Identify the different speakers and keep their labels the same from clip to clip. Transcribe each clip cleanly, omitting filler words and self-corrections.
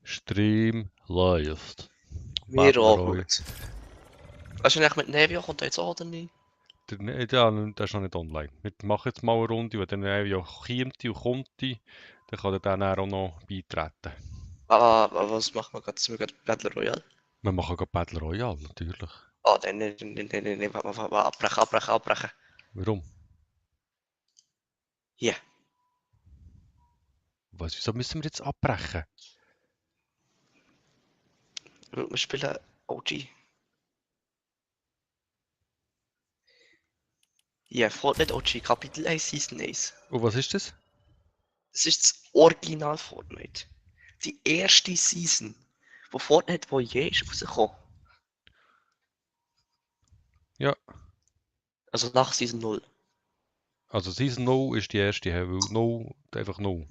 Speaker 1: Stream läuft.
Speaker 2: Mir
Speaker 1: Battle
Speaker 2: auch
Speaker 1: Royale.
Speaker 2: gut. Weißt du eigentlich mit Nevio, kommt er jetzt auch oder nicht?
Speaker 1: Der ist noch nicht online. Wir machen jetzt mal eine Runde, wenn der Nevio kommt und kommt, dann kann er dann auch noch beitreten.
Speaker 2: Was machen wir gerade? Sind wir gerade Battle Royale?
Speaker 1: Wir machen gerade Battle Royale, natürlich.
Speaker 2: Oh, nein, abbrechen.
Speaker 1: Warum?
Speaker 2: Hier,
Speaker 1: Wieso müssen wir jetzt abbrechen?
Speaker 2: wir spielen OG. Hier, Fortnite OG, Kapitel 1, Season 1.
Speaker 1: Und was ist das?
Speaker 2: Das ist das Original Fortnite. Die erste Season, wo Fortnite wo je ist rausgekommen.
Speaker 1: Ja.
Speaker 2: Also nach Season 0.
Speaker 1: Also Season 0 ist die erste, weil 0 einfach 0.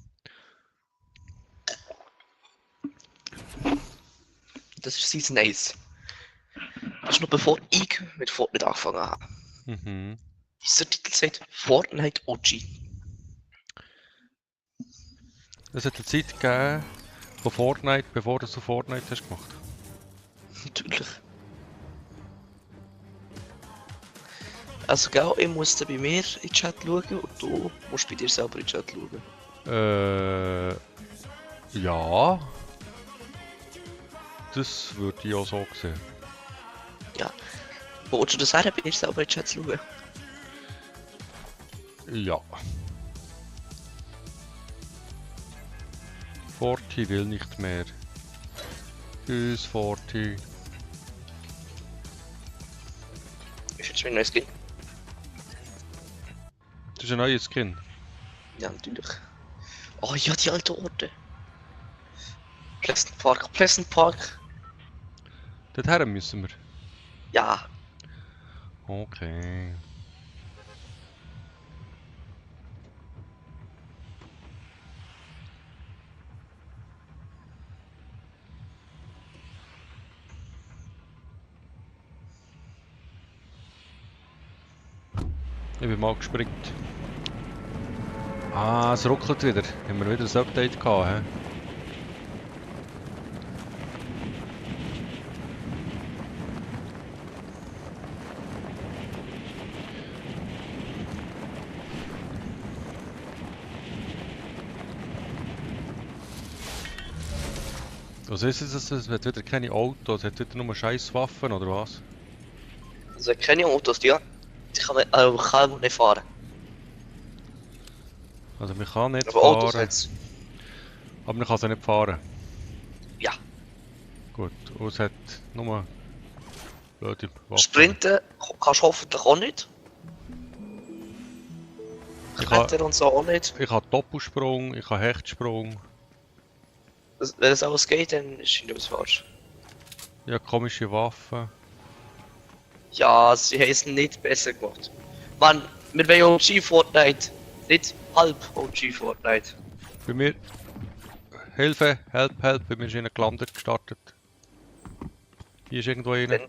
Speaker 2: Das ist Season 1. Das ist noch bevor ich mit Fortnite angefangen habe.
Speaker 1: Mhm.
Speaker 2: Dieser Titel sagt Fortnite OG.
Speaker 1: Es hat eine Zeit gegeben von Fortnite, bevor du Fortnite hast gemacht.
Speaker 2: Natürlich. Also, gell, ich muss dann bei mir in den Chat schauen und du musst bei dir selber in den Chat schauen.
Speaker 1: Ja. Das würde ich auch so sehen.
Speaker 2: Ja. Wo willst du das her, bei dir selber in den Chat schauen?
Speaker 1: Ja. Forti will nicht mehr. Tschüss, Forti.
Speaker 2: Ist jetzt mein neues Skin?
Speaker 1: Das ist ein neues Skin.
Speaker 2: Ja, natürlich. Oh ja, die alten Orte. Pleasant Park.
Speaker 1: Dorthin müssen wir.
Speaker 2: Ja.
Speaker 1: Okay. Ich bin mal gespringt. Ah, es ruckelt wieder. Haben wir wieder ein Update gehabt, hä? Was ist es? Es hat wieder keine Autos, es hat wieder nur scheiß Waffen, oder was?
Speaker 2: Also, keine Autos, die kann nicht fahren.
Speaker 1: Also man kann nicht
Speaker 2: Aber Autos
Speaker 1: fahren,
Speaker 2: hat's.
Speaker 1: aber man kann sie nicht fahren.
Speaker 2: Ja.
Speaker 1: Gut, und es hat nur blöde Waffen.
Speaker 2: Sprinten kannst du hoffentlich auch nicht. Klettern und so auch nicht.
Speaker 1: Ich habe Doppelsprung, ich habe Hechtsprung.
Speaker 2: Wenn das alles geht, dann ist irgendwas falsch.
Speaker 1: Ich habe komische Waffen.
Speaker 2: Ja, sie haben es nicht besser gemacht. Mann, wir wollen OG Fortnite, nicht halb OG Fortnite.
Speaker 1: Bei mir... Hilfe, help, bei mir ist einer gelandet, gestartet. Hier ist irgendwo einer.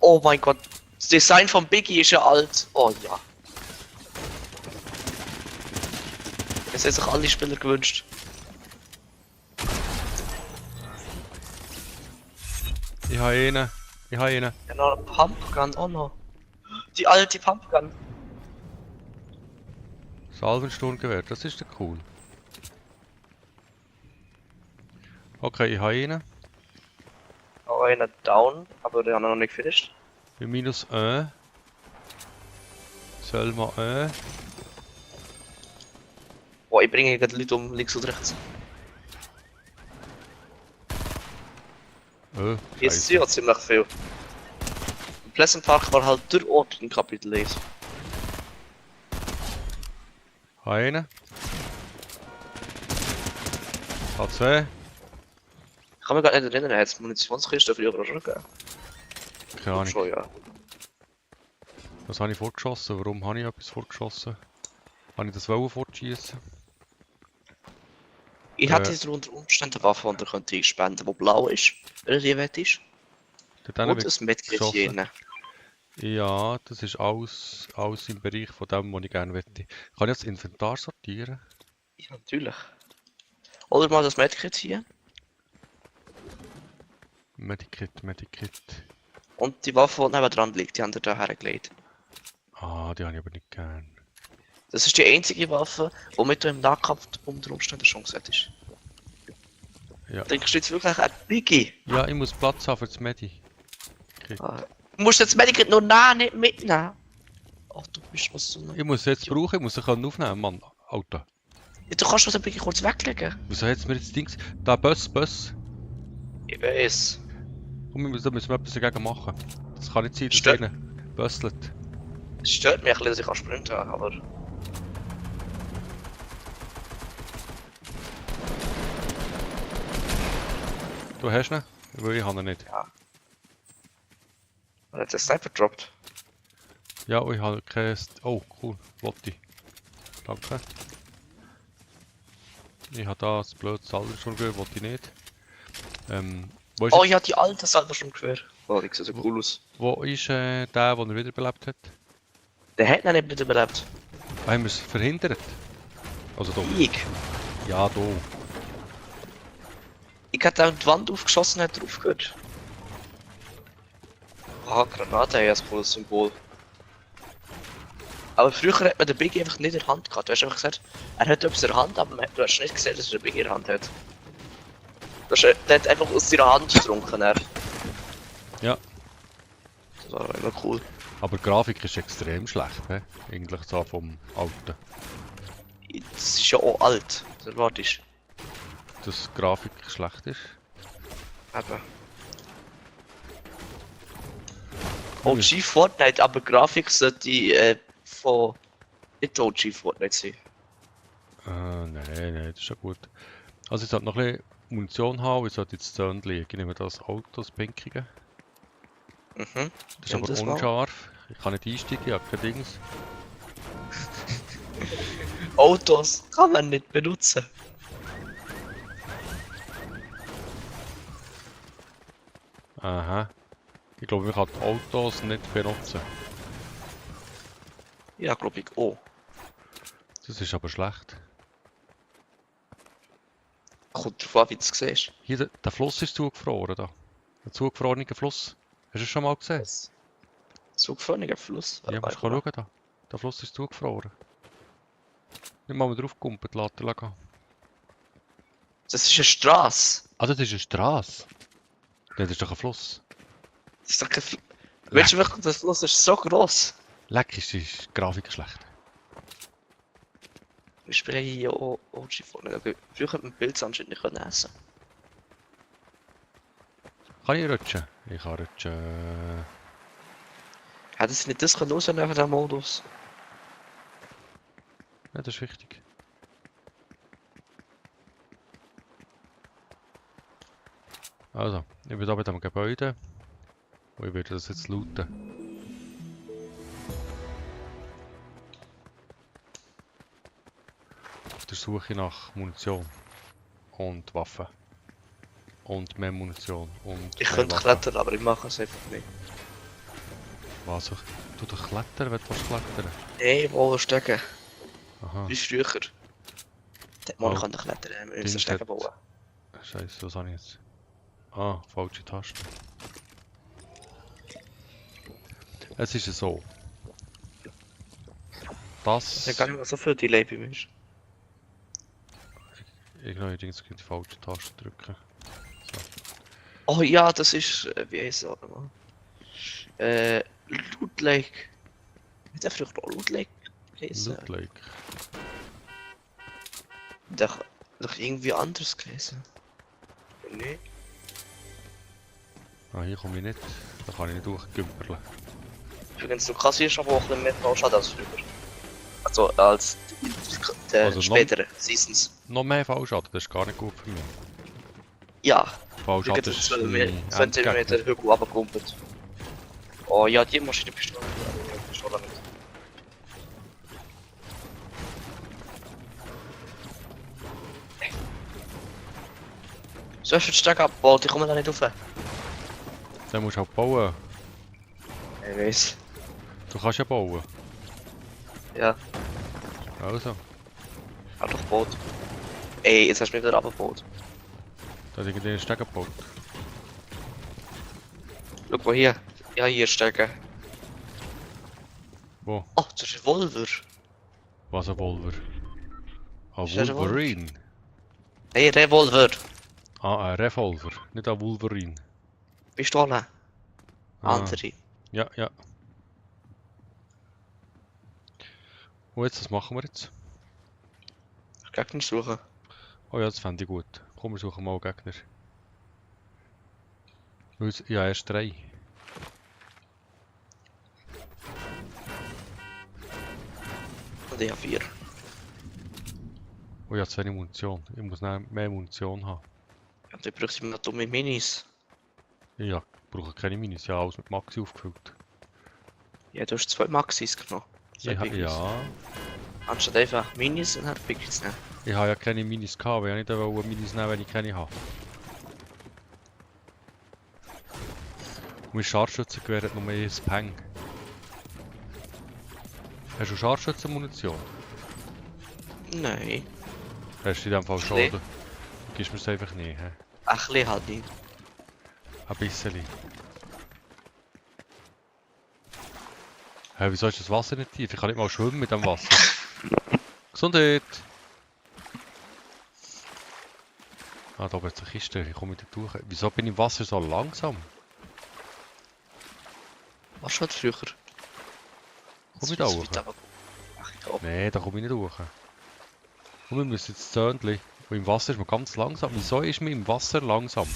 Speaker 2: Oh mein Gott, das Design von Biggie ist ja alt. Oh ja. Das haben sich alle Spieler gewünscht.
Speaker 1: Ich habe einen.
Speaker 2: Ja, noch eine Pumpgun auch noch. Die alte Pumpgun.
Speaker 1: Salvensturmgewehr, das ist ja cool. Okay, ich habe einen.
Speaker 2: Auch einer down, aber der hat noch nicht finished.
Speaker 1: Bei -1. Selma 1.
Speaker 2: Oh, ich bringe gerade Leute um links und rechts. Jetzt sind ja ziemlich viel. Pleasant Park war halt der Ort in Kapitel 1.
Speaker 1: Habe einen. Habe 2.
Speaker 2: Ich kann mich gar nicht erinnern, er hat Munitionskiste früher auch schon gegeben.
Speaker 1: Keine Ahnung.
Speaker 2: Schon, ja.
Speaker 1: Was habe ich vorgeschossen? Warum habe ich etwas vorgeschossen? Habe ich das fortschießen?
Speaker 2: Ich hätte jetzt unter Umständen eine Waffe, die könnte ich spenden, die blau ist, wenn er die wett ist. Und ein Medkit hier rein.
Speaker 1: Ja, das ist alles im Bereich von dem, was ich gerne möchte. Kann ich das Inventar sortieren?
Speaker 2: Ja, natürlich. Oder mal das Medkit hier.
Speaker 1: Medikit, Medikit.
Speaker 2: Und die Waffe, die neben dran liegt, die haben wir da hergelegt.
Speaker 1: Ah, die habe ich aber nicht gern.
Speaker 2: Das ist die einzige Waffe, womit du im Nahkampf unter Umständen schon gesagt hast.
Speaker 1: Ja.
Speaker 2: Denkst du jetzt wirklich an Biggie?
Speaker 1: Ja, ich muss Platz haben für das Medi.
Speaker 2: Ah, du musst jetzt Medikit nur nah nicht mitnehmen. Ach, du bist was so.
Speaker 1: Ich muss es jetzt brauchen, ich muss es aufnehmen, Mann. Alter.
Speaker 2: Ja, du kannst das Biggie kurz weglegen.
Speaker 1: Wieso hat es mir jetzt Dings... Da, Bus.
Speaker 2: Ich weiß.
Speaker 1: Komm, da müssen wir etwas dagegen machen. Das kann nicht sein, dass
Speaker 2: Stört-
Speaker 1: einer bösselt.
Speaker 2: Es stört mich ein bisschen, dass ich sprinten kann, aber...
Speaker 1: Du hast ihn? Weil ich habe ihn nicht.
Speaker 2: Er hat den Sniper gedroppt.
Speaker 1: Ja, und ich habe kein... Oh, cool. Lotti. Danke. Ich habe da das blöde Salver schon gehört, wollte ich nicht. Wo ist,
Speaker 2: Oh, ich hatte die alte selber schon gehört. Oh, die sieht so cool aus.
Speaker 1: wo ist der, der wiederbelebt hat?
Speaker 2: Der hat ihn nicht überlebt.
Speaker 1: Ah, haben wir es verhindert? Also da.
Speaker 2: Ich.
Speaker 1: Ja, da.
Speaker 2: Ich hatte auch die Wand aufgeschossen und hat drauf gehört. Ah, Granate, ja, ein cooles Symbol. Aber früher hat man den Biggie einfach nicht in der Hand gehabt. Du hast einfach gesagt, er hat etwas in der Hand, aber du hast nicht gesehen, dass er den Biggie in der Hand hat. Der hat einfach aus seiner Hand getrunken.
Speaker 1: Ja.
Speaker 2: Das war immer cool.
Speaker 1: Aber die Grafik ist extrem schlecht, he? Eigentlich so vom Alten.
Speaker 2: Das ist ja auch alt. Das erwartest
Speaker 1: Dass die Grafik schlecht ist.
Speaker 2: du. Eben. OG Fortnite, aber die Grafik sollte von nicht OG Fortnite sein.
Speaker 1: Nein, das ist ja gut. Also ich sollte noch ein bisschen Munition haben, ich sollte jetzt Zöhn liegen. Ich nehme das Auto, das Pinkige.
Speaker 2: Mhm.
Speaker 1: Das ist
Speaker 2: Nimm
Speaker 1: aber
Speaker 2: das mal.
Speaker 1: unscharf. Ich kann nicht einsteigen, ich habe kein Dings.
Speaker 2: Autos kann man nicht benutzen.
Speaker 1: Aha. Ich glaube, man kann die Autos nicht benutzen.
Speaker 2: Ja, glaube ich. Oh.
Speaker 1: Das ist aber schlecht.
Speaker 2: Kommt drauf an, wie du es siehst.
Speaker 1: Hier, der Fluss ist zugefroren da. Der zugefrorene Fluss. Hast du es schon mal gesehen?
Speaker 2: Zugförmiger Fluss.
Speaker 1: Ja, musst du schauen da. Der Fluss ist zugefroren. Nicht mal drauf gekumpelt, lassen gehen.
Speaker 2: Das ist eine Straße.
Speaker 1: Ah, das ist eine Straße. Nein, das ist doch ein Fluss.
Speaker 2: Das ist doch kein Weißt du wirklich, der Fluss ist so gross.
Speaker 1: Leck, ist die Grafik schlecht.
Speaker 2: Wir spielen hier auch OG Fortnite. Früher hat man Pilze anscheinend nicht essen.
Speaker 1: Kann ich rutschen? Ich kann rutschen.
Speaker 2: Hätten sie nicht das können rausnehmen von diesem Modus?
Speaker 1: Ja, das ist wichtig. Also, ich bin da bei dem Gebäude. Und ich werde das jetzt looten. Auf der Suche nach Munition. Und Waffen. Und mehr Munition. Und
Speaker 2: Ich
Speaker 1: mehr
Speaker 2: könnte
Speaker 1: Waffen.
Speaker 2: klettern, aber ich mache es einfach nicht.
Speaker 1: Was? Du doch klettern, wenn du klettern.
Speaker 2: Nein, wo stecken?
Speaker 1: Aha.
Speaker 2: Wie früher. Dort mal
Speaker 1: Oh.
Speaker 2: kann ich klettern, wir
Speaker 1: Ding
Speaker 2: müssen Stecken
Speaker 1: hat-
Speaker 2: bauen.
Speaker 1: Scheiße, was habe ich jetzt? Ah, falsche Taste. Es ist so. Das.
Speaker 2: Ich habe gar nicht mehr so viel Delay bei mir.
Speaker 1: Allerdings die falsche Taste drücken.
Speaker 2: Oh ja, das ist, wie heisst es auch nochmal? Loot Lake. Hat er früher auch Loot Lake geheißen?
Speaker 1: Loot Lake.
Speaker 2: Doch irgendwie anders geheißen. Nee.
Speaker 1: Ah, hier komme ich nicht. Da kann ich nicht durchgümperlen.
Speaker 2: Übrigens, du kassierst aber auch ein bisschen mehr Fallschaden als früher. Also als die
Speaker 1: Also
Speaker 2: späteren Seasons.
Speaker 1: Noch mehr Fallschaden, das ist gar nicht gut für mich.
Speaker 2: Ja,
Speaker 1: Fallschaden
Speaker 2: das
Speaker 1: ist
Speaker 2: 2 cm Hügel runtergekumpelt. Oh ja, die Maschinenpistole. Pistole nicht. So hast du den Steg abgebaut, ich komme da nicht rauf.
Speaker 1: Dann musst du halt bauen.
Speaker 2: Ich weiss.
Speaker 1: Du kannst ja bauen.
Speaker 2: Ja,
Speaker 1: Also,
Speaker 2: ich hab doch gebaut. Ey, jetzt hast du mich wieder abgebaut.
Speaker 1: da hat irgendwie einen Steg gebaut.
Speaker 2: Schau mal hier. Ja, hier stecken.
Speaker 1: Wo?
Speaker 2: Oh, das ist ein Revolver.
Speaker 1: Was ein Wolver? Ein
Speaker 2: Ist das ein Wolver?
Speaker 1: Wolverine?
Speaker 2: Hey, Revolver.
Speaker 1: Ah, ein Revolver, nicht ein Wolverine.
Speaker 2: Pistole.
Speaker 1: Ah,
Speaker 2: Andere.
Speaker 1: ja, ja. Und jetzt, was machen wir jetzt?
Speaker 2: Gegner suchen.
Speaker 1: Oh ja, das fände ich gut. Komm, wir suchen mal einen Gegner. Ja, erst 3.
Speaker 2: Und ich habe 4.
Speaker 1: Oh ja, zu wenig Munition. Ich muss noch mehr Munition haben.
Speaker 2: Und ich brauche immer dumme Minis.
Speaker 1: Ja, ich brauche keine Minis. Ja, alles mit Maxi aufgefüllt.
Speaker 2: Ja, du hast 2 Maxis genommen. 2
Speaker 1: Ja,
Speaker 2: Biggies.
Speaker 1: ja.
Speaker 2: Anstatt einfach Minis und dann Biggies nehmen.
Speaker 1: Ich habe ja keine Minis gehabt, weil ich nicht wollte Minis nehmen, wenn ich keine habe. Und mein Scharfschützengewehr hat nur mehr ein Peng. Hast du Scharfschützenmunition?
Speaker 2: Nein.
Speaker 1: Hast du in dem Fall schon,
Speaker 2: Nee.
Speaker 1: oder? Du gibst mir es einfach nicht, hä?
Speaker 2: Ein bisschen halt nicht.
Speaker 1: Ein bisschen. Hä, wieso ist das Wasser nicht tief? Ich kann nicht mal schwimmen mit dem Wasser. Gesundheit! Ah, da oben ist eine Kiste, ich komme nicht durch. Wieso bin ich im Wasser so langsam?
Speaker 2: Was schon früher?
Speaker 1: Komm ich da hoch?
Speaker 2: Ach, ich glaube.
Speaker 1: Nee, da komme ich nicht hoch. Und wir müssen jetzt Zöndli. Und im Wasser ist man ganz langsam. Wieso ist man im Wasser langsam?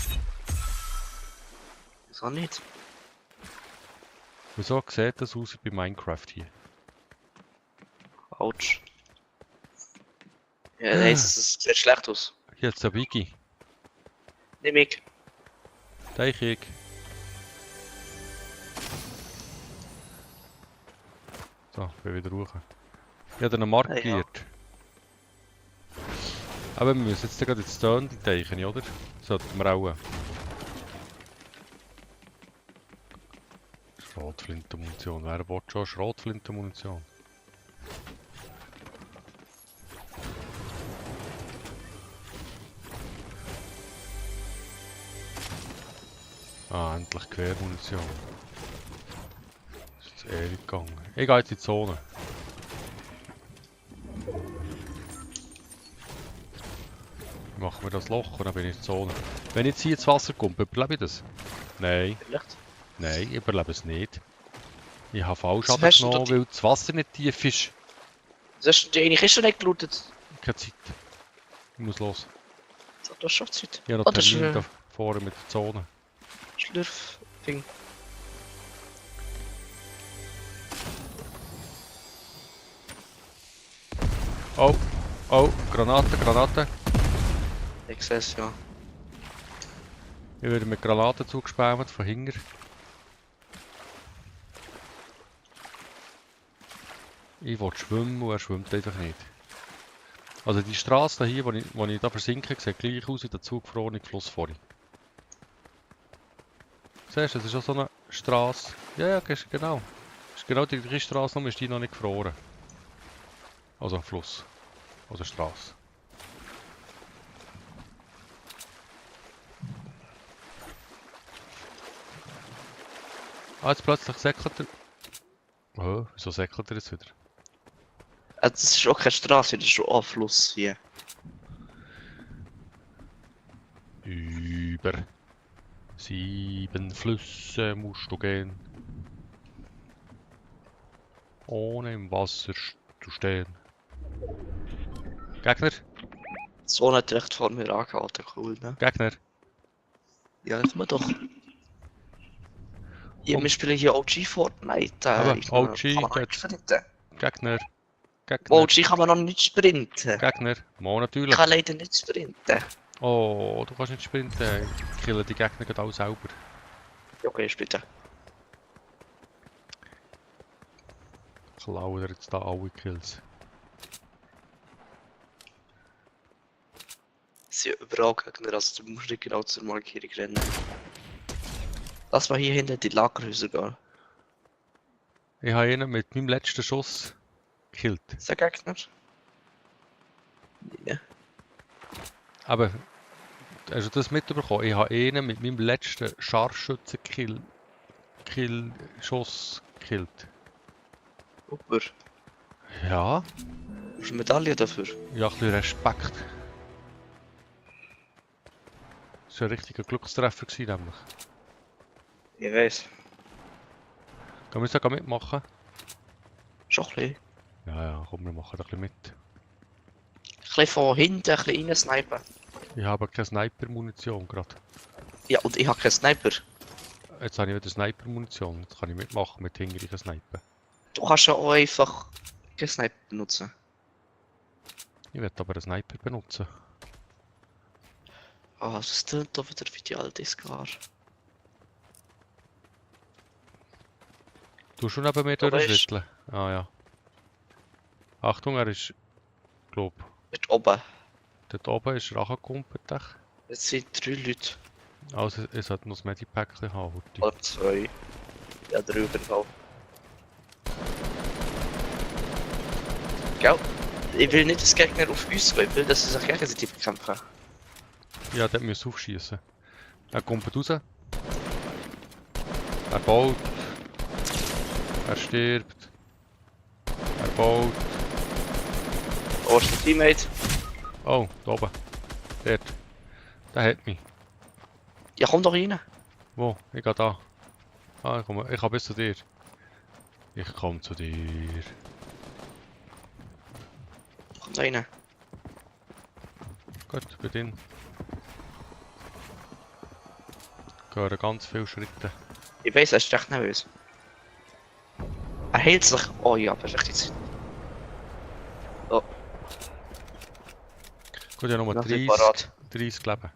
Speaker 2: Wieso nicht?
Speaker 1: Wieso sieht das aus wie bei Minecraft hier?
Speaker 2: Autsch. Ja, nein, es sieht schlecht aus.
Speaker 1: Hier ist der Biggie.
Speaker 2: Nimm ich.
Speaker 1: Teichig. So, bin wieder hoch. Ich habe einen markiert. Aber wir müssen jetzt gerade ins Zöndli teichen, oder? Sollten wir auch. Schrotflintenmunition. Wer will schon Schrotflintenmunition? Ah, endlich Quermunition. Das ist jetzt ewig gegangen. Ich gehe jetzt in die Zone. Machen wir das Loch und dann bin ich in der Zone. Wenn ich jetzt hier ins Wasser komme, überlebe ich das? Nein,
Speaker 2: Vielleicht.
Speaker 1: nein, ich überlebe es nicht. Ich habe Fallschaden
Speaker 2: Was hast du
Speaker 1: genommen,
Speaker 2: da-
Speaker 1: weil das Wasser nicht tief ist.
Speaker 2: Das ist die eine Kiste nicht gelootet.
Speaker 1: Keine Zeit. Ich muss los.
Speaker 2: Das hat schon Zeit.
Speaker 1: Ich habe noch
Speaker 2: Oh, das ist
Speaker 1: Termin
Speaker 2: ein
Speaker 1: da vorne mit der Zone.
Speaker 2: Schlürf-Ding.
Speaker 1: Oh, oh, Granate, Granate.
Speaker 2: Ich sehe es, ja.
Speaker 1: Ich werde mit Granaten zugespammt von hinten. Ich will schwimmen und er schwimmt einfach nicht. Also die Straße hier, wo ich da versinke, sieht gleich aus wie der zugefrorene Fluss vorhin. Siehst du, das ist auch so eine Straße. Ja, ja, genau. Das ist genau die gleiche Straße, nur ist die noch nicht gefroren. Also ein Fluss. Also eine Straße. Ah, jetzt plötzlich säckelt er. Oh, wieso säckelt er jetzt wieder?
Speaker 2: Das ist auch keine Straße, das ist schon ein Fluss hier.
Speaker 1: Über 7 Flüsse musst du gehen. Ohne im Wasser zu stehen. Gegner?
Speaker 2: So hat recht vor mir angehalten, cool, ne?
Speaker 1: Gegner?
Speaker 2: Ja, das wir doch. Ja,
Speaker 1: Komm.
Speaker 2: wir spielen hier OG Fortnite.
Speaker 1: Aber
Speaker 2: ist noch-
Speaker 1: OG,
Speaker 2: kann man noch nicht
Speaker 1: jetzt.
Speaker 2: sprinten.
Speaker 1: Gegner? Gegner?
Speaker 2: OG kann man noch nicht sprinten.
Speaker 1: Gegner? Mo
Speaker 2: Ich
Speaker 1: natürlich.
Speaker 2: kann leider nicht sprinten.
Speaker 1: Oh, du kannst nicht sprinten. Ich kille die Gegner gerade auch selber.
Speaker 2: Ja, okay, bitte.
Speaker 1: Klauen dir jetzt da alle Kills.
Speaker 2: Es sind überall Gegner, also du musst nicht genau zur Markierung rennen. Lass mal hier hinten die Lagerhäuser gehen.
Speaker 1: Ich habe ihn mit meinem letzten Schuss gekillt.
Speaker 2: Ist der Gegner? Ja.
Speaker 1: Aber, hast du das mitbekommen? Ich habe ihn mit meinem letzten Scharfschützenkill Schuss gekillt.
Speaker 2: Super.
Speaker 1: Ja,
Speaker 2: Hast du eine Medaille dafür?
Speaker 1: ja, ein bisschen Respekt. Das war ein richtiger Glückstreffer gewesen, nämlich.
Speaker 2: Ich weiss.
Speaker 1: Können wir sogar mitmachen?
Speaker 2: Schon ein bisschen.
Speaker 1: Ja, ja, komm, wir machen da ein bisschen mit.
Speaker 2: Ein bisschen von hinten ein bisschen reinsnipen.
Speaker 1: Ich habe keine Sniper-Munition gerade.
Speaker 2: Ja, und ich habe keinen Sniper.
Speaker 1: Jetzt habe ich wieder Sniper-Munition. Jetzt kann ich mitmachen mit hingerigen Sniper.
Speaker 2: Du kannst ja auch einfach keinen Sniper benutzen.
Speaker 1: Ich werde aber einen Sniper benutzen.
Speaker 2: Ah, das tönt doch wieder wie die alte Scar.
Speaker 1: Du schon neben mir
Speaker 2: Da weißt-
Speaker 1: durchschütteln? Ah ja. Achtung, er ist, glaub,
Speaker 2: Dort oben.
Speaker 1: dort oben ist er angekumpelt.
Speaker 2: Jetzt sind 3 Leute.
Speaker 1: Also es hat noch das Medipack haben. Horti.
Speaker 2: Oder 2. Ja, 3 überhaupt. Gell? Ich will nicht, dass Gegner auf uns gehen, ich will, dass sie sich gegenseitig bekämpfen.
Speaker 1: Ja, der muss aufschießen. Er kommt raus. Er baut. Er stirbt. Er baut.
Speaker 2: Wo ist der Teammate?
Speaker 1: Oh, da oben. Dort. Der hat mich.
Speaker 2: Ja, komm doch rein.
Speaker 1: Wo? Ich gehe da. Ah, ich komme bis zu dir. Ich komme zu dir.
Speaker 2: Komm da rein.
Speaker 1: Gut, bei denen. Gehören ganz viele Schritte.
Speaker 2: Ich weiss, er ist recht nervös. Er hält sich. Oh ja, perfekt jetzt. Oh,
Speaker 1: Gut, ja nochmal
Speaker 2: noch nicht
Speaker 1: 30,
Speaker 2: parat.
Speaker 1: 30 Leben.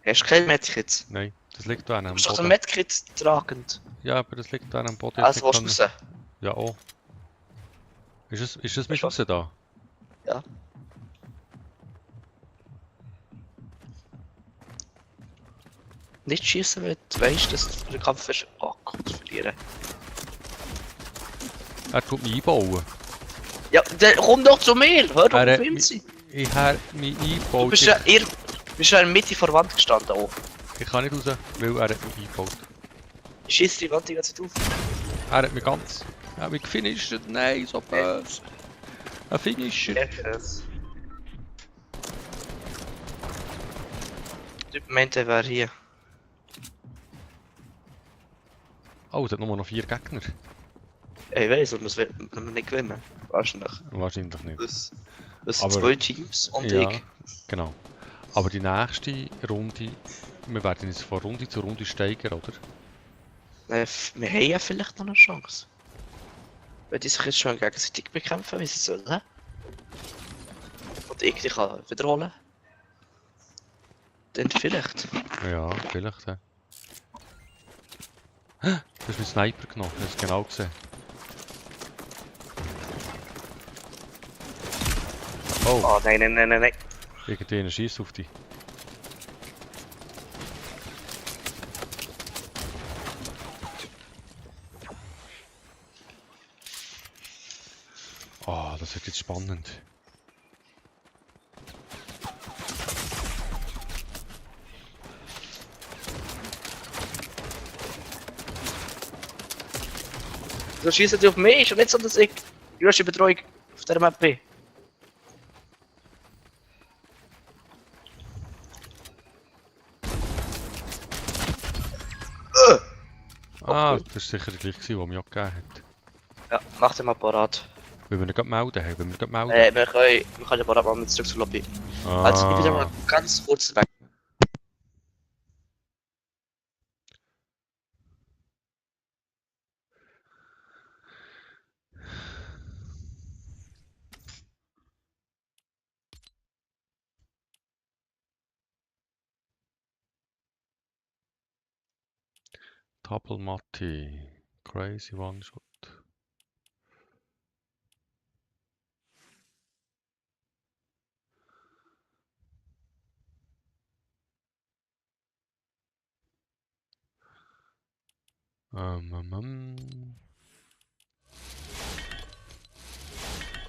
Speaker 2: Hast du kein Medkit?
Speaker 1: Nein, das liegt da an
Speaker 2: Du
Speaker 1: am
Speaker 2: bist doch der
Speaker 1: Boden.
Speaker 2: Medkit tragend.
Speaker 1: Ja, aber das liegt da an am Boden.
Speaker 2: Also,
Speaker 1: Jetzt
Speaker 2: willst
Speaker 1: nicht
Speaker 2: du raus?
Speaker 1: können- Ja, auch. Ist das mit
Speaker 2: Schon.
Speaker 1: raus da?
Speaker 2: Ja. Nicht schießen, weil du weißt, dass du den Kampf wirst. Oh Gott, verlieren.
Speaker 1: Er tut mich einbauen.
Speaker 2: Ja, dann komm doch zu mir! Hör doch
Speaker 1: Er
Speaker 2: auf
Speaker 1: hat
Speaker 2: ihn
Speaker 1: mich-
Speaker 2: sein!
Speaker 1: Ich habe mich
Speaker 2: Du
Speaker 1: eingebaut.
Speaker 2: bist ja, du bist ja in der Mitte vor der Wand gestanden auch.
Speaker 1: Ich kann nicht raus, weil er hat mich eingebaut.
Speaker 2: Ich schieße die Wand die ganze Zeit auf.
Speaker 1: Er hat mich ganz... Er hat mich gefinisht. Nein, so böse. Ein Finisher.
Speaker 2: Ja, krass. Der Typ meinte, er wäre hier.
Speaker 1: Oh, es hat nur noch 4 Gegner.
Speaker 2: Ich weiss, und das wird man nicht gewinnen. Wahrscheinlich.
Speaker 1: Wahrscheinlich nicht.
Speaker 2: Das sind
Speaker 1: Aber-
Speaker 2: 2 Teams und
Speaker 1: Ja,
Speaker 2: ich.
Speaker 1: genau. Aber die nächste Runde... Wir werden uns von Runde zu Runde steigern, oder?
Speaker 2: Wir haben ja vielleicht noch eine Chance. Wenn die sich jetzt schon gegenseitig bekämpfen, wie sie sollen. Und ich die kann wiederholen. Dann vielleicht.
Speaker 1: Ja, vielleicht, ja. Du hast meinen Sniper genommen, ich habe es genau gesehen. Oh,
Speaker 2: Oh nein, nein, nein, nein, nein.
Speaker 1: irgendeiner schießt auf dich. Oh, das wird jetzt spannend.
Speaker 2: Du schießt die auf mich und nicht so, dass ich. Du hast die Betreuung auf der Map B.
Speaker 1: Ah, das war sicher der gleiche, der mich auch gegeben hat.
Speaker 2: Ja, mach den mal parat.
Speaker 1: Wenn wir ihn gerade melden haben, wenn wir ihn gerade melden.
Speaker 2: Wir können den parat machen mit zurück zur Lobby. Also, ich bin mal ganz kurz weg.
Speaker 1: Double Matti. Crazy One Shot.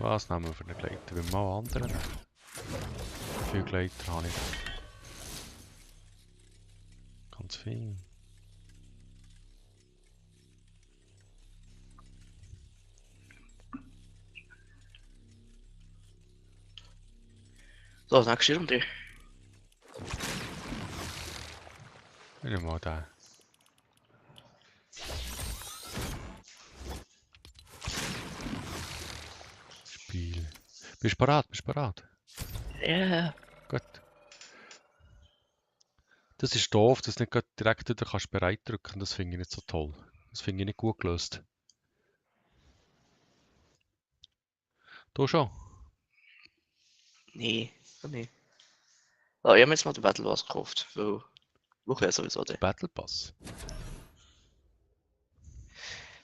Speaker 1: Was nehmen wir für einen Gleiter? Wir mal einen anderen nehmen. Wie viele Gleiter habe ich da? Ganz viel.
Speaker 2: So, nächste Runde.
Speaker 1: Ich nehme mal den. Spiel. Bist du bereit? Bist du bereit?
Speaker 2: Ja.
Speaker 1: Gut. Das ist doof, dass du nicht gerade direkt wieder kannst bereit drücken. Das finde ich nicht so toll. Das finde ich nicht gut gelöst. Du schon?
Speaker 2: Nee, nee. Oh, ich habe mir jetzt mal den Battle Pass gekauft, weil Woche ja sowieso den.
Speaker 1: Battle Pass.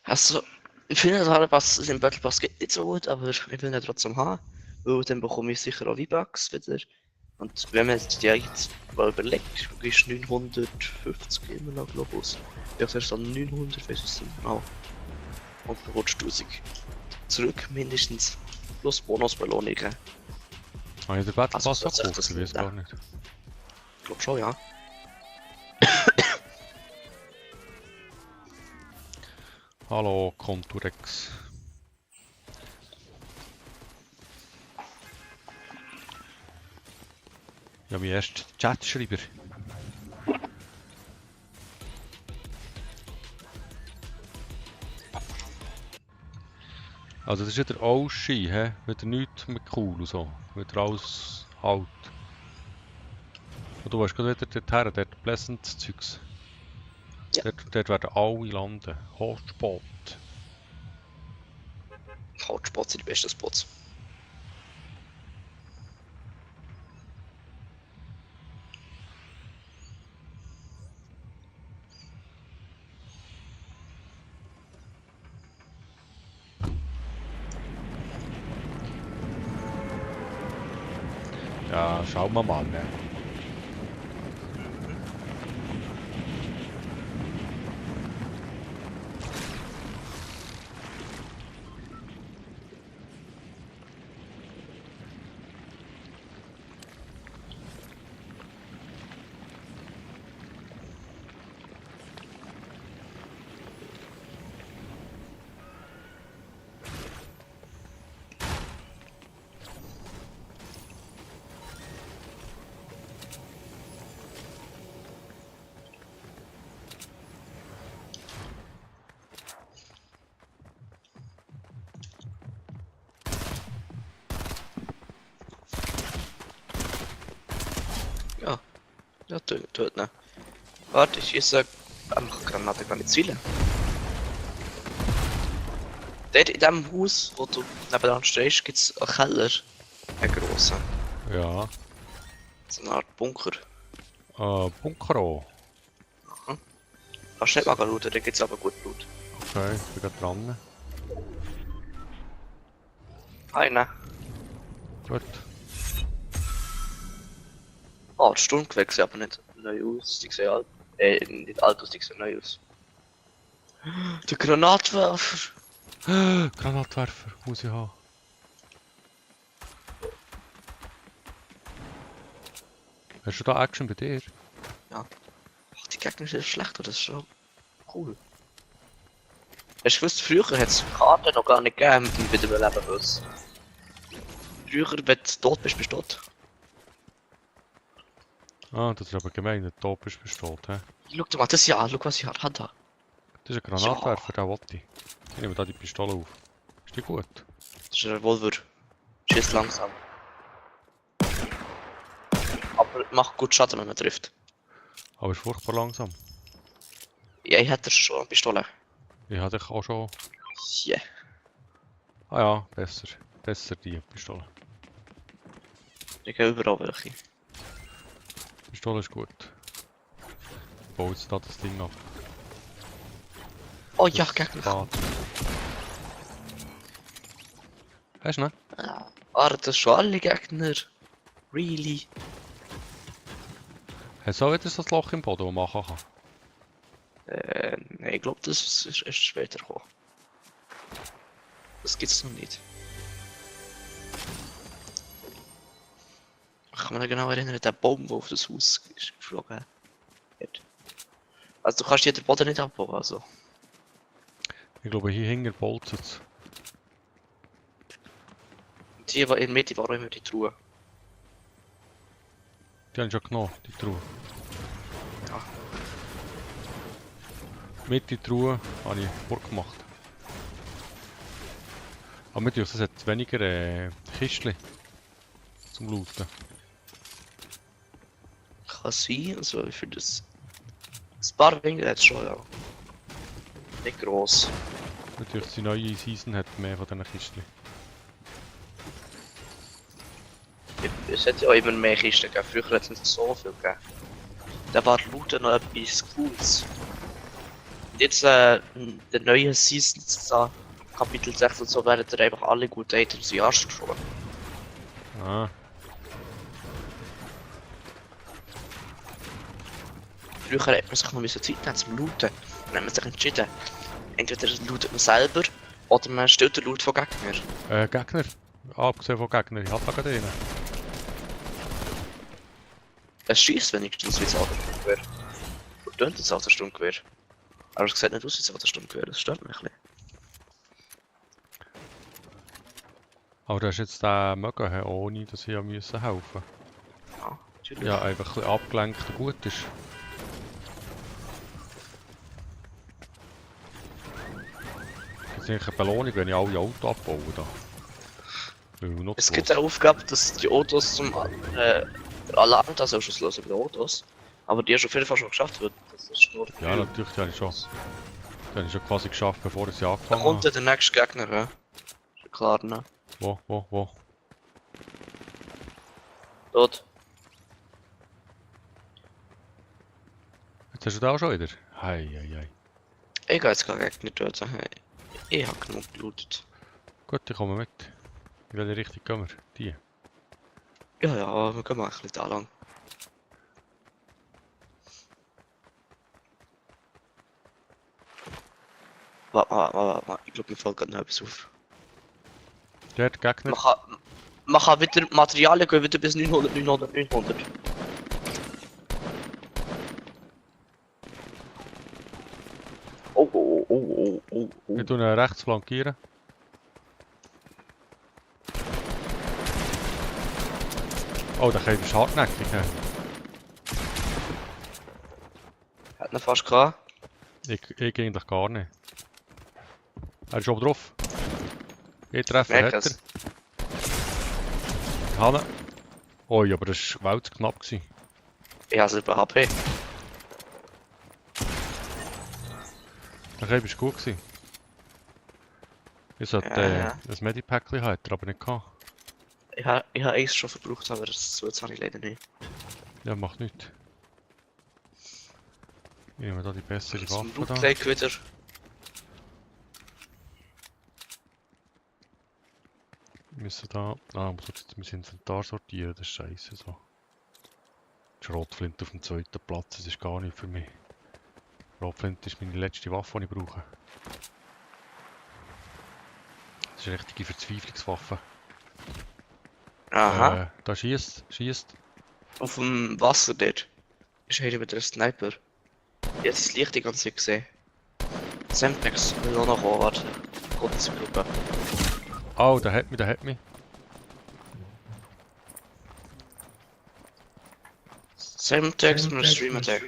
Speaker 2: Also, ich finde den Battle Pass, den Battle Pass geht nicht so gut, aber ich will ihn trotzdem haben, weil dann bekomme ich sicher auch V-Bucks wieder. Und wenn man jetzt die jetzt mal überlegt, ist 950 immer noch, glaube ich, aus. Ja, zuerst dann 900, weiß ich es nicht genau. Und dann rutscht 1000 zurück, mindestens. Plus Bonusbelohnungen.
Speaker 1: Habe ich den Battle
Speaker 2: Also,
Speaker 1: Pass
Speaker 2: so hat sich
Speaker 1: gekauft?
Speaker 2: das
Speaker 1: Ich weiß
Speaker 2: nicht,
Speaker 1: gar nicht.
Speaker 2: Ich glaube schon, ja.
Speaker 1: Hallo, Conturex. Ja, mein erster Chatschreiber. Also das ist wieder Ausschein, hä? Wieder nichts mit cool und so. Wieder alles halt. Und du weißt gerade wieder dorthin, dort Pleasant-Zeugs.
Speaker 2: Ja.
Speaker 1: Dort werden alle landen. Hotspot.
Speaker 2: Hotspots sind die besten Spots.
Speaker 1: Ja, schauen wir mal, ne?
Speaker 2: Ja, ja, töten. Ne? Warte, ich schieße einfach Granate gar nicht zielen. Dort in dem Haus, wo du nebenan stehst, gibt es einen Keller. Einen grossen.
Speaker 1: Ja.
Speaker 2: So eine Art Bunker.
Speaker 1: Bunkero.
Speaker 2: Kannst nicht mal schauen, da gibt es aber gut Blut.
Speaker 1: Okay, ich bin gerade dran.
Speaker 2: Einer.
Speaker 1: Gut.
Speaker 2: Ah, die Sturmgewächse sehen aber nicht neu aus. Die sehen alt. Nicht alt aus, die sehen neu aus. Der Granatwerfer!
Speaker 1: Granatwerfer, muss ich haben. Hast du da Action bei dir?
Speaker 2: Ach, die Gegner sind schlechter, das ist schon cool. Hast du gewusst, früher hat es Karten noch gar nicht gegeben mit dem Wiederbeleben-Bus. Früher, wenn du tot bist, bist du tot.
Speaker 1: Ah, das ist aber gemein, der Top ist bestellt, hä?
Speaker 2: Schau dir mal das hier an, schau was ich habe.
Speaker 1: Das ist ein Granatwerfer, der wollte ich. Ich nehme da die Pistole auf. Ist die gut?
Speaker 2: Das ist ein Revolver. Schießt langsam. Aber macht gut Schaden, wenn man trifft.
Speaker 1: Aber ist furchtbar langsam.
Speaker 2: Ja, ich hätte schon eine Pistole.
Speaker 1: Ich hatte auch schon...
Speaker 2: Yeah.
Speaker 1: Ah ja, besser. Besser die Pistole.
Speaker 2: Ich gehe überall welche.
Speaker 1: Die Pistole ist gut. Ich baue jetzt da das Ding ab.
Speaker 2: Oh ja, Gegner.
Speaker 1: Bad. Hast du ne?
Speaker 2: Ah, waren das schon alle Gegner? Really?
Speaker 1: Hast du auch wieder so ein Loch im Boden, das man machen kann?
Speaker 2: Nein, ich glaube, das ist erst später gekommen. Das gibt's noch nicht. Ich kann mich noch genau erinnern, der Baum, der auf das Haus ist geflogen hat. Also du kannst hier den Boden nicht abbauen, also.
Speaker 1: Ich glaube, hier hinten bolzt es.
Speaker 2: Die, die in der Mitte war immer die Truhe.
Speaker 1: Die haben schon genommen, die Truhe.
Speaker 2: Ja.
Speaker 1: Mit die Truhe habe ich Burg gemacht. Aber mit es hat weniger Kistchen zum Looten.
Speaker 2: Kann sein, also ich finde das. Ein paar Ringe hat es schon, ja. Nicht gross.
Speaker 1: Natürlich, die neue Season hat mehr von diesen Kistchen.
Speaker 2: Es hat ja auch immer mehr Kisten gegeben. Früher hat es nicht so viel gegeben. Da war Looten noch etwas Cooles. Und jetzt, der neue Season, da, Kapitel 6 und so, werden dir einfach alle guten Items in den Arsch geschoben.
Speaker 1: Ah,
Speaker 2: Früher hat man sich noch Zeit nehmen zum Looten. Dann hat man sich entschieden, entweder lootet man selber oder man stellt den Loot von Gegnern.
Speaker 1: Gegner. Abgesehen von Gegnern, ich hab da gerade einen.
Speaker 2: Es schießt wenigstens wie ein Altersturmgewehr. Oder tönt ein Altersturmgewehr. Aber es sieht nicht aus wie ein Altersturmgewehr, das stört mich ein bisschen.
Speaker 1: Aber du hast jetzt den mögen, ohne dass ich helfen musste.
Speaker 2: Ja, natürlich.
Speaker 1: Ja, einfach ein bisschen abgelenkt und gut ist. Das ist eigentlich eine Belohnung, wenn ich alle Autos abbaue. Da.
Speaker 2: Es gibt eine Aufgabe, dass die Autos zum Alarm, das ist ausschlusslos über die Autos. Aber die hast du auf jeden Fall schon geschafft, weil das ist nur
Speaker 1: Ja, natürlich, die habe ich schon. Die habe ich schon quasi geschafft, bevor ich sie
Speaker 2: Da
Speaker 1: angefangen
Speaker 2: kommt
Speaker 1: habe.
Speaker 2: ja der nächste Gegner, ja. Ist ja klar, ne?
Speaker 1: Wo?
Speaker 2: Dort.
Speaker 1: Jetzt hast du da auch schon wieder? Hei.
Speaker 2: Ich gehe jetzt gar nicht töten. Ich habe genug gelootet.
Speaker 1: Gut, ich komme mit. In welche Richtung gehen wir? Die.
Speaker 2: Ja, wir gehen mal ein bisschen da lang. Warte. Ich glaube, mir fällt gerade noch etwas auf.
Speaker 1: Dort, Gegner.
Speaker 2: Man kann wieder Materialien gehen, wieder bis 900. Oh.
Speaker 1: Wir tun rechts flankieren. Oh, der Käfer ist hartnäckig. He.
Speaker 2: Hat ihn fast gehabt.
Speaker 1: Ich eigentlich gar nicht. Er ist oben drauf. Ich treffe,
Speaker 2: Merk
Speaker 1: hat
Speaker 2: es.
Speaker 1: er. Hanne. Oh, aber das war zu knapp gewesen.
Speaker 2: Ich habe es über HP.
Speaker 1: Der Käfer war gut gewesen. Ich sollte
Speaker 2: Ja.
Speaker 1: ein Medipackchen haben, hat er aber nicht gehabt.
Speaker 2: Ich habe Ace schon verbraucht, aber das habe ich leider nicht.
Speaker 1: Ja, macht nichts. Ich nehme da die bessere
Speaker 2: Zum
Speaker 1: Waffe da.
Speaker 2: Loot wieder.
Speaker 1: Wir müssen da... Ah, muss jetzt mein Inventar sortieren, das ist scheiße so. Die Schrotflinte auf dem zweiten Platz, das ist gar nicht für mich. Schrotflinte ist meine letzte Waffe, die ich brauche. Das ist eine richtige Verzweiflungswaffe.
Speaker 2: Aha.
Speaker 1: Da schießt.
Speaker 2: Auf dem Wasser dort. Ist einer mit einem Sniper. Jetzt das Licht die ganze Zeit gesehen. Semtex will auch noch kommen, warte. Kommt zur Gruppe.
Speaker 1: Oh, der hat mich.
Speaker 2: Semtex mit einem Stream Attack.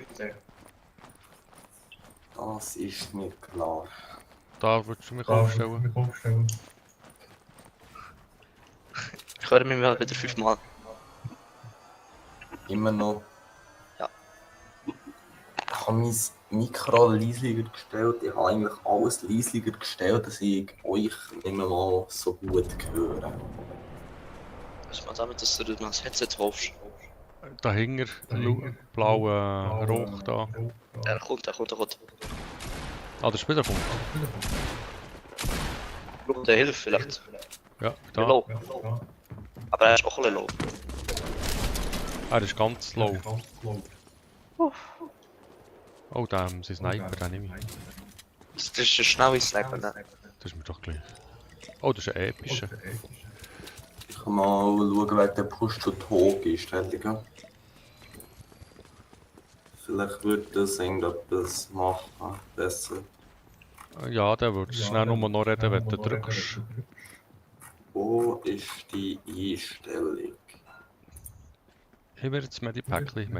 Speaker 3: Das ist mir klar.
Speaker 1: Da würdest du mich aufstellen.
Speaker 2: Ich höre mich mal wieder 5-mal.
Speaker 3: Immer noch.
Speaker 2: Ja.
Speaker 3: Ich habe mein Mikro leislicher gestellt. Ich habe eigentlich alles leislicher gestellt, dass ich euch nicht mehr mal so gut höre.
Speaker 2: Was man damit, dass du das Headset draufst?
Speaker 1: Dahinter, blauer Rauch da.
Speaker 2: Er kommt.
Speaker 1: Ah, der Spieler kommt.
Speaker 2: Schau, der hilft vielleicht.
Speaker 1: Ja,
Speaker 2: Da.
Speaker 1: da.
Speaker 2: Low. Aber er ist auch ein bisschen low.
Speaker 1: Er ist ganz low. Oh, sein Sniper, den nehme ich.
Speaker 2: Das ist ein schneller Sniper, ne?
Speaker 1: Das ist mir doch gleich. Oh, das ist ein epischer.
Speaker 3: Ich kann mal schauen, wer der Push zu Tod ist. Vielleicht würde das irgendetwas machen. Besser.
Speaker 1: Ja, der würde schnell nur noch reden, wenn du drückst.
Speaker 3: Wo ist die Einstellung?
Speaker 1: Haben wir jetzt Medipäckli?
Speaker 2: Und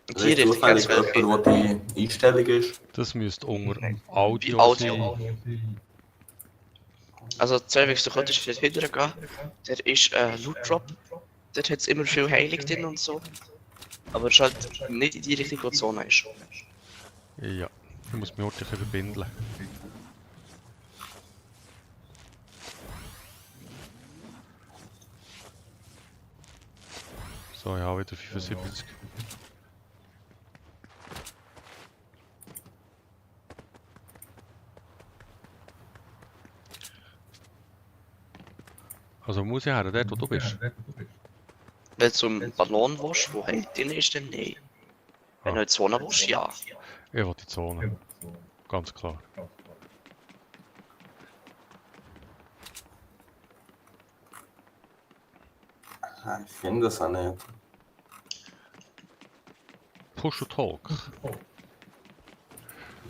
Speaker 3: Das
Speaker 2: hier
Speaker 3: ist
Speaker 2: richtig ganz
Speaker 3: zufällig
Speaker 2: welche.
Speaker 3: jemand, der die Einstellung ist.
Speaker 1: Das müsste unter
Speaker 2: Nein. Wie
Speaker 1: Audio
Speaker 2: Audio.
Speaker 1: sein.
Speaker 2: Also, zuerst, du könntest dort hinterher gehen. Der ist Loot Drop. Dort hat es immer viel Heilig drin und so. Aber es ist halt nicht in die Richtung, wo die Zone ist.
Speaker 1: Ja, ich muss mich ordentlich verbindeln. So, ja, wieder 75. Also muss ich her, dort wo du bist.
Speaker 2: Wenn du zum Ballon willst, wo Heilig drin ist, dann nein. Wenn du in die Zone willst, ja.
Speaker 1: Ich will die Zone. Ganz klar.
Speaker 3: Ich finde das auch nicht.
Speaker 1: Push und Talk.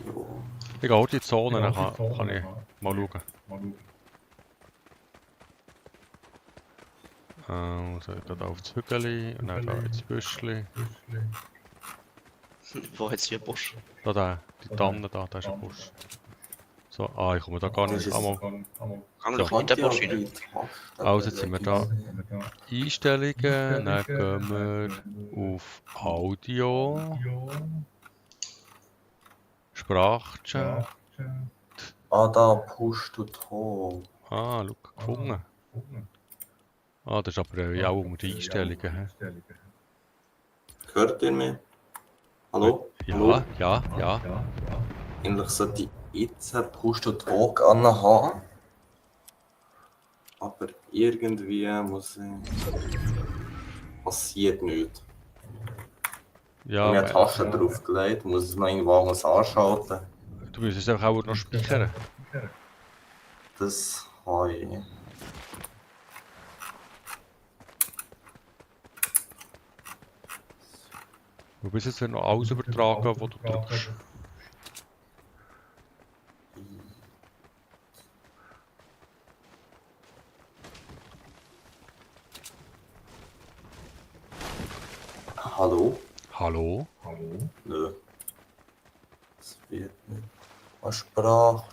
Speaker 3: Jo.
Speaker 1: Ich gehe auch die Zone, dann kann ich mal schauen. Also, da auf das Hügeli und dann da ins Büschli.
Speaker 2: Wo hat es hier einen Busch?
Speaker 1: Da, die Tanne da, da ist ein Busch. So, ich komme da gar nicht. Einmal.
Speaker 2: Gang
Speaker 1: So.
Speaker 2: doch in den Busch rein.
Speaker 1: Also, jetzt sind wir da. Einstellungen, dann gehen wir auf Audio, Sprachchat.
Speaker 3: Da pusht du Ton.
Speaker 1: Schau, gefunden. Das ist aber auch unter die Einstellungen. He?
Speaker 3: Hört ihr mich? Hallo? Hallo?
Speaker 1: Ja.
Speaker 3: Eigentlich sollte ich jetzt Push to Talk anhaben. Aber irgendwie muss ich... passiert nichts.
Speaker 1: Ja,
Speaker 3: Ich habe eine Tasche draufgelegt, muss es noch irgendwo anders anschalten.
Speaker 1: du müsstest einfach auch noch speichern.
Speaker 3: Das habe ich.
Speaker 1: Du bist jetzt noch alles übertragen, wo du drückst.
Speaker 3: Hallo?
Speaker 1: Hallo?
Speaker 3: Nö. Das wird nicht. Was Sprachchat?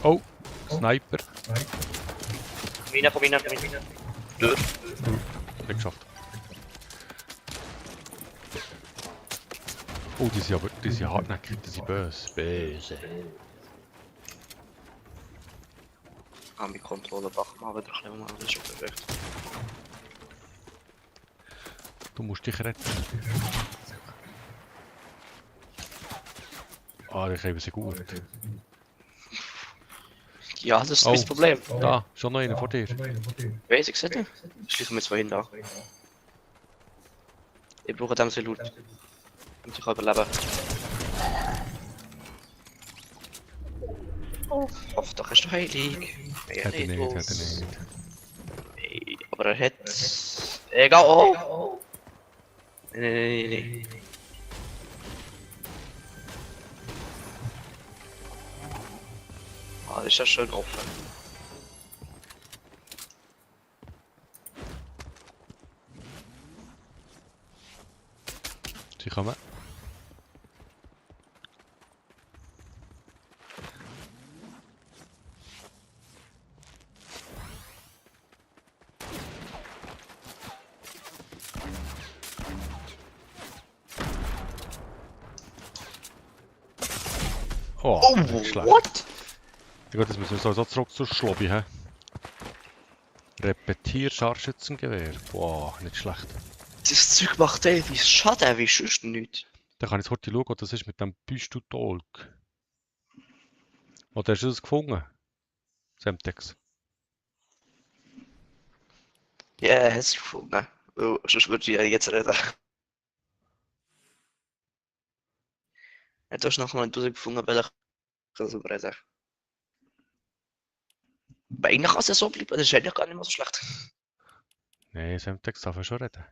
Speaker 1: Oh, Sniper.
Speaker 2: Komm rein. Durch.
Speaker 1: Nicht geschafft. Oh, die sind hartnäckig, die sind böse.
Speaker 2: Mit Kontrolle wachen mal wieder ein bisschen, das ist schon perfekt.
Speaker 1: Du musst dich retten. Die geben sie gut.
Speaker 2: Ja, das ist mein Problem.
Speaker 1: Da, schon noch einer vor dir.
Speaker 2: Weiss ich nicht. Schleichen wir zwei hin da. Ich brauche dem so Loot. Und ich kann überleben. Oh, doch ist doch heilig.
Speaker 1: Hat er nicht.
Speaker 2: Nee, aber er hat... Egal, oh! Nee. Das ist ja schön offen.
Speaker 1: Sie kommen. Oh, nicht schlecht.
Speaker 2: What?
Speaker 1: Ja gut, das müssen wir so zurück zur Schlobby, hä? Repetier-Scharfschützengewehr. Boah, nicht schlecht.
Speaker 2: Das Zeug macht wie Schaden, wie sonst nichts.
Speaker 1: Da kann ich jetzt heute schauen, was das ist mit dem Büstutolk. Oder hast du das gefunden? Semtex.
Speaker 2: Ja, hast du gefunden. Oh, sonst würde ich ja jetzt reden. Ja, du hast noch mal herausgefunden, welcher kann so reden. Aber eigentlich kann es ja so bleiben, das ist eigentlich gar nicht mehr so schlecht.
Speaker 1: Nee, Semtex darf ich schon reden.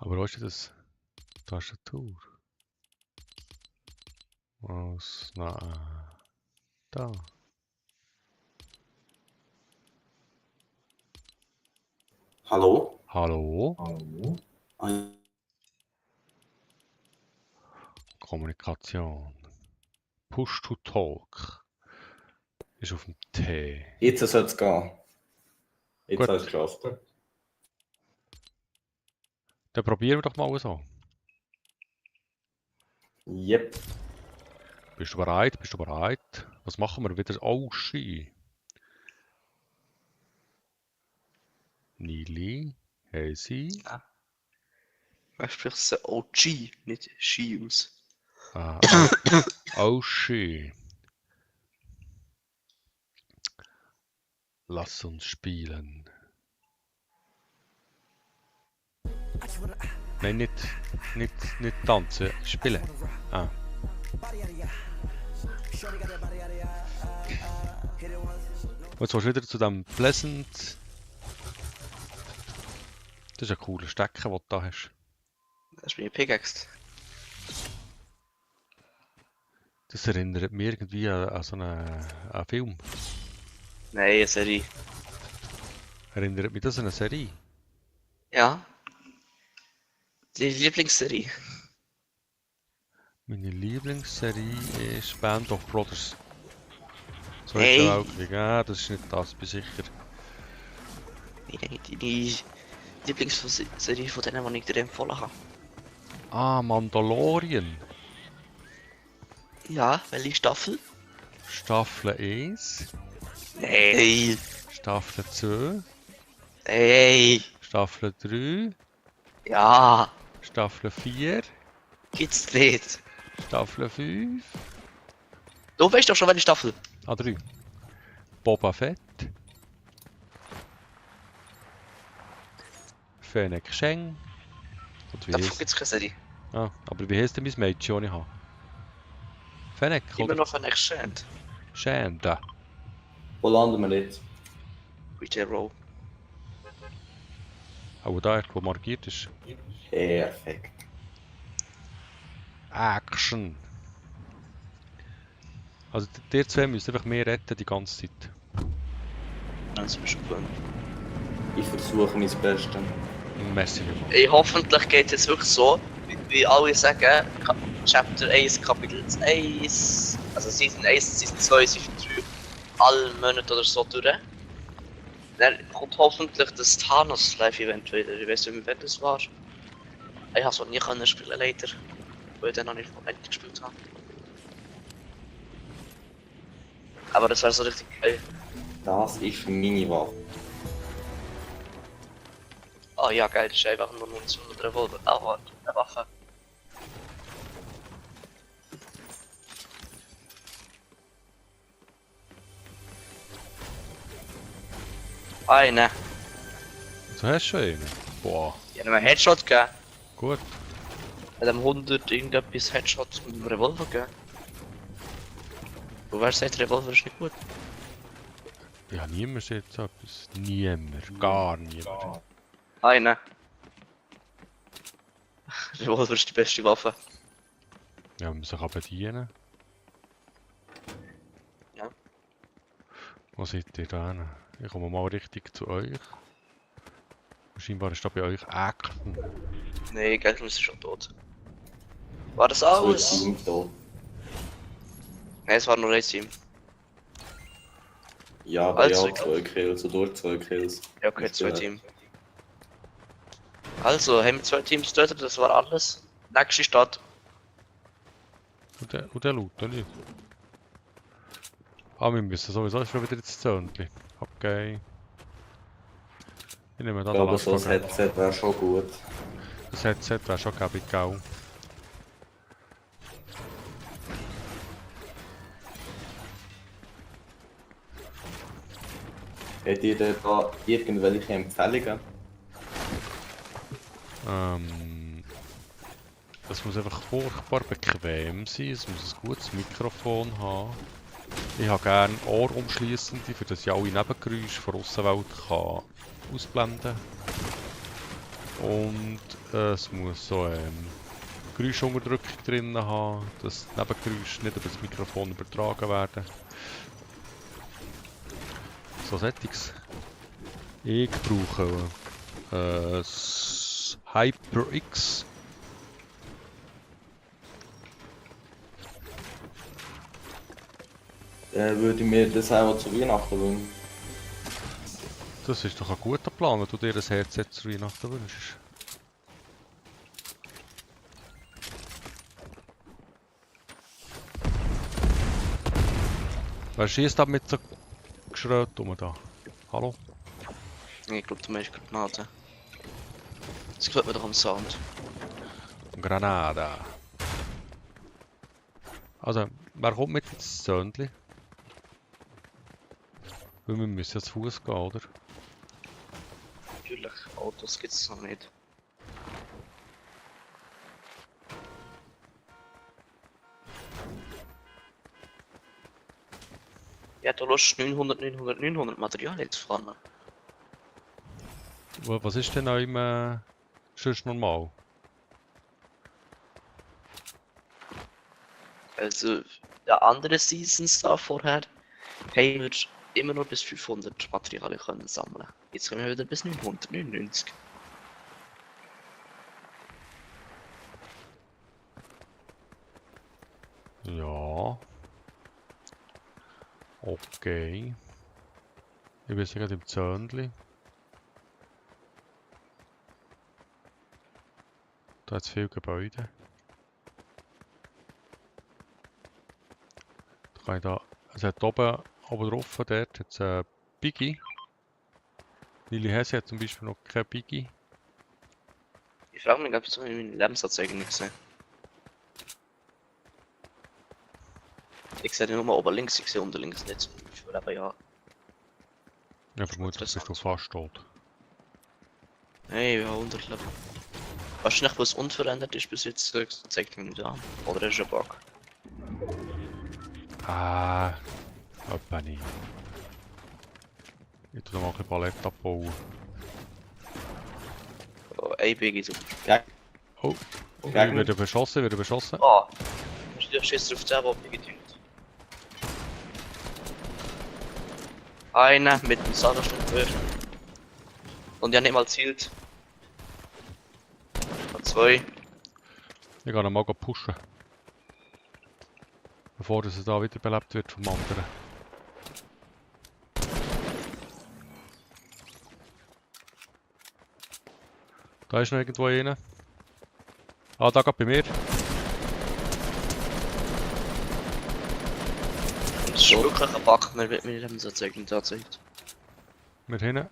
Speaker 1: Aber wo ist denn das? Tastatur? Was? Nein. Da.
Speaker 3: Hallo?
Speaker 1: Hallo?
Speaker 4: Hallo?
Speaker 3: Ah,
Speaker 1: Kommunikation. Push to Talk. Ist auf dem T.
Speaker 3: jetzt sollte es gehen. Jetzt
Speaker 1: Gut.
Speaker 3: hast du es geschafft.
Speaker 1: Dann probieren wir doch mal so.
Speaker 3: Yep.
Speaker 1: Bist du bereit? Bist du bereit? Was machen wir wieder? Oh, Ski. Nili, Hazy.
Speaker 2: Man spricht es OG, nicht Ski aus.
Speaker 1: Oh, Ski. Lass uns spielen. Nein, nicht tanzen, spielen. Ah. Und jetzt willst du wieder zu dem Pleasant. Das ist ein cooler Stecker, den du da hast.
Speaker 2: Das ist meine Pickaxe.
Speaker 1: Das erinnert mich irgendwie an so einen Film.
Speaker 2: Nein, eine Serie.
Speaker 1: Erinnert mich das an eine Serie?
Speaker 2: Ja. Die Lieblingsserie.
Speaker 1: Meine Lieblingsserie ist Band of Brothers. So
Speaker 2: Hey.
Speaker 1: hey. Weltkrieg. Ah, das ist nicht das, bin sicher.
Speaker 2: Nein, die Lieblingsserie von denen, die ich dir empfohlen habe.
Speaker 1: Ah, Mandalorian.
Speaker 2: Ja, welche Staffel?
Speaker 1: Staffel 1,
Speaker 2: Nein.
Speaker 1: Staffel 2,
Speaker 2: Hey.
Speaker 1: Staffel 3,
Speaker 2: Ja.
Speaker 1: Staffel 4,
Speaker 2: Gibt's nicht.
Speaker 1: Staffel 5,
Speaker 2: Du weißt doch schon, welche Staffel.
Speaker 1: 3. Boba Fett. Fennec Sheng. Und wie
Speaker 2: Davon
Speaker 1: heisst...
Speaker 2: gibt's keine Serie.
Speaker 1: Ah, aber wie heisst denn mein Mädchen, das ich habe? Fennec,
Speaker 2: Immer
Speaker 1: oder?
Speaker 2: noch ein Exchange.
Speaker 1: Shang, da.
Speaker 3: Wo landen wir jetzt?
Speaker 2: BJ Rowe.
Speaker 1: Auch da, wo markiert ist.
Speaker 3: Perfekt.
Speaker 1: Action. Also, ihr zwei müsst einfach mehr retten die ganze Zeit.
Speaker 2: Das ist schon gut.
Speaker 3: Ich versuche mein Bestes.
Speaker 1: Merci vielmals.
Speaker 2: Ey, hoffentlich geht es jetzt wirklich so, wie alle sagen, Chapter 1, Kapitel 1, also Season 1, Season 2, Season 3, alle Monate oder so durch. Dann kommt hoffentlich das Thanos Live-Event wieder. Ich weiß nicht mehr, wer das war. Ich habe es auch nie können spielen, leider. Weil ich dann noch nicht von Ende gespielt habe. Aber das wäre so richtig geil.
Speaker 3: Das ist meine Waffe.
Speaker 2: Ah ja, geil, das ist einfach nur Munition und Revolver. Aber eine Waffe. Eine.
Speaker 1: So hast du schon einen? Boah,
Speaker 2: Ich habe ihm einen Headshot gegeben.
Speaker 1: gut.
Speaker 2: Mit einem 100 irgendetwas Headshot mit dem Revolver gegeben. Du weißt, der Revolver ist nicht gut.
Speaker 1: Ja, niemand sieht so etwas. Niemand. Gar niemand.
Speaker 2: Eine. Revolver ist die beste Waffe.
Speaker 1: Ja, man sich auch bedienen.
Speaker 2: Ja.
Speaker 1: Wo seid ihr da hin? Ich komme mal richtig zu euch. Scheinbar ist da bei euch Action.
Speaker 2: Nee, Geld ist schon tot. War das
Speaker 3: So
Speaker 2: alles?
Speaker 3: ist Team da.
Speaker 2: Nein, es war nur ein Team.
Speaker 3: Ja, aber
Speaker 2: Also,
Speaker 3: ja, 2 Kills, so durch 2 Kills.
Speaker 2: Ja, okay,
Speaker 3: Das
Speaker 2: zwei
Speaker 3: ist
Speaker 2: Teams. Also, haben wir 2 Teams getötet, das war alles. Nächste Stadt.
Speaker 1: Und der Loot, oder nicht? Ah, wir müssen sowieso schon wieder ins Zöntli. Okay. Ich nehme da
Speaker 3: Ich glaube, so ein
Speaker 1: Lastwagen.
Speaker 3: Headset wäre schon gut.
Speaker 1: Das Headset wäre schon gäbig, gell?
Speaker 3: Habt ihr da irgendwelche Empfehlungen?
Speaker 1: Es muss einfach furchtbar bequem sein, es muss ein gutes Mikrofon haben. Ich habe gerne Ohrumschliessende, für das ich alle Nebengeräusche von der Aussenwelt kann ausblenden Und es muss so Geräuschunterdrückung drin haben, dass Nebengeräusche nicht über das Mikrofon übertragen werden. So Settings. Ich brauche das HyperX.
Speaker 3: Würde ich mir das auch zu Weihnachten wünschen.
Speaker 1: Das ist doch ein guter Plan, wenn du dir ein Headset zu Weihnachten wünschst. Wer schießt da mit so Geschröt um da? Hallo?
Speaker 2: Ich glaube, du meinst Granaten. Das hört man doch am Sound.
Speaker 1: Granada. Also, wer kommt mit ins Zöndli? Weil wir müssen ja zu Fuß gehen, oder?
Speaker 2: Natürlich, Autos gibt es noch nicht. Ja, du Lust 900 Material einzufahren.
Speaker 1: Was ist denn auch im sonst normal?
Speaker 2: Also, der andere Seasons da vorher haben wir immer nur bis 500 Materialien können sammeln. Jetzt können wir wieder bis 999.
Speaker 1: Ja. Okay. Ich bin jetzt gerade im Zöndli. Da hat es viele Gebäude. Da kann ich da. Es hat oben drauf, dort hat es Biggie. Lili Hesse hat zum Beispiel noch kein Biggie.
Speaker 2: Ich frage mich, ob ich so in meinen Lebensanzeigen nicht gesehen. Ich sehe den nur oben links, ich sehe unten links nicht. Ich will aber ja.
Speaker 1: Ja, vermutlich bist du fast tot.
Speaker 2: Hey, ja, Unterlevel. Wahrscheinlich, was unverändert ist bis jetzt, zeigt mir nicht an. Oder ist ein Bug.
Speaker 1: Ah, etwa nicht. Ich tue noch mal ein bisschen Palette abbauen.
Speaker 2: Oh, ein Biggie super.
Speaker 1: Oh, ich
Speaker 3: Gegner.
Speaker 1: werde beschossen, werde beschossen.
Speaker 2: Ah! Du schießt auf 10, wo Biggie tut. Einer mit dem Sagerstumpf. Und ja nicht mal zielt. Und 2.
Speaker 1: Ich gehe noch mal pushen. Bevor er da wiederbelebt wird vom anderen. Da ist noch irgendwo einer. Ah, da geht bei mir.
Speaker 2: Das ist wirklich ein Bug, man wird mir nicht so zeigen, tatsächlich.
Speaker 1: Wir hinten.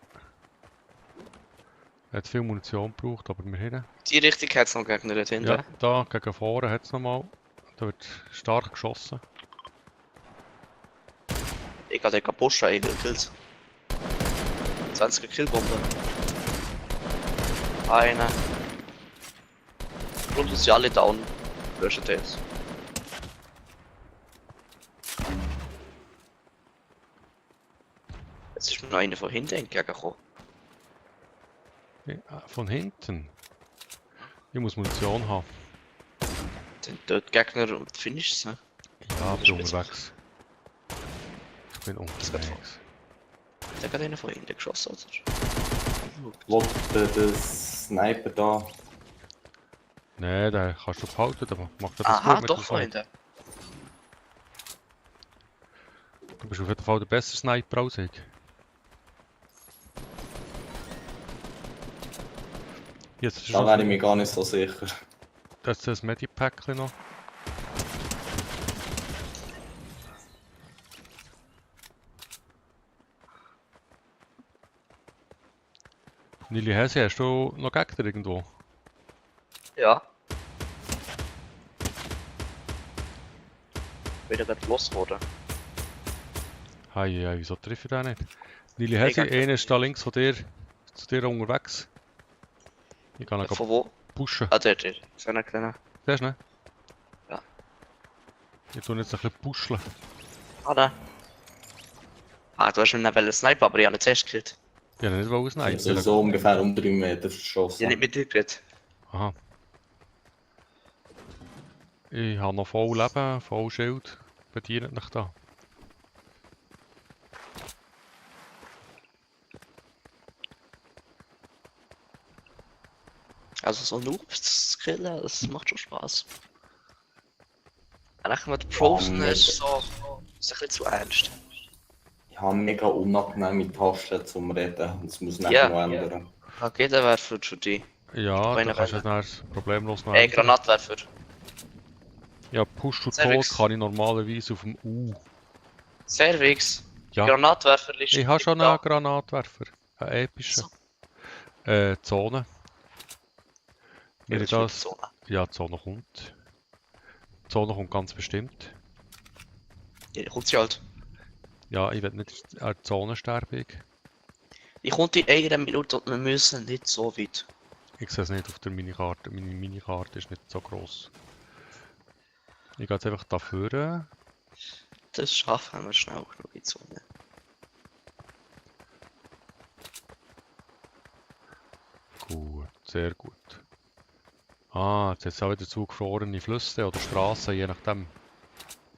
Speaker 1: Er hat viel Munition gebraucht, aber wir hinten.
Speaker 2: Die Richtung hat es noch Gegner dort hinten.
Speaker 1: Ja, da gegen vorne hat es nochmal. Da wird stark geschossen.
Speaker 2: Ich kann den pushen, ich will Kills. 20er Killbombe. Einer. Und sind alle down. Löschen jetzt. Jetzt ist mir noch einer von hinten entgegengekommen.
Speaker 1: Ja, von hinten. Ich muss Munition haben.
Speaker 2: Sind dort Gegner und Finishes, ne?
Speaker 1: Ja, ich bin unterwegs. Ich bin unterwegs.
Speaker 2: Der hat einer von hinten geschossen, oder?
Speaker 3: Wo der Sniper da?
Speaker 1: Nee, den kannst du behalten, der macht das
Speaker 2: Aha,
Speaker 1: gut mit
Speaker 2: doch
Speaker 1: dem
Speaker 2: von
Speaker 1: Sniper.
Speaker 2: hinten.
Speaker 1: Du bist auf jeden Fall der bessere Sniper als ich. Jetzt ist
Speaker 3: Da wäre ich mir gar nicht so sicher.
Speaker 1: das ist das Medipack noch. Nili Hesse, hast du noch Gegner irgendwo?
Speaker 2: Ja. Wieder gerade losgeworden.
Speaker 1: Hei, wieso treffe ich den nicht? Nili Hesse,
Speaker 2: Gegner.
Speaker 1: einer ist da links von dir, zu dir unterwegs. Ich kann ihn
Speaker 2: Von wo?
Speaker 1: pushen.
Speaker 2: Ah, der. Ist einer kleiner.
Speaker 1: Siehst du, ne?
Speaker 2: Ja.
Speaker 1: Ich tue jetzt ein bisschen pushen.
Speaker 2: Ah, da. Ah, du hast mir einen Sniper, aber ich habe ihn zuerst gekillt.
Speaker 1: Ja, nicht wollen
Speaker 3: Ich
Speaker 1: snipen.
Speaker 3: habe so ungefähr um 3 Meter verschossen.
Speaker 2: Ja, nicht mit dir geredet.
Speaker 1: Aha. Ich habe noch voll Leben, voll Schild. Bedient mich da.
Speaker 2: Also so Noobs zu killen, das macht schon Spaß. Wenn du Pros
Speaker 3: Ja,
Speaker 2: hast, so, ist ein bisschen zu ernst.
Speaker 3: Ich habe mega unangenehme Tasten zum Reden. Das muss ich
Speaker 2: Ja.
Speaker 3: noch ändern.
Speaker 2: Raketenwerfer für dich.
Speaker 1: Ja,
Speaker 2: Meine
Speaker 1: da kannst du
Speaker 2: Rennen.
Speaker 1: dann problemlos noch ändern.
Speaker 2: Granatwerfer.
Speaker 1: Ja, Push to
Speaker 2: Sehr
Speaker 1: Talk
Speaker 2: fix.
Speaker 1: kann ich normalerweise auf dem U.
Speaker 2: Servix.
Speaker 1: Ja,
Speaker 2: Granatwerferliste.
Speaker 1: ich habe schon einen Granatwerfer. Einen epischen.
Speaker 2: So.
Speaker 1: Zone. Wenn ich das...
Speaker 2: So.
Speaker 1: Ja, die Zone kommt. Die Zone kommt ganz bestimmt.
Speaker 2: Ja, kommt sie halt.
Speaker 1: Ja, ich will nicht an der Zone sterben.
Speaker 2: Die kommt in einer Minute und wir müssen nicht so weit.
Speaker 1: Ich sehe es nicht auf der Minikarte. Meine Minikarte ist nicht so gross. Ich gehe jetzt einfach da vorne.
Speaker 2: Das schaffen wir schnell genug in die Zone.
Speaker 1: Gut, sehr gut. Ah, jetzt hat es auch wieder zugefrorene Flüsse oder Straßen, je nachdem.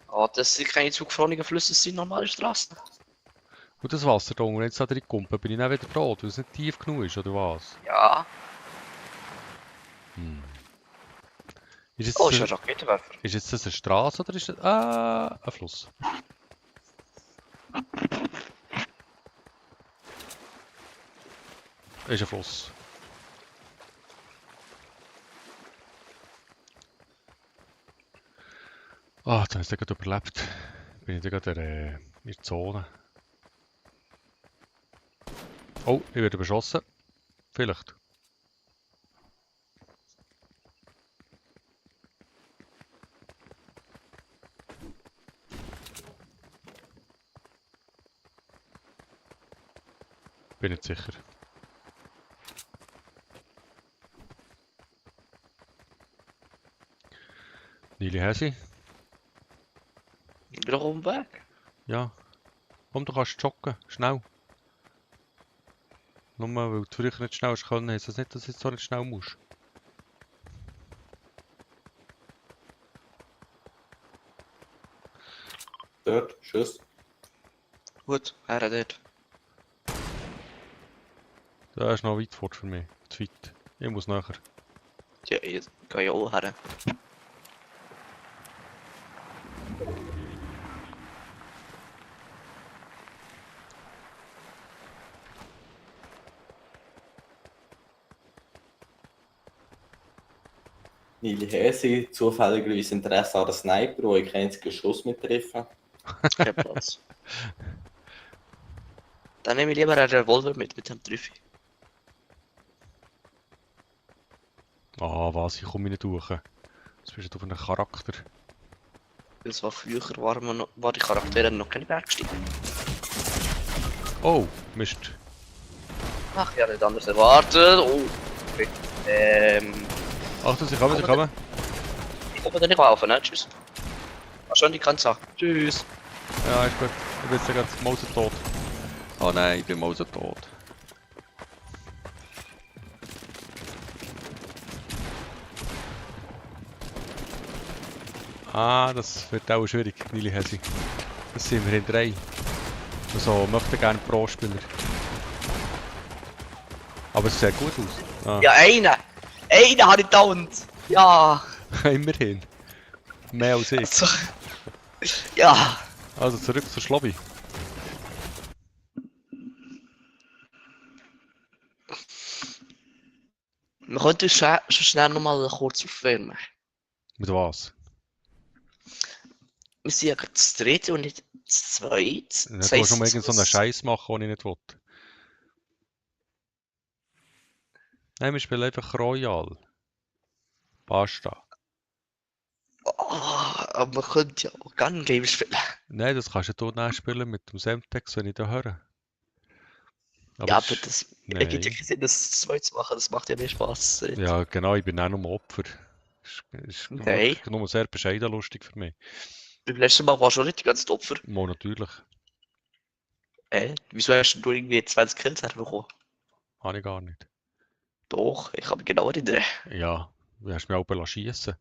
Speaker 2: Ah, das sind keine zugefrorenen Flüsse, das sind normale Straßen.
Speaker 1: Und das Wasser da unten, jetzt da drin kumpen, bin ich dann wieder tot, weil es nicht tief genug ist, oder was?
Speaker 2: Ja.
Speaker 1: Hm. Ist jetzt,
Speaker 2: Oh, ist ein Raketenwerfer.
Speaker 1: ist jetzt das eine Straße oder ist das... Ah, ein Fluss. Ist ein Fluss. Ah, jetzt habe ich es gerade überlebt. Bin ich da gerade in der Zone. Oh, ich werde beschossen. Vielleicht. Bin nicht sicher. Nili Häsi?
Speaker 2: Ich bin doch auf dem Weg.
Speaker 1: Ja. Komm, du kannst joggen. Schnell. Nur weil du früher nicht schnell hast können, heisst das nicht, dass du jetzt so nicht schnell musst.
Speaker 3: Dort, Schuss.
Speaker 2: Gut, er dort.
Speaker 1: Das ist noch weit fort für mich. Zu weit. Ich muss näher.
Speaker 2: Ja, ich gehe ja auch her.
Speaker 3: Nili Häsi, zufälligerweise Interesse an den Sniper, wo ich keinen einzigen Schuss mittreffe.
Speaker 2: Kein Platz. Dann nehme ich lieber einen Revolver mit dem Treffer.
Speaker 1: Ah, was? Ich komme nicht durch. Was bist du für einen Charakter?
Speaker 2: Das war früher, war die Charaktere noch keine Bergstiege.
Speaker 1: Oh, Mist.
Speaker 2: Ach, ich habe nicht anders erwartet. Oh, okay.
Speaker 1: Achtung, sie kommen, sie kommen.
Speaker 2: Ich komme da nicht laufen, ne? Tschüss. Ach schon, die kann sagen. Tschüss.
Speaker 1: Ja, ist gut. Ich bin jetzt gerade mausetot. Oh nein, ich bin mausetot. Ah, das wird auch schwierig, Nili Häsi. Das sind wir in 3. Also, möchte gerne Pro-Spieler. Aber es sieht gut aus. Ah,
Speaker 2: Ja, einer! Einer habe ich dauernd! Ja!
Speaker 1: immerhin. Mehr als ich.
Speaker 2: Also, ja!
Speaker 1: Also zurück zur Schlobby.
Speaker 2: Wir könnten schon schnell nochmal kurz aufwärmen.
Speaker 1: Mit was?
Speaker 2: Wir sind ja gerade das dritte und nicht das zweite.
Speaker 1: Du willst schon mal irgend so einen Scheiß machen, den ich nicht will. Nein, wir spielen einfach Royal. Basta.
Speaker 2: Oh, aber man könnte ja auch Gun Game spielen.
Speaker 1: Nein, das kannst du hier spielen mit dem Semtex, wenn ich da höre.
Speaker 2: Ja,
Speaker 1: es
Speaker 2: aber
Speaker 1: ist-
Speaker 2: das
Speaker 1: Nein.
Speaker 2: ergibt ja keinen Sinn, das zu zweit zu machen. Das macht ja mehr Spaß.
Speaker 1: Ja, genau, ich bin auch nur Opfer. Ist
Speaker 2: Nein.
Speaker 1: wirklich nur sehr bescheiden lustig für mich.
Speaker 2: Beim letzten Mal warst du nicht die ganze Opfer.
Speaker 1: Mal natürlich.
Speaker 2: Wieso hast du irgendwie 20 Kills bekommen?
Speaker 1: Habe ich gar nicht.
Speaker 2: Doch, ich habe genau erinnern.
Speaker 1: Ja, du hast mich auch schiessen.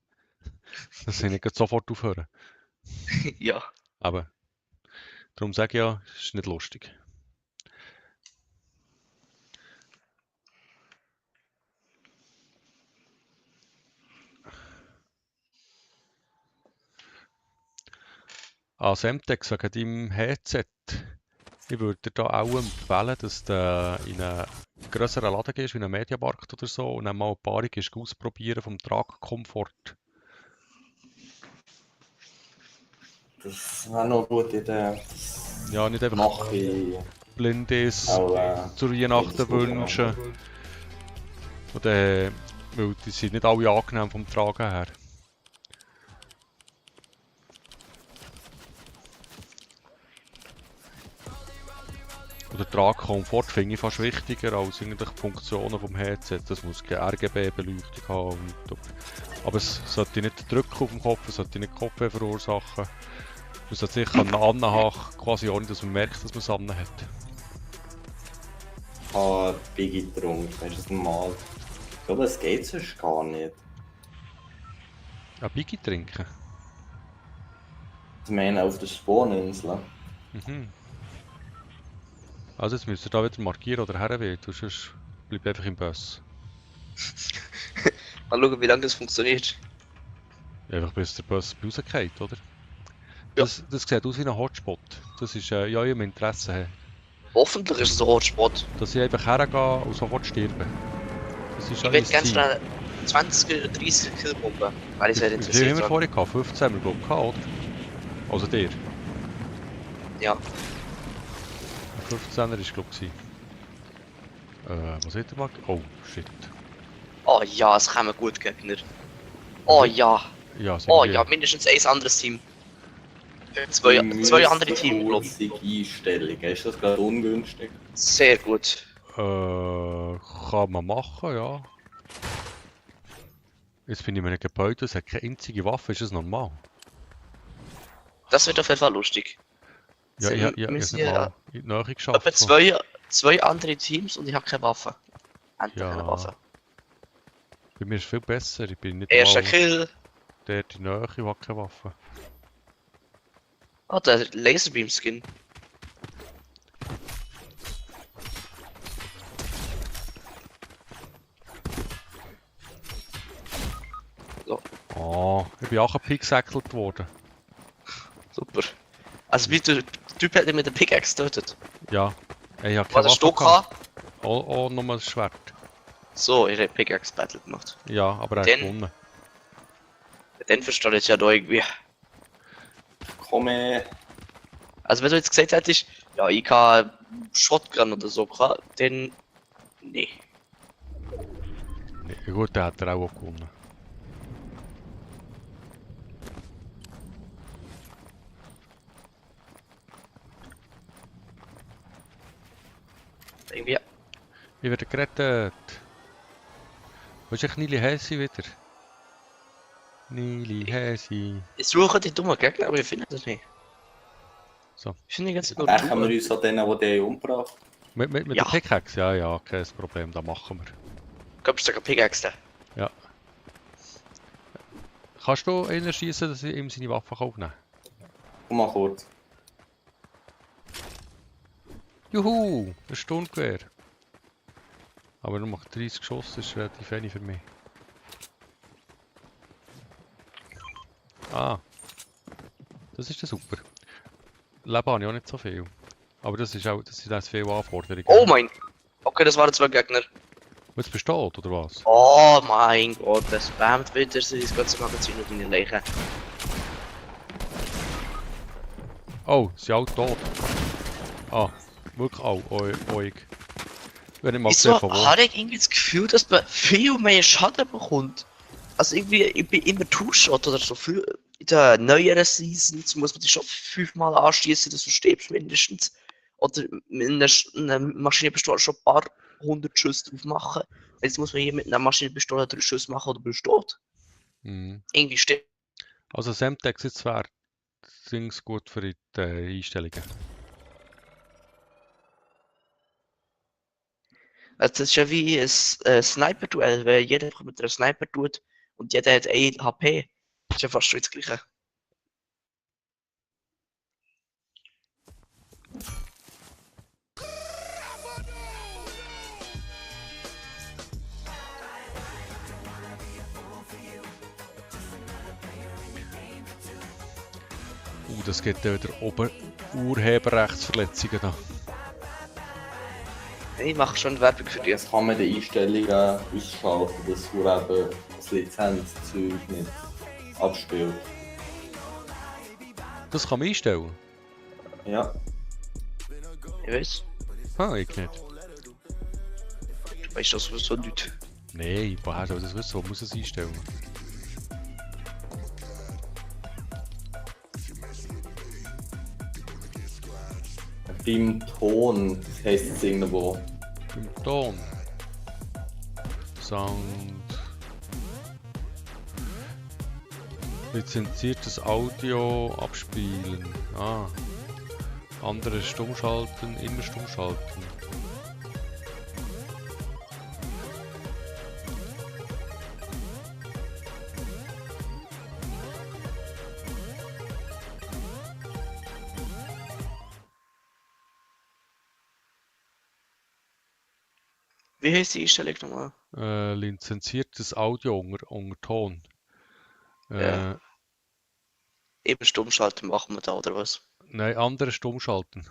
Speaker 1: Das ich nicht sofort aufhören.
Speaker 2: Ja.
Speaker 1: Aber darum sage ich ja, es ist nicht lustig. An Semtex wegen deinem Headset. Ich würde dir da auch empfehlen, dass du in einen grösseren Laden gehst, wie einen Mediamarkt oder so, und dann mal ein paar ausprobieren vom Tragkomfort.
Speaker 3: Das wäre noch eine gute Idee.
Speaker 1: Ja, nicht einfach
Speaker 3: Mache ich
Speaker 1: Blindes
Speaker 3: auch
Speaker 1: zu Weihnachten wünschen. Und, weil die sind nicht alle angenehm vom Tragen her. Oder Tragkomfort finde ich fast wichtiger als eigentlich die Funktionen vom Headset. Das muss keine RGB-Beleuchtung haben. Aber es sollte nicht drücken auf dem Kopf, es sollte nicht Kopfweh verursachen. Man sollte sich anhaben, quasi ohne dass man merkt, dass man es anhat.
Speaker 3: Ich habe Biggie getrunken, das ist normal. Ich glaube, es geht sonst gar nicht.
Speaker 1: Ein Biggie trinken?
Speaker 3: Ich meine, auf der Spawninsel.
Speaker 1: Mhm. Also jetzt müsst ihr da wieder markieren oder herwählen, sonst bleibt einfach im Bus.
Speaker 2: Mal schauen, wie lange das funktioniert.
Speaker 1: Einfach bis der Bus rausgeht, oder?
Speaker 2: Ja.
Speaker 1: Das sieht aus wie ein Hotspot. Das ist ja im Interesse,
Speaker 2: Hoffentlich ist es ein Hotspot.
Speaker 1: dass ich einfach hergehe und sofort sterbe. Das ist
Speaker 2: Ich
Speaker 1: ja
Speaker 2: will
Speaker 1: mein
Speaker 2: ganz
Speaker 1: Ziel.
Speaker 2: schnell 20 oder 30 Killbomben, weil ich es
Speaker 1: Wie
Speaker 2: nicht
Speaker 1: viel haben wir
Speaker 2: interessiert.
Speaker 1: vorhin gehabt? 15 haben wir glaube ich gehabt, oder? Also der.
Speaker 2: Ja.
Speaker 1: Ein 15er ist glaube ich. Was hat er mal? Oh, shit.
Speaker 2: Oh ja, es kommen gut Gegner. Oh ja.
Speaker 1: Ja, sind
Speaker 2: Oh
Speaker 1: wir-
Speaker 2: ja, mindestens ein anderes Team. Zwei andere Teams, glaube ich.
Speaker 3: Einstellungen. Ist das gerade ungünstig?
Speaker 2: Sehr gut.
Speaker 1: kann man machen, ja. Jetzt bin ich in einem Gebäude, es hat keine einzige Waffe, ist das normal?
Speaker 2: Das wird auf jeden Fall lustig.
Speaker 1: Ja,
Speaker 2: Sie
Speaker 1: ich habe
Speaker 2: müssen
Speaker 1: es
Speaker 2: ja
Speaker 1: mal in die Nähe geschafft.
Speaker 2: etwa zwei andere Teams und ich habe keine Waffe. Endlich
Speaker 1: Ja.
Speaker 2: keine Waffe.
Speaker 1: Bei mir ist es viel besser, ich bin nicht
Speaker 2: Erster
Speaker 1: mal
Speaker 2: Kill.
Speaker 1: der in die Nähe, ich habe keine Waffe.
Speaker 2: Ah, der Laserbeam Skin.
Speaker 1: Oh, ich bin auch gepixeckelt worden.
Speaker 2: Super. Also wie der Typ hat dich mit der Pickaxe getötet.
Speaker 1: Ja, ich habe keine
Speaker 2: Was hast
Speaker 1: Waffe
Speaker 2: du gehabt?
Speaker 1: Oh, nur ein Schwert.
Speaker 2: So, ihre Pickaxe Battle gemacht.
Speaker 1: Ja, aber er hat
Speaker 2: Den-
Speaker 1: gewonnen.
Speaker 2: Den verstehe ich ja da irgendwie.
Speaker 3: Komm her.
Speaker 2: Also wenn du jetzt gesagt hättest, ja, ich kann Shotgun oder so gehabt, dann... Nee.
Speaker 1: Nee, gut, der hat er auch gewonnen.
Speaker 2: Irgendwie...
Speaker 1: Ich werde gerettet. Wo ist echt Nili Häsi wieder? Nili Häsi.
Speaker 2: Ich suche die dummen Gegner, aber ich finde das nicht.
Speaker 1: So.
Speaker 2: Ich finde die ganze Zeit nur
Speaker 3: Rächen wir
Speaker 2: dumme.
Speaker 3: uns an denen, die umgebracht haben.
Speaker 1: Mit
Speaker 2: Ja.
Speaker 1: der Pickaxe? Ja, ja, kein Problem, das machen wir.
Speaker 2: Kommst du eine Pickaxe?
Speaker 1: Ja. Kannst du einen schießen, dass ich ihm seine Waffe aufnehmen kann?
Speaker 3: Komm mal kurz.
Speaker 1: Juhu, ein Sturmgewehr. Aber er macht 30 Geschosse, das ist relativ wenig für mich. Ah. Das ist ja super. Leben habe ich auch nicht so viel. Aber das sind auch viele Anforderungen.
Speaker 2: Oh mein... Okay, das waren zwei Gegner.
Speaker 1: Was besteht, oder was?
Speaker 2: Oh mein Gott, das spammt wieder sein ganze Magazin und deine Leichen.
Speaker 1: Oh, sie sind alle tot. Ah, wirklich auch, euch. Wenn ich mal
Speaker 2: Wieso
Speaker 1: gesehen von wo.
Speaker 2: habe ich irgendwie das Gefühl, dass man viel mehr Schaden bekommt? Also irgendwie, ich bin immer Two-Shot oder so. In den neueren Seasons muss man die schon 5-mal anschießen, dass du stirbst mindestens. Oder mit einer Maschinenpistole schon ein paar 100 Schüsse drauf machen. Jetzt muss man hier mit einer Maschinenpistole 3 Schüsse machen oder bist du tot.
Speaker 1: Mhm.
Speaker 2: Irgendwie stirbt.
Speaker 1: Also Semtex ist zwar Dings gut für die Einstellungen.
Speaker 2: Also das ist ja wie ein Sniper-Duell, weil jeder mit einem Sniper tut und jeder hat 1 HP. Das ist ja fast schon das Gleiche.
Speaker 1: Das gibt ja wieder Urheberrechtsverletzungen da.
Speaker 2: Ich mache schon Werbung für dich.
Speaker 3: Jetzt kann man die Einstellungen ausschalten, dass er eben das Lizenzzeug nicht abspielt.
Speaker 1: Das kann man einstellen.
Speaker 3: Ja.
Speaker 2: Ich weiß.
Speaker 1: Ah, ich nicht.
Speaker 2: Du weißt das so nicht.
Speaker 1: Nein, woher soll ich das wissen? Wo muss ich es einstellen?
Speaker 3: Beim Ton, das heisst es irgendwo.
Speaker 1: Im Ton. Sound. Lizenziertes Audio abspielen. Ah. Andere stumm schalten, immer stumm schalten.
Speaker 2: Wie heisst die Einstellung nochmal?
Speaker 1: Lizenziertes Audio unter Ton.
Speaker 2: Ja. Eben stumm schalten machen wir da, oder was?
Speaker 1: Nein, andere stumm schalten.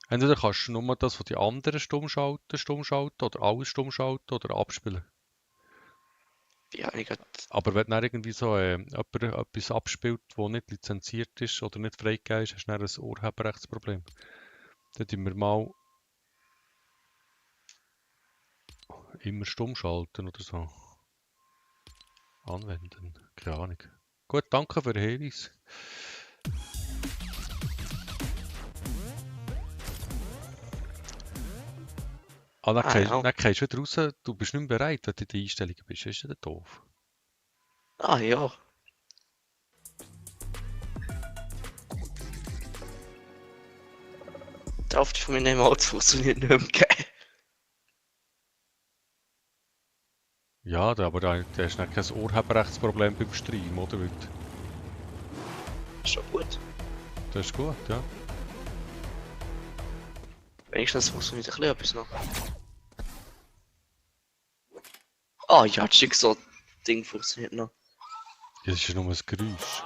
Speaker 1: Entweder kannst du nur das, was die anderen stumm schalten oder alles stumm schalten oder abspielen.
Speaker 2: Ja, ich grad...
Speaker 1: Aber wenn dann irgendwie so jemand etwas abspielt, das nicht lizenziert ist oder nicht freigegeben ist, hast du dann ein Urheberrechtsproblem. Dann tun wir mal immer stumm schalten oder so. Anwenden, keine Ahnung. Gut, danke für den Hinweis. Dann
Speaker 2: ja.
Speaker 1: gehst du wieder raus, du bist nicht mehr bereit, wenn du in den Einstellungen bist. Ist das doof?
Speaker 2: Ah ja. Die Hälfte von meinen Emotes funktioniert nicht mehr.
Speaker 1: Ja, aber da hast du kein Urheberrechtsproblem beim Stream, oder?
Speaker 2: Schon gut.
Speaker 1: Das ist gut, ja.
Speaker 2: Wenigstens funktioniert ein bisschen etwas noch. Ah ja, das Jigsaw-Ding funktioniert noch.
Speaker 1: Das ist ja nur ein Geräusch.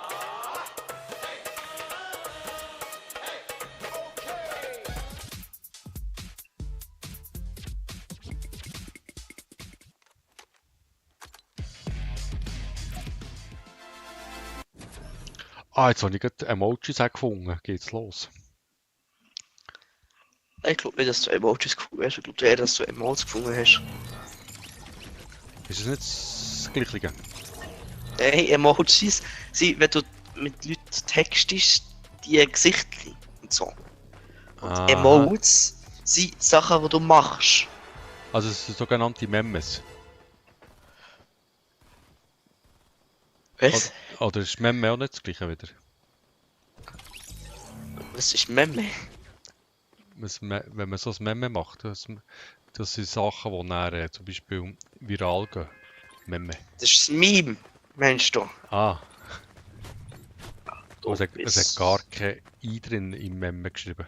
Speaker 1: Ah, jetzt habe ich gerade Emojis auch gefunden. Geht's los?
Speaker 2: Ich glaube nicht, dass du Emojis gefunden hast. Ich glaube eher, dass du Emotes gefunden hast.
Speaker 1: Ist es nicht das Gleiche?
Speaker 2: Hey, Emojis sind, wenn du mit Leuten textest, die Gesichter und so. Und
Speaker 1: Aha.
Speaker 2: Emotes sind Sachen, die du machst.
Speaker 1: Also es sind sogenannte Memes.
Speaker 2: Was?
Speaker 1: Oder ist Meme auch nicht das Gleiche wieder?
Speaker 2: Was ist Meme?
Speaker 1: Wenn man so ein Meme macht, das sind Sachen, die dann zum Beispiel viral gehen. Meme.
Speaker 2: Das ist ein Meme, meinst du?
Speaker 1: Ah.
Speaker 2: Du
Speaker 1: Es hat
Speaker 2: bist-
Speaker 1: gar kein I drin im Meme geschrieben.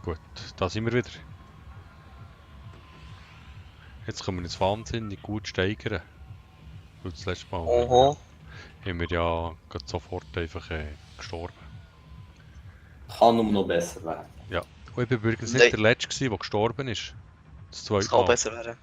Speaker 1: Gut, da sind wir wieder. Jetzt können wir uns wahnsinnig gut steigern. Weil das letzte Mal
Speaker 2: Oho.
Speaker 1: haben wir ja gerade sofort einfach gestorben.
Speaker 3: Kann nur noch besser werden.
Speaker 1: Ja. Und ich bin übrigens
Speaker 2: Nein.
Speaker 1: nicht der Letzte, der gestorben ist. Das zweite
Speaker 2: Das kann auch
Speaker 1: Mal.
Speaker 2: besser werden.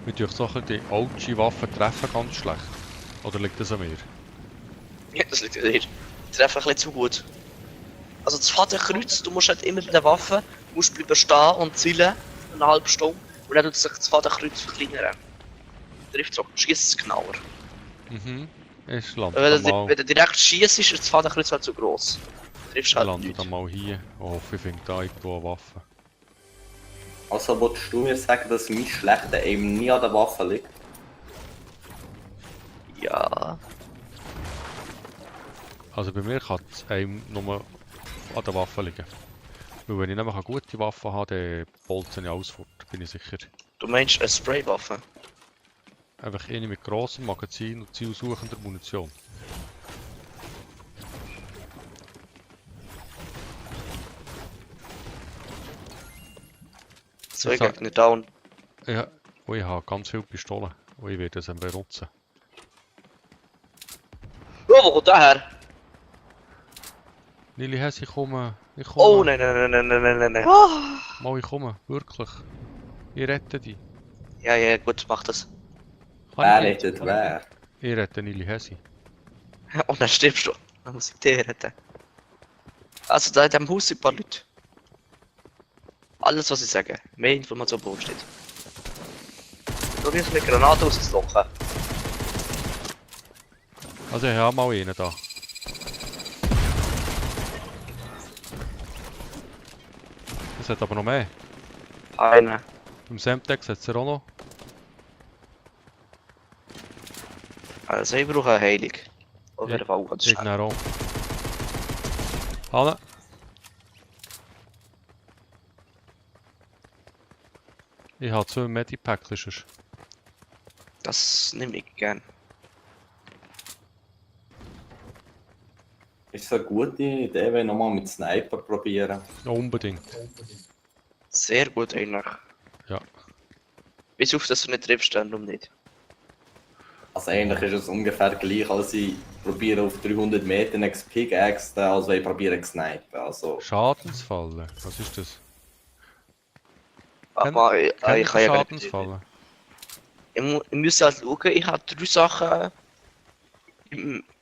Speaker 1: Mit euch so die OG-Waffen treffen ganz schlecht. Oder liegt das an mir?
Speaker 2: Ja, das liegt ja dir. Die treffen ein bisschen zu gut. Also das Fadenkreuz, du musst halt immer bei der Waffe, musst bleiben stehen und zielen, eine halbe Stunde. Und dann tut sich das Fadenkreuz verkleinern. Trifft es schießt es genauer.
Speaker 1: Mhm. Ich lande
Speaker 2: Wenn
Speaker 1: da
Speaker 2: du,
Speaker 1: mal,
Speaker 2: wenn du direkt schießt, ist das Fadenkreuz halt zu gross. Triffst
Speaker 1: ich
Speaker 2: halt
Speaker 1: lande
Speaker 2: nicht.
Speaker 1: da mal hier. Ich hoffe, ich finde da irgendwo eine Waffe.
Speaker 3: Also wolltest du mir sagen, dass mein schlechter Aim nie an der Waffe liegt?
Speaker 2: Ja.
Speaker 1: Also bei mir kann es einem nur an der Waffe liegen. Weil wenn ich nämlich eine gute Waffe habe, dann bolzen ich alles fort, bin ich sicher.
Speaker 2: Du meinst eine Spraywaffe?
Speaker 1: Einfach eine mit grossem Magazin und zielsuchender Munition.
Speaker 2: Zwei
Speaker 1: sag-
Speaker 2: Gegner down.
Speaker 1: Ja, und ich habe ganz viele Pistolen und ich werde sie benutzen.
Speaker 2: Oh, wo kommt der her?
Speaker 1: Nili Hess, ich komme. Ich komme.
Speaker 2: Oh, nein, nein, nein, nein, nein, nein, nein. Ah.
Speaker 1: Mal, ich komme. Wirklich. Ich rette dich.
Speaker 2: Ja, ja, gut, mach das.
Speaker 3: Wer
Speaker 1: Kann ich nicht.
Speaker 3: rettet wer?
Speaker 1: Ich rette Nili Hessi.
Speaker 2: Und dann stirbst du. Dann muss ich dich retten. Also, da in diesem Haus sind ein paar Leute. Alles, was ich sage. Mehr Information brauchst du nicht. Probier es mit Granaten auszulocken.
Speaker 1: Also, ich habe mal einen da. Es hat aber noch mehr.
Speaker 2: Einen.
Speaker 1: Im Semtex hat es ja auch noch.
Speaker 2: Also, ich brauche eine Heilung. Auf
Speaker 1: Ja,
Speaker 2: jeden Fall ganz schnell.
Speaker 1: Irgendein auch. Hanne. Ich habe 2 Medipacklis.
Speaker 2: Das nehme ich gern.
Speaker 3: Ist es eine gute Idee, wenn wir nochmal mit Sniper probieren?
Speaker 1: Ja, unbedingt.
Speaker 2: Sehr gut eigentlich.
Speaker 1: Ja.
Speaker 2: Bis auf, dass du nicht triffst, dann nicht.
Speaker 3: Also eigentlich ist es ungefähr gleich, als ich probiere auf 300 Meter eine Pickaxe, als wenn ich probiere zu snipen. Also,
Speaker 1: Schadensfalle. Was ist das?
Speaker 2: Aber ich
Speaker 1: Kennt ihr
Speaker 2: kann ja gar nicht.
Speaker 1: Schadensfalle?
Speaker 2: Ich muss halt schauen, ich habe 3 Sachen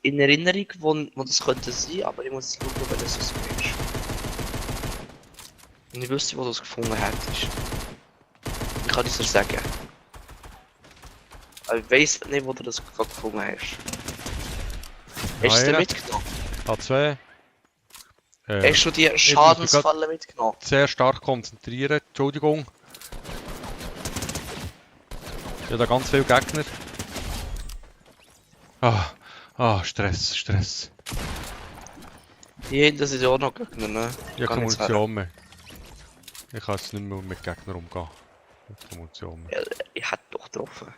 Speaker 2: in Erinnerung, wo das könnte sein, aber ich muss schauen, welches es ist. Und ich wüsste, wo du es gefunden hättest. Ich kann dir das sagen. Aber ich weiss nicht, wo du das gefunden hast. Hast du es denn
Speaker 1: Einer.
Speaker 2: mitgenommen?
Speaker 1: H2.
Speaker 2: Hast du die Schadensfalle mitgenommen?
Speaker 1: Sehr stark konzentrieren. Entschuldigung. Ich habe da ganz viele Gegner. Stress, Stress.
Speaker 2: Hier hinten sind ja auch noch Gegner, ne?
Speaker 1: Ich habe
Speaker 2: Kann
Speaker 1: keine
Speaker 2: nicht sagen.
Speaker 1: Munition mehr. Ich kann jetzt nicht mehr mit Gegnern umgehen. Ich habe keine Munition mehr.
Speaker 2: Ja, ich hätte doch getroffen.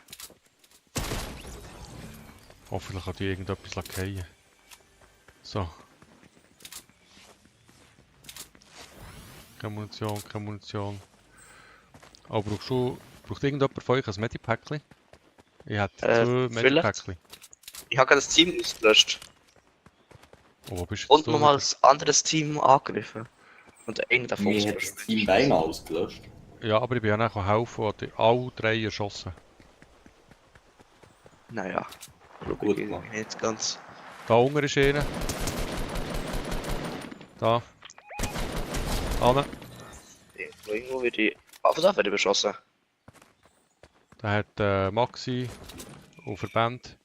Speaker 1: Hoffentlich hat die irgendetwas fallen. So. Keine Munition, keine Munition. Aber braucht irgendjemand von euch ein Medipackli? Ich hätte 2
Speaker 2: vielleicht.
Speaker 1: Medipackli.
Speaker 2: Ich habe gerade das Team ausgelöscht.
Speaker 1: Oh, wo bist
Speaker 2: Und
Speaker 1: du
Speaker 2: nochmal
Speaker 1: wieder?
Speaker 2: ein anderes Team angegriffen. Und einer davon
Speaker 3: mir hat das Team beinahe ausgelöscht.
Speaker 1: Ja, aber ich bin ja nachher helfen und habe alle 3 erschossen.
Speaker 2: Naja.
Speaker 3: Gut
Speaker 2: Ich
Speaker 3: gemacht.
Speaker 2: nicht ganz.
Speaker 1: Da unten ist einer. Da. Anne.
Speaker 2: Irgendwo wird die. Von da werde ich beschossen.
Speaker 1: Da hat Maxi und Verband.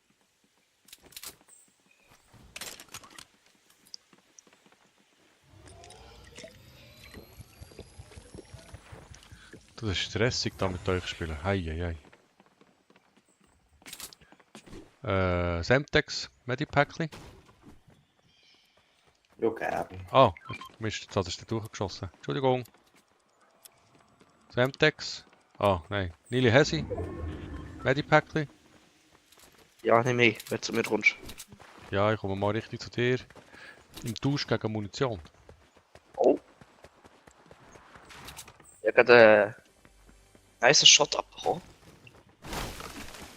Speaker 1: Das ist stressig da mit euch spielen. Hei. Semtex, Medipackli.
Speaker 3: Ja, gerne.
Speaker 1: Ah, Mist, jetzt hat er durchgeschossen. Entschuldigung. Semtex. Ah, nein. Nili Hesi. Medipackli.
Speaker 2: Ja, nicht mehr, wenn du zu mir kommst.
Speaker 1: Ja, ich komme mal richtig zu dir. Im Tausch gegen Munition.
Speaker 2: Oh. Ich habe gerade einen nice Shot abbekommen.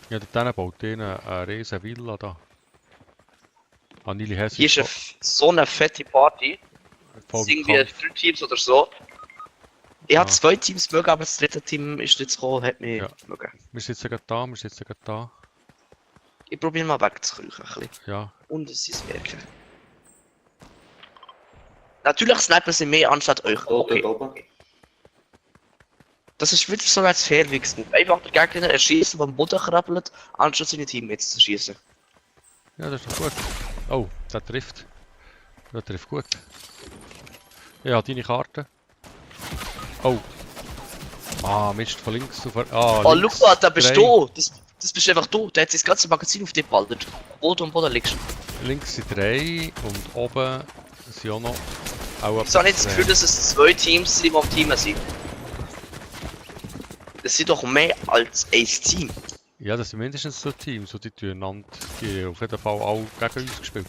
Speaker 1: Ja, dort baut ihnen eine riesen Villa da. Ah, Nili Hesi
Speaker 2: Hier ist eine, so eine fette Party.
Speaker 1: voll
Speaker 2: Es sind irgendwie
Speaker 1: bekannt.
Speaker 2: 3 Teams oder so. Ich habe
Speaker 1: Ja.
Speaker 2: 2 Teams mögen, aber das dritte Team ist nicht gekommen, hat mich
Speaker 1: Ja.
Speaker 2: mögen.
Speaker 1: Wir sitzen gerade da, wir sitzen gerade da.
Speaker 2: Ich probiere mal wegzukriechen ein bisschen.
Speaker 1: Ja,
Speaker 2: Und es ist merken. Natürlich snipen sie mehr anstatt euch.
Speaker 3: Dort
Speaker 2: Okay.
Speaker 3: oben.
Speaker 2: Das ist wieder so als Fairwichsen. Einfach der Gegner erschießen, der am Boden krabbelt, anstatt seine Teammates zu schießen.
Speaker 1: Ja, das ist doch gut. Oh, der trifft. Der trifft gut. Ja, deine Karte. Oh. Ah, Mist, von links auf... Ah,
Speaker 2: Oh,
Speaker 1: links
Speaker 2: schau mal, da bist
Speaker 1: 3.
Speaker 2: du! Das bist einfach du! Der hat sein ganzes Magazin auf dich geballert. Wo du am Boden liegst.
Speaker 1: Links sind 3 und oben sind auch noch... Auch
Speaker 2: Ich habe nicht das Gefühl, dass es 2 Teams sind, die am Team sind. Das sind doch mehr als ein Team.
Speaker 1: Ja, das sind mindestens so Teams, die die auf jeden Fall auch gegen uns gespielt.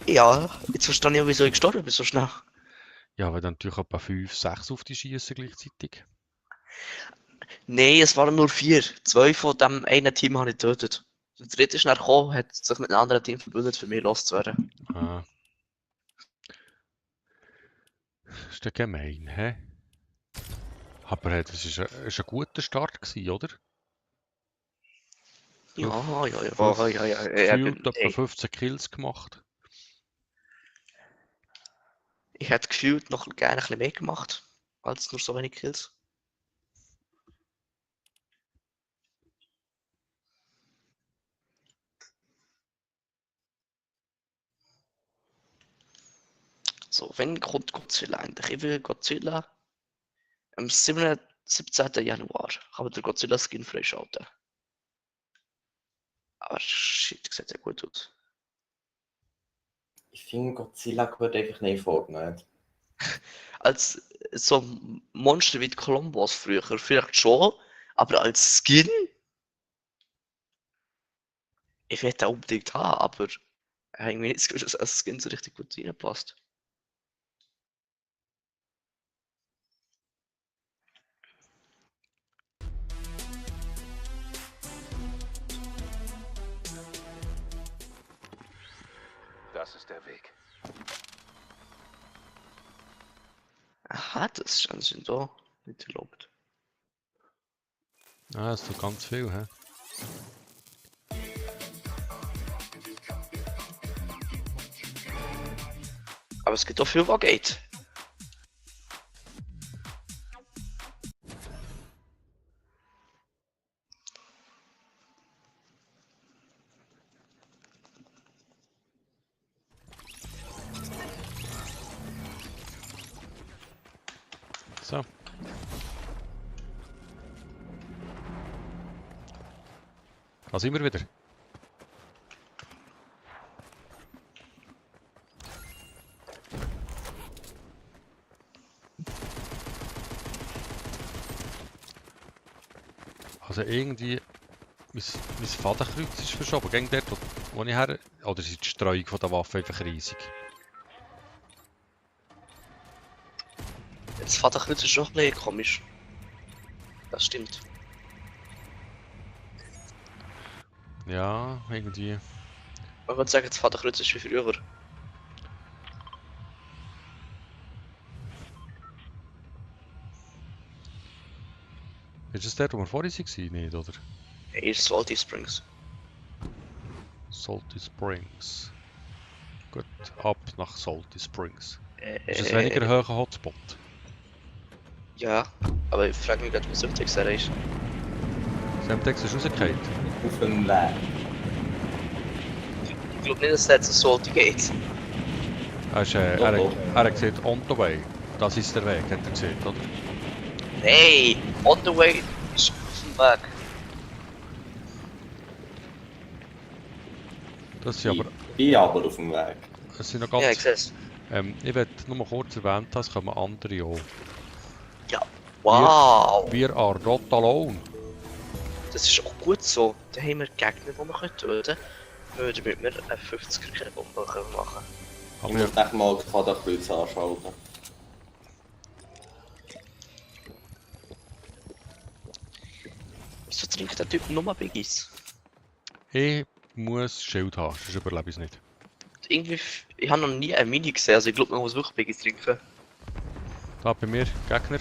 Speaker 2: Ja, jetzt verstehe ich auch, wieso ich gestorben bin so schnell.
Speaker 1: Ja, weil dann natürlich etwa 5, 6 auf die schießen gleichzeitig.
Speaker 2: Nein, es waren nur 4. 2 von dem einen Team habe ich getötet. Der dritte ist nachher gekommen, hat sich mit einem anderen Team verbündet, für mich loszuwerden.
Speaker 1: Ah. Ist ja gemein, hä? Aber das ist ein guter Start gewesen, oder?
Speaker 2: Ja, ja, ja,
Speaker 1: Fünf-
Speaker 2: ja, ja, ja.
Speaker 1: Gefühlt etwa
Speaker 2: Ey,
Speaker 1: 15 Kills gemacht.
Speaker 2: ich hätte gefühlt noch gerne ein bisschen mehr gemacht, als nur so wenig Kills. So, wenn kommt Godzilla eigentlich? Ich will Godzilla am 17. Januar kann man den Godzilla-Skin freischalten. Aber shit, sieht ja gut aus.
Speaker 3: Ich finde Godzilla gehört einfach nicht Fortnite.
Speaker 2: Als so ein Monster wie die Columbus früher, vielleicht schon, aber als Skin? Ich will den unbedingt haben, aber ich habe irgendwie nicht das Gefühl, dass als Skin so richtig gut reinpasst.
Speaker 4: Das ist der Weg.
Speaker 2: Aha, das ist anscheinend da nicht erlaubt.
Speaker 1: Ah, das tut ganz viel, hä?
Speaker 2: Aber es gibt auch viel, was geht.
Speaker 1: So. Da sind wir wieder. Also irgendwie... Mein Fadenkreuz ist verschoben. Gegen dort, wo ich her... Oder ist die Streuung von der Waffe einfach riesig?
Speaker 2: Das Vaterkreuz ist schon ein bisschen komisch. Das stimmt.
Speaker 1: Ja, irgendwie...
Speaker 2: Man könnte sagen, das Vaterkreuz ist wie früher.
Speaker 1: Ist es der, wo wir vorhin waren? Nicht, oder?
Speaker 2: Hier ist Salty Springs.
Speaker 1: Salty Springs. Gut, ab nach Salty Springs. Ist es weniger ein hoher Hotspot?
Speaker 2: Ja, aber ich frage mich gerade, was im Text erreicht.
Speaker 1: Semtex ist rausgefallen.
Speaker 3: Auf dem Weg.
Speaker 2: Ich glaube nicht, dass es jetzt so Salty geht.
Speaker 1: Er hat gesagt, on the way. Das ist der Weg, hat er gesagt, oder?
Speaker 2: Hey, on the way ist auf dem Weg.
Speaker 1: Das sind aber...
Speaker 3: Ich bin aber auf dem Weg.
Speaker 1: Es sind noch
Speaker 2: Ja,
Speaker 1: ganz...
Speaker 2: ich sehe es.
Speaker 1: ich werde nur mal kurz erwähnen, das kommen andere auch.
Speaker 2: Wow,
Speaker 1: Wir are not alone.
Speaker 2: das ist auch gut so. Da haben wir Gegner, die wir töten können, damit wir eine 50er-Bombe machen.
Speaker 3: Ich
Speaker 1: Aber
Speaker 3: muss echt mal das Fadenkreuz anschalten.
Speaker 2: Wieso trinkt der Typ nur Biggies?
Speaker 1: ich muss Schild haben, sonst überlebe ich es nicht.
Speaker 2: Irgendwie, ich habe noch nie ein Mini gesehen, also ich glaube, man muss wirklich Biggies trinken.
Speaker 1: Da bei mir, Gegner.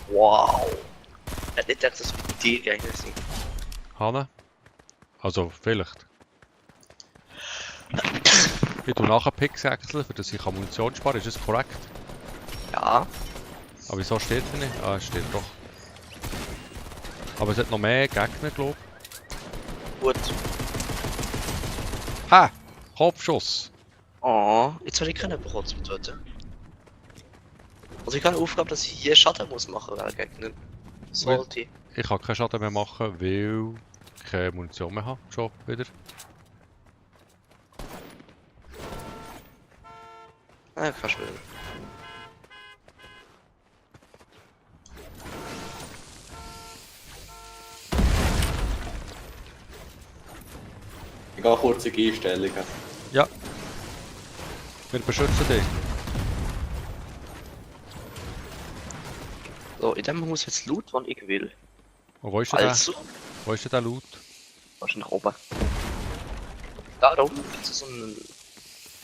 Speaker 2: Wow. Ich hätte nicht gedacht, dass wir die Gegner sind.
Speaker 1: Hanne. Also, vielleicht. Ich tue nachher Pickaxe, für dass ich Munition spare, ist das korrekt?
Speaker 2: Ja.
Speaker 1: Aber wieso steht er nicht? Ah, es steht doch. Aber es hat noch mehr Gegner, glaube
Speaker 2: Gut.
Speaker 1: ich. Ha! Kopfschuss!
Speaker 2: Oh, jetzt habe ich keinen bekommen zum Töten. Also ich habe eine Aufgabe, dass ich hier Schaden muss machen, weil Gegner. Sollte ich.
Speaker 1: Ich kann keinen Schaden mehr machen, weil ich keine Munition mehr habe. Schon wieder.
Speaker 2: Ah, kannst du wieder.
Speaker 3: Ich gehe kurz in die Einstellungen.
Speaker 1: Ja. Wir beschützen dich.
Speaker 2: So, in dem Haus jetzt Loot, wann ich will.
Speaker 1: Und wo ist denn der?
Speaker 2: Also,
Speaker 1: Wo ist denn der Loot?
Speaker 2: wahrscheinlich oben. Darum gibt es so eine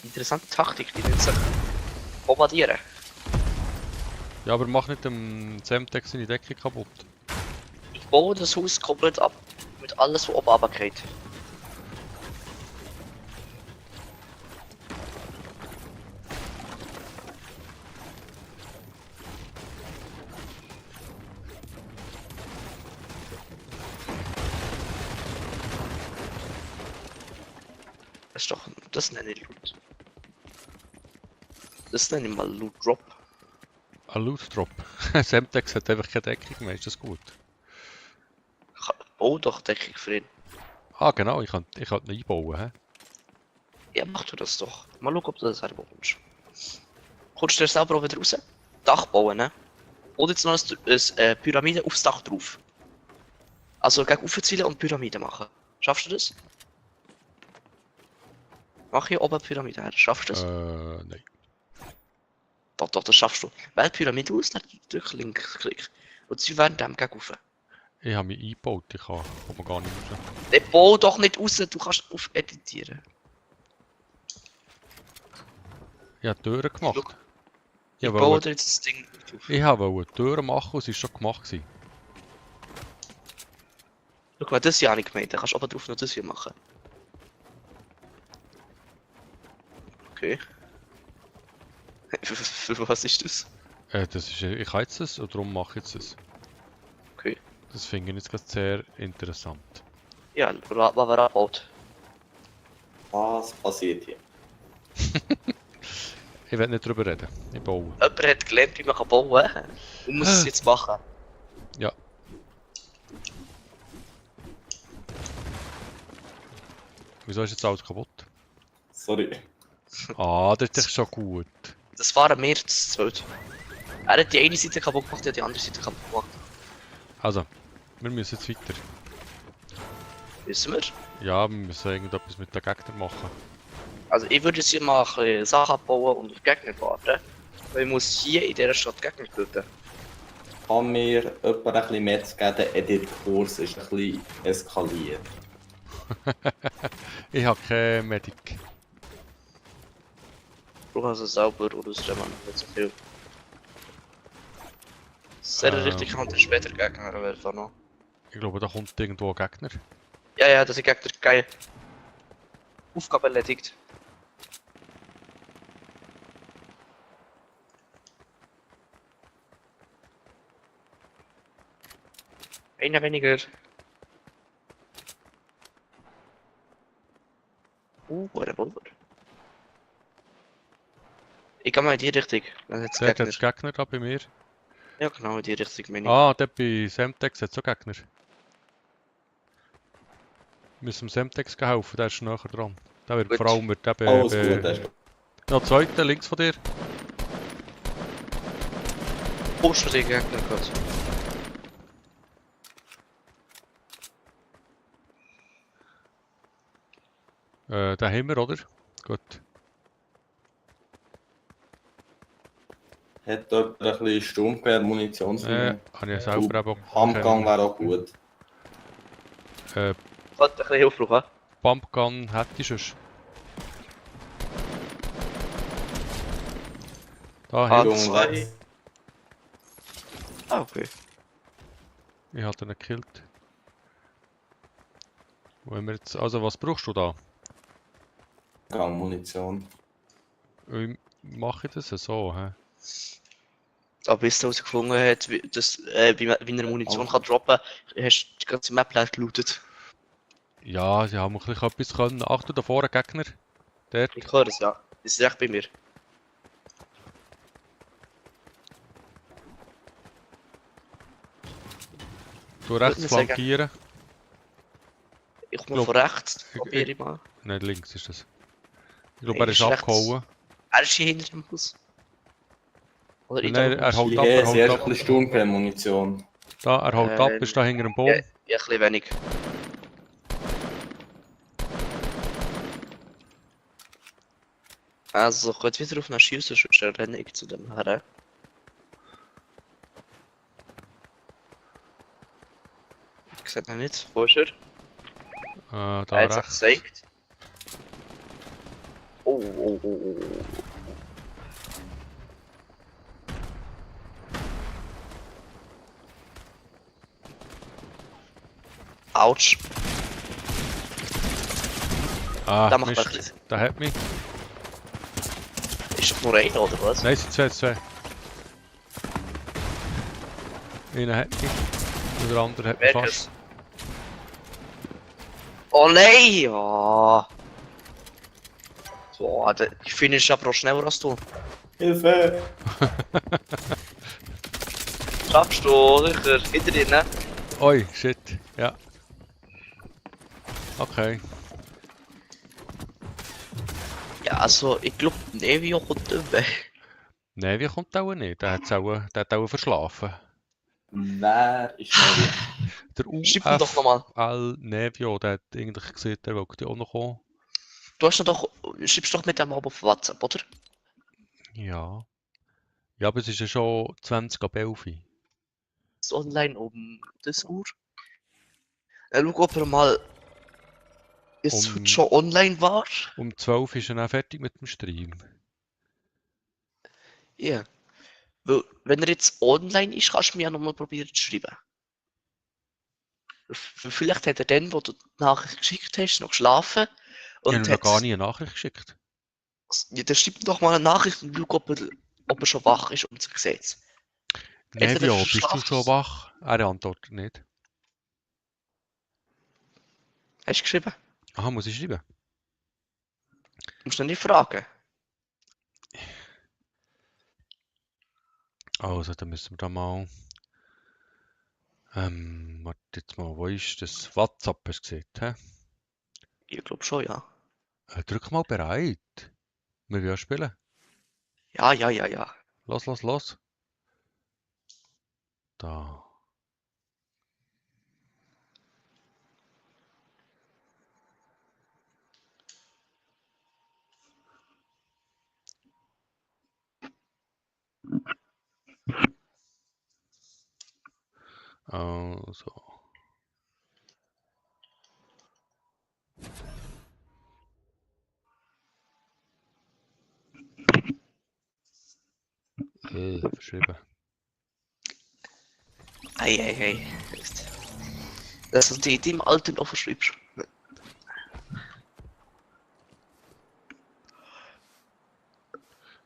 Speaker 2: interessante Taktik, die nennt sich bombardieren.
Speaker 1: Ja, aber mach nicht dem Semtex seine Decke kaputt.
Speaker 2: Ich baue das Haus komplett ab, mit alles, was oben runtergeht. Das ist doch, das nenne ich Loot. Das nenne ich mal Loot Drop.
Speaker 1: Ein Loot Drop. Semtex hat einfach keine Deckung mehr, ist das gut?
Speaker 2: Bau doch Deckung für ihn.
Speaker 1: Ah genau, ich kann ihn einbauen. He?
Speaker 2: Ja, mach du das doch. Mal schauen, ob du das selber kommst. Kommst du dir selber auch wieder raus? Dach bauen, ne? Oder jetzt noch eine Pyramide aufs Dach drauf. Also gegen aufziehen und Pyramide machen. Schaffst du das? Mach hier oben Pyramide her. Schaffst du das?
Speaker 1: Nein.
Speaker 2: Doch, doch, das schaffst du. Wähl Pyramide aus, dann drück Linksklick. Und sie werden dem gegen rauf.
Speaker 1: Ich habe mich eingebaut, ich komme gar nicht raus.
Speaker 2: Der bau doch nicht raus, du kannst auf editieren.
Speaker 1: Ich habe Türen gemacht.
Speaker 2: Schau,
Speaker 1: Ich
Speaker 2: Ich baue
Speaker 1: wollte
Speaker 2: dir jetzt das Ding auf.
Speaker 1: Türen machen und es war schon gemacht.
Speaker 2: Schau mal, das hier habe ich gemeint, dann kannst du oben drauf noch das hier machen. Okay. Für was ist das?
Speaker 1: Das ist, ich habe jetzt das und darum mache ich jetzt das.
Speaker 2: Okay.
Speaker 1: Das finde ich jetzt gerade sehr interessant.
Speaker 2: Ja, was wir abbaut.
Speaker 3: Was passiert hier?
Speaker 1: Ich werde nicht drüber reden. Ich baue.
Speaker 2: Jemand hat gelernt, wie man bauen kann. Und muss es jetzt machen.
Speaker 1: Ja. Wieso ist jetzt alles kaputt?
Speaker 3: Sorry.
Speaker 1: Ah, das ist doch schon gut.
Speaker 2: Das waren wir zu zweit. Er hat die eine Seite kaputt gemacht, er hat die andere Seite kaputt gemacht.
Speaker 1: Also, wir müssen jetzt weiter.
Speaker 2: Wissen wir?
Speaker 1: Ja, wir müssen irgendetwas mit den Gegnern machen.
Speaker 2: Also ich würde jetzt hier mal ein bisschen Sachen abbauen und auf Gegner warten. Weil ich muss hier in dieser Stadt Gegner töten.
Speaker 3: Kann mir jemand ein bisschen mehr zu geben, der Edit-Kurs ist ein bisschen eskaliert.
Speaker 1: Ich habe keine Medic.
Speaker 2: Ich brauche also sauber oder ist der Mann nicht so viel. Sehr richtig kann der später Gegner werden noch.
Speaker 1: Ich glaube, da kommt irgendwo ein Gegner.
Speaker 2: Ja, ja, das ist Gegner geil. Aufgabe erledigt. Einer weniger. Revolver. Ich kann mal in die Richtung. Dann hat's
Speaker 1: Dort hat
Speaker 2: Gegner.
Speaker 1: es Gegner da bei mir.
Speaker 2: Ja, genau, in die Richtung meine ich.
Speaker 1: Ah, dort bei Semtex hat es auch Gegner. Wir müssen dem Semtex helfen, der ist näher dran. Der wird
Speaker 2: Gut.
Speaker 1: vor allem mit dem...
Speaker 3: Alles gut, hast du.
Speaker 1: Noch zweiter, links von dir.
Speaker 2: Kommst du den Gegner kurz?
Speaker 1: Den haben wir, oder? Gut.
Speaker 3: Hat dort ein bisschen Sturmgewehr, Munition drin.
Speaker 1: Habe ich selber eben auch
Speaker 3: Handgang wäre auch gut.
Speaker 2: Könnte ein bisschen Hilfe brauchen.
Speaker 1: Pumpgun hätte ich schon. Da
Speaker 2: Ah,
Speaker 1: hinten.
Speaker 3: Richtung
Speaker 2: zwei.
Speaker 3: rechts.
Speaker 2: Ah, okay.
Speaker 1: Ich habe ihn gekillt. Wo haben wir jetzt... Also, was brauchst du da?
Speaker 3: Gang, Munition.
Speaker 1: Wie mache ich das so? Hä?
Speaker 2: Aber bis er herausgefunden hat, wie er Munition kann droppen kann, hast du die ganze Map leer gelootet.
Speaker 1: Ja, sie haben ein bisschen etwas können. Achtung, da vorne Gegner. Dort.
Speaker 2: Ich höre es, ja. Das ist recht bei mir.
Speaker 1: Du rechts
Speaker 2: mir sagen.
Speaker 1: flankieren.
Speaker 2: Ich komme
Speaker 1: Glaub-
Speaker 2: von rechts,
Speaker 1: ich-
Speaker 2: probiere ich mal.
Speaker 1: Nein, links ist das. Ich glaube,
Speaker 2: Hey,
Speaker 1: er ist
Speaker 2: ist rechts.
Speaker 1: abgehauen.
Speaker 2: Er ist hier hinter dem Haus. Oder in
Speaker 1: Nein,
Speaker 2: dem
Speaker 1: er
Speaker 2: Haus.
Speaker 1: haut
Speaker 3: Ich
Speaker 1: ab,
Speaker 3: habe
Speaker 1: er
Speaker 3: sehr
Speaker 1: haut ab.
Speaker 3: viel Sturmkernmunition.
Speaker 1: Da, er haut ab, ist da hinter einem Baum.
Speaker 2: Ja, ja, ein bisschen wenig. Also, ich könnte wieder auf einen schiessen, sonst renne ich zu dem her. Ich sehe ihn nicht. Wo ist er?
Speaker 1: Da
Speaker 2: Er hat
Speaker 1: rechts.
Speaker 2: sich gezeigt. Oh. Autsch.
Speaker 1: Ah,
Speaker 2: Da macht
Speaker 1: Mist.
Speaker 2: er.
Speaker 1: Da hat mich.
Speaker 2: Ist das nur einer oder was?
Speaker 1: Nein, es sind zwei. Einer hat mich. Und der andere hat mich
Speaker 2: Wer
Speaker 1: fast.
Speaker 2: ist? Oh nein! Oh. So, ich finish aber auch schneller als du.
Speaker 3: Hilfe!
Speaker 2: Schaffst du, sicher. Hinter dir, ne?
Speaker 1: Oi, shit. Ja. Okay.
Speaker 2: Ja, also, ich glaube, Nevio kommt über.
Speaker 1: Nein, wie kommt der auch nicht? Der hat auch verschlafen.
Speaker 3: Wer ist Nevio?
Speaker 1: Der
Speaker 2: Schreib ihn doch nochmal.
Speaker 1: UFL Nevio, der hat eigentlich gesagt, der wollte auch noch kommen.
Speaker 2: Du hast ihn doch, schreibst doch mit dem ab auf WhatsApp, oder?
Speaker 1: Ja. Ja, aber es ist ja schon 20 ab 11.
Speaker 2: Ist online um das Uhr. Schau, ob er mal jetzt
Speaker 1: Um-
Speaker 2: heute schon online war.
Speaker 1: Um 12 ist er dann fertig mit dem Stream.
Speaker 2: Ja. Weil, wenn er jetzt online ist, kannst du mir ja nochmal probieren zu schreiben. Vielleicht hat er dann, wo du die Nachricht geschickt hast, noch geschlafen.
Speaker 1: Ich habe
Speaker 2: Und
Speaker 1: ihm noch gar
Speaker 2: hat,
Speaker 1: nie eine Nachricht geschickt.
Speaker 2: ja, dann schreib ihm doch mal eine Nachricht und schau, ob er schon wach ist und sich sieht. Entweder
Speaker 1: Nevio, bist du
Speaker 2: verschlafen-
Speaker 1: schon wach? Er antwortet nicht.
Speaker 2: Hast du geschrieben?
Speaker 1: Aha, muss ich schreiben?
Speaker 2: Musst du nicht fragen.
Speaker 1: Also, dann müssen wir da mal. Warte jetzt mal, wo ist das? WhatsApp hast du gesehen, hä?
Speaker 2: Ich glaube schon, ja.
Speaker 1: Drück mal bereit. Wir wollen ja spielen.
Speaker 2: Ja.
Speaker 1: Los. Da. Also. Verschrieben.
Speaker 2: Ei. Dass du die im Alter noch verschreibst.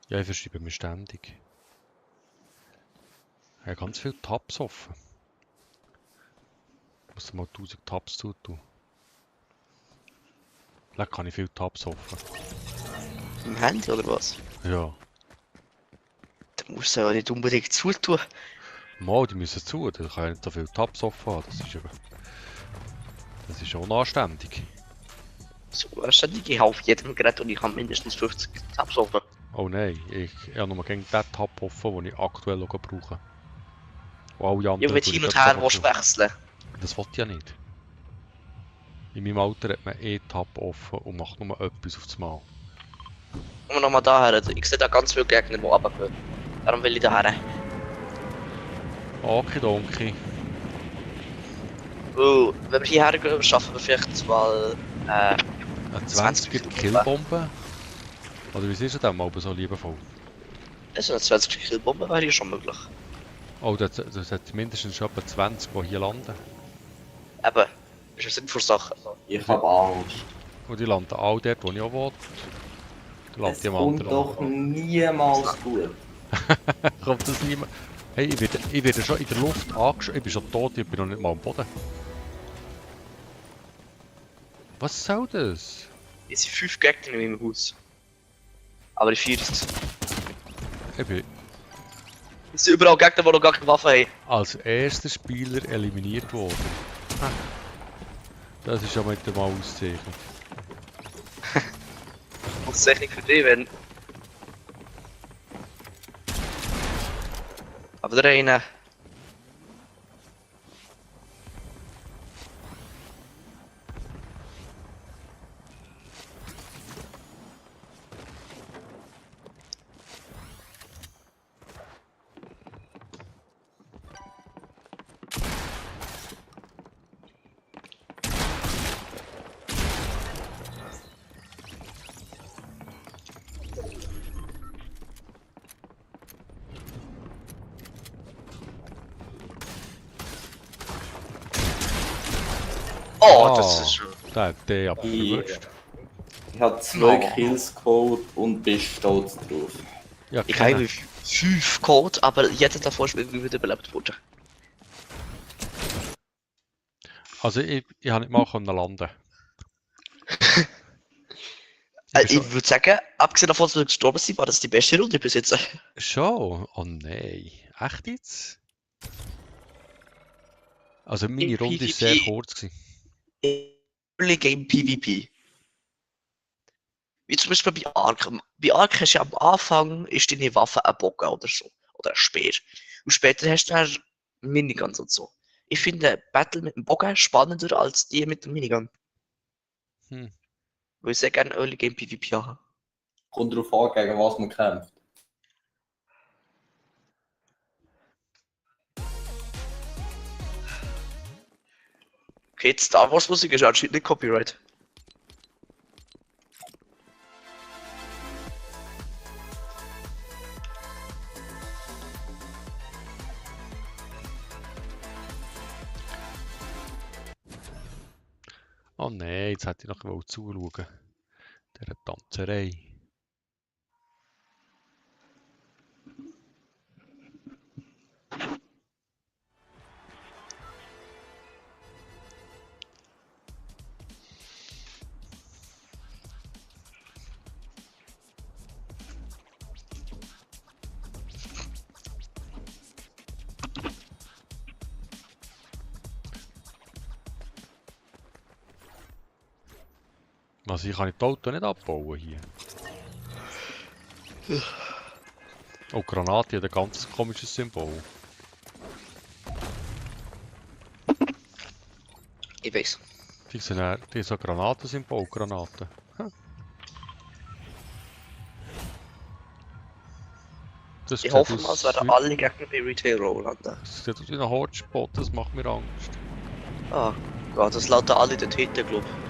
Speaker 1: Ja, ich verschreibe mich ständig. Ich habe ganz viele Tabs offen. Ich muss mal 1000 Tabs zutun. Leck, habe ich viele Tabs offen.
Speaker 2: Im Handy oder was?
Speaker 1: Ja.
Speaker 2: Dann musst du ja nicht unbedingt zutun.
Speaker 1: Mal, die müssen zu, da kann ich nicht so viele Tabs offen haben. Das ist schon unanständig.
Speaker 2: So, ständig, ich habe auf jedem Gerät und ich habe mindestens 50 Tabs offen.
Speaker 1: Oh nein, ich habe nur gegen den Tab offen, den ich aktuell auch brauche. Und alle anderen
Speaker 2: Ja, wenn du
Speaker 1: tue
Speaker 2: hin
Speaker 1: ich
Speaker 2: und
Speaker 1: dort
Speaker 2: her
Speaker 1: so
Speaker 2: willst wechseln.
Speaker 1: Das wollte ich ja nicht. In meinem Alter hat man Tab offen und macht nur etwas aufs Mal.
Speaker 2: Kommen wir nochmal daher. Ich sehe da ganz viele Gegner, die runtergehen. Darum will ich daher.
Speaker 1: Okidoki.
Speaker 2: Oh, wenn wir hierher gehen, schaffen wir vielleicht mal
Speaker 1: Eine
Speaker 2: 20er
Speaker 1: 20er Killbombe? Oder wie siehst du das mal so liebevoll?
Speaker 2: also eine 20 Killbombe wäre ja schon möglich.
Speaker 1: Oh, das hat mindestens schon etwa 20, die hier landen.
Speaker 2: Eben, das ist eine sinnvolle Sache.
Speaker 3: Ich habe Angst.
Speaker 1: Und die landen all dort, wo ich auch will. Die landen
Speaker 3: Es
Speaker 1: die am
Speaker 3: kommt
Speaker 1: anderen
Speaker 3: doch
Speaker 1: Ort.
Speaker 3: niemals gut.
Speaker 1: Kommt das niemand? Hey, ich werde schon in der Luft angeschossen. Ich bin schon tot, ich bin noch nicht mal am Boden. Was soll das?
Speaker 2: Es sind 5 Gegner in meinem Haus. Aber ich 4 ist.
Speaker 1: Ich bin
Speaker 2: Es sind überall Gegner, die noch gar keine Waffe haben.
Speaker 1: als erster Spieler eliminiert worden. Ah. Das ist ja mit dem mal ausgezeichnet.
Speaker 2: Auszeichnung für dich, wenn. Aber der eine. Oh, das ist schon.
Speaker 1: Der hat den aber
Speaker 3: Ja.
Speaker 1: verwünscht.
Speaker 3: Ich habe 2
Speaker 2: Oh.
Speaker 3: Kills geholt und bin stolz drauf.
Speaker 1: Ja,
Speaker 2: Ich
Speaker 1: genau.
Speaker 2: habe 5 Code, aber jeder davon ist irgendwie wieder belebt worden.
Speaker 1: Also ich habe nicht mal können landen. bin
Speaker 2: Ich würde sagen, abgesehen davon, dass wir gestorben sind, war das die beste Runde bis jetzt.
Speaker 1: Schon? Oh nein. Echt jetzt? Also meine
Speaker 2: Im
Speaker 1: Runde war
Speaker 2: PvP.
Speaker 1: sehr kurz gewesen.
Speaker 2: Early Game PvP. Wie zum Beispiel bei Ark. Bei Ark hast du ja am Anfang ist deine Waffe ein Bogen oder so. Oder ein Speer. Und später hast du dann Miniguns und so. Ich finde Battle mit dem Bogen spannender als die mit dem Minigun.
Speaker 1: Hm.
Speaker 2: Weil ich sehr gerne Early Game PvP habe.
Speaker 3: Kommt darauf an, gegen was man kämpft.
Speaker 2: Okay, jetzt Star Wars Musik ist anscheinend nicht Copyright.
Speaker 1: Oh nein, jetzt hätte ich noch mal zuschauen. Der Tanzerei. Also ich kann die Auto nicht abbauen hier. Oh, Granate hat ein ganz komisches Symbol.
Speaker 2: Ich weiß.
Speaker 1: Die sind so Granatensymbol, Granaten. Hm. Das
Speaker 2: Ich
Speaker 1: sieht
Speaker 2: hoffe
Speaker 1: aus
Speaker 2: mal, es werden
Speaker 1: wie-
Speaker 2: alle Gegner bei Retail Row landen.
Speaker 1: Das sieht aus wie ein Hotspot, das macht mir Angst.
Speaker 2: Ah, Gott, das lauten alle den Titel, glaube ich.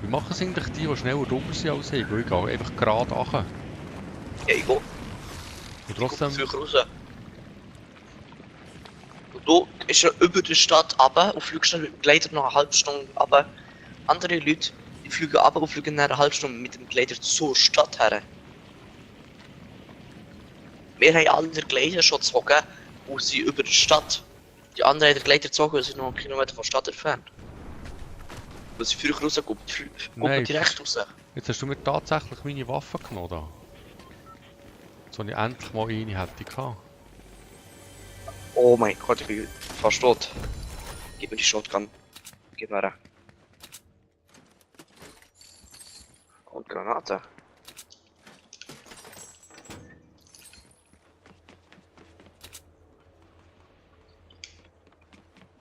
Speaker 1: Wie machen es eigentlich die schneller drüber sind als ich? Weil ich gehe einfach gerade runter.
Speaker 2: Ja, ich gehe.
Speaker 1: Und trotzdem...
Speaker 2: Früher raus. Und du bist ja über die Stadt runter und fliegst dann mit dem Gleiter noch eine halbe Stunde runter. Andere Leute, die fliegen runter und fliegen dann eine halbe Stunde mit dem Gleiter zur Stadt her. Wir haben alle den Gleiter schon gezogen und sind über die Stadt. Die anderen haben den Gleiter gezogen und sind noch einen Kilometer von der Stadt entfernt. Weil sie früher rauskommen,
Speaker 1: Nein.
Speaker 2: direkt raus.
Speaker 1: Jetzt hast du mir tatsächlich meine Waffe genommen da. So ich endlich mal eine hätte gehabt.
Speaker 2: Oh mein Gott, ich bin fast tot. Gib mir die Shotgun. Gib mir her. Und Granate.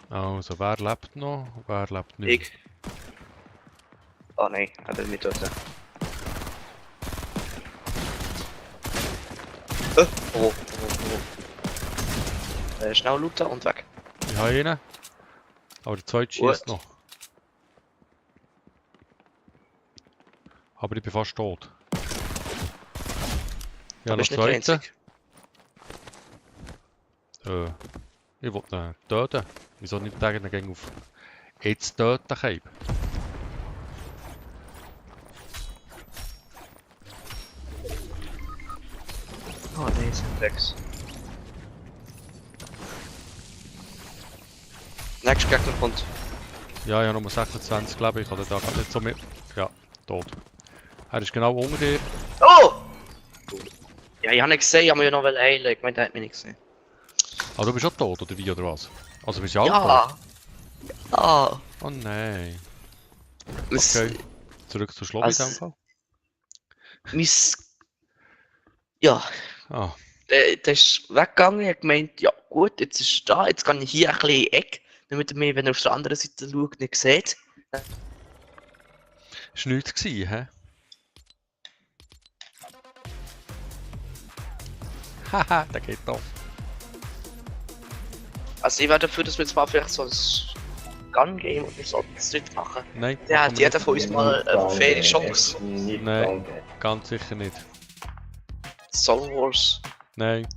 Speaker 1: Also, wer lebt noch? Wer lebt nicht?
Speaker 2: Ich. Oh nein, er will mich töten. Oh. Schnell looten und weg.
Speaker 1: Ich habe einen. Aber der zweite
Speaker 2: Gut.
Speaker 1: schießt noch. Aber ich bin fast tot. Ja, noch
Speaker 2: bist nicht der
Speaker 1: zweiten.
Speaker 2: Einzige.
Speaker 1: Ich will ihn töten. Wieso nicht sagen, gegen auf jetzt töten kann?
Speaker 2: Oh nein, sind Drecks. Nächster Gegner kommt.
Speaker 1: Ja, ich habe Nummer 26, glaube ich. Oder da gerade nicht so mit. Ja, tot. Er ist genau unter dir.
Speaker 2: Oh! Ja, ich habe nicht gesehen, ich habe mir ja noch heilen. Ich meine, der hat mich nicht gesehen.
Speaker 1: Ah, du bist auch tot, oder wie, oder was? Also bist du auch tot?
Speaker 2: Ja! Ja!
Speaker 1: Oh nein.
Speaker 2: Es-
Speaker 1: Okay. Zurück zur Lobby in dem
Speaker 2: Also-
Speaker 1: Fall.
Speaker 2: Mein... Ja,
Speaker 1: Ah,
Speaker 2: der ist weggegangen. Ich habe gemeint, ja gut, jetzt ist er da. Jetzt kann ich hier ein bisschen in die Ecke, damit er mich, wenn er auf der anderen Seite schaut, nicht sieht.
Speaker 1: ist nichts gewesen, hä? Haha, der geht doch.
Speaker 2: Also ich wäre dafür, dass wir jetzt mal vielleicht so ein Gun-Game oder so nicht machen.
Speaker 1: Nein,
Speaker 2: Der
Speaker 1: machen
Speaker 2: hat
Speaker 1: wir
Speaker 2: jeder von uns mal eine faire Chance.
Speaker 1: Nein. nicht. Ganz sicher nicht.
Speaker 2: Soul Wars,
Speaker 1: Nein.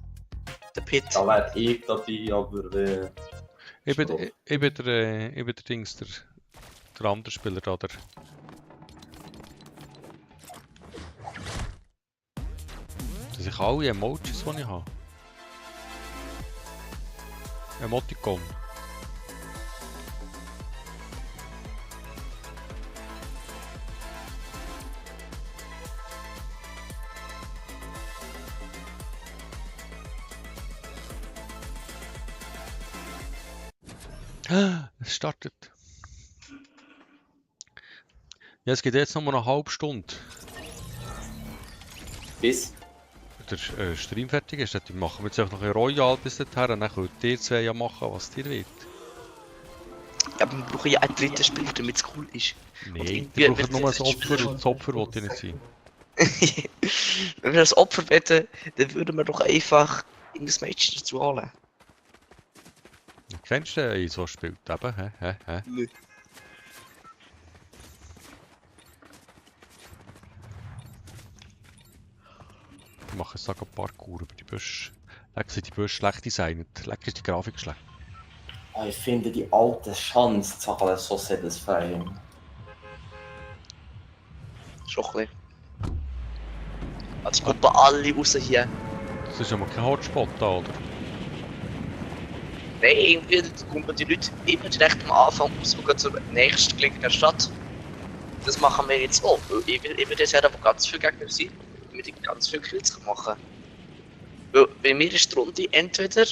Speaker 2: The Pit.
Speaker 3: Da wäre ich dabei, aber
Speaker 1: Ich bin der Dings, der andere Spieler da, der... Das sind alle Emojis, die ich habe. Emoticon. Es startet. Ja, es geht jetzt noch mal eine halbe Stunde.
Speaker 3: bis.
Speaker 1: Der Stream fertig ist, dann machen wir jetzt einfach noch ein Royal bis dahin und dann könnt ihr zwei ja machen, was ihr wollt.
Speaker 2: Ja, aber wir brauchen ja ein drittes Spiel, damit es cool ist.
Speaker 1: Nein,
Speaker 2: irgendwie
Speaker 1: ihr braucht
Speaker 2: wird
Speaker 1: nur ein
Speaker 2: das
Speaker 1: Opfer
Speaker 2: Spiel-
Speaker 1: und das Opfer wollte ich nicht sein.
Speaker 2: Wenn wir das Opfer wetten, dann würden wir doch einfach irgendein Mädchen dazu holen.
Speaker 1: Kennst du einen, so spielt eben? Hä?
Speaker 2: Nö.
Speaker 1: Ich mache jetzt ein Parkour über die Büsche. Leck sind die Büsche schlecht designt. Leck ist die Grafik schlecht.
Speaker 3: Ich finde die alte Schanzzahlen so satisfying.
Speaker 2: Schon ein bisschen. Also kommen alle raus hier.
Speaker 1: Das ist ja mal kein Hotspot da, oder?
Speaker 2: Nein, irgendwie kommen die Leute immer direkt am Anfang raus und gehen zur nächstgelegenen Stadt. Das machen wir jetzt auch. Weil ich will das ja, wo ganz viele Gegner sind, damit ich ganz viele Kills machen kann. Weil bei mir ist die Runde entweder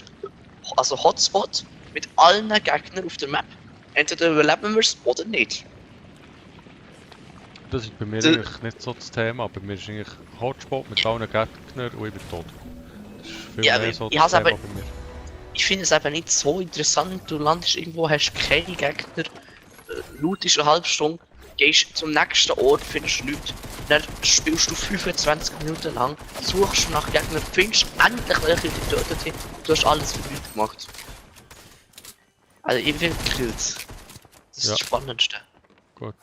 Speaker 2: also Hotspot mit allen Gegnern auf der Map. Entweder überleben wir es oder nicht.
Speaker 1: Das ist bei mir
Speaker 2: Du-
Speaker 1: eigentlich nicht so das Thema. Bei mir ist eigentlich Hotspot mit allen Gegnern und ich bin tot. Das ist viel
Speaker 2: Ja,
Speaker 1: mehr
Speaker 2: aber
Speaker 1: so
Speaker 2: ich
Speaker 1: das
Speaker 2: hab's
Speaker 1: Thema
Speaker 2: aber-
Speaker 1: bei mir.
Speaker 2: Ich finde es eben nicht so interessant. Du landest irgendwo, hast keine Gegner, lootest eine halbe Stunde, gehst zum nächsten Ort, findest nichts. Dann spielst du 25 Minuten lang, suchst nach Gegnern, findest endlich welche, die getötet sind. Du hast alles für nichts gemacht. Also ich will Kills. Das ist
Speaker 1: Ja.
Speaker 2: das Spannendste.
Speaker 1: Gut.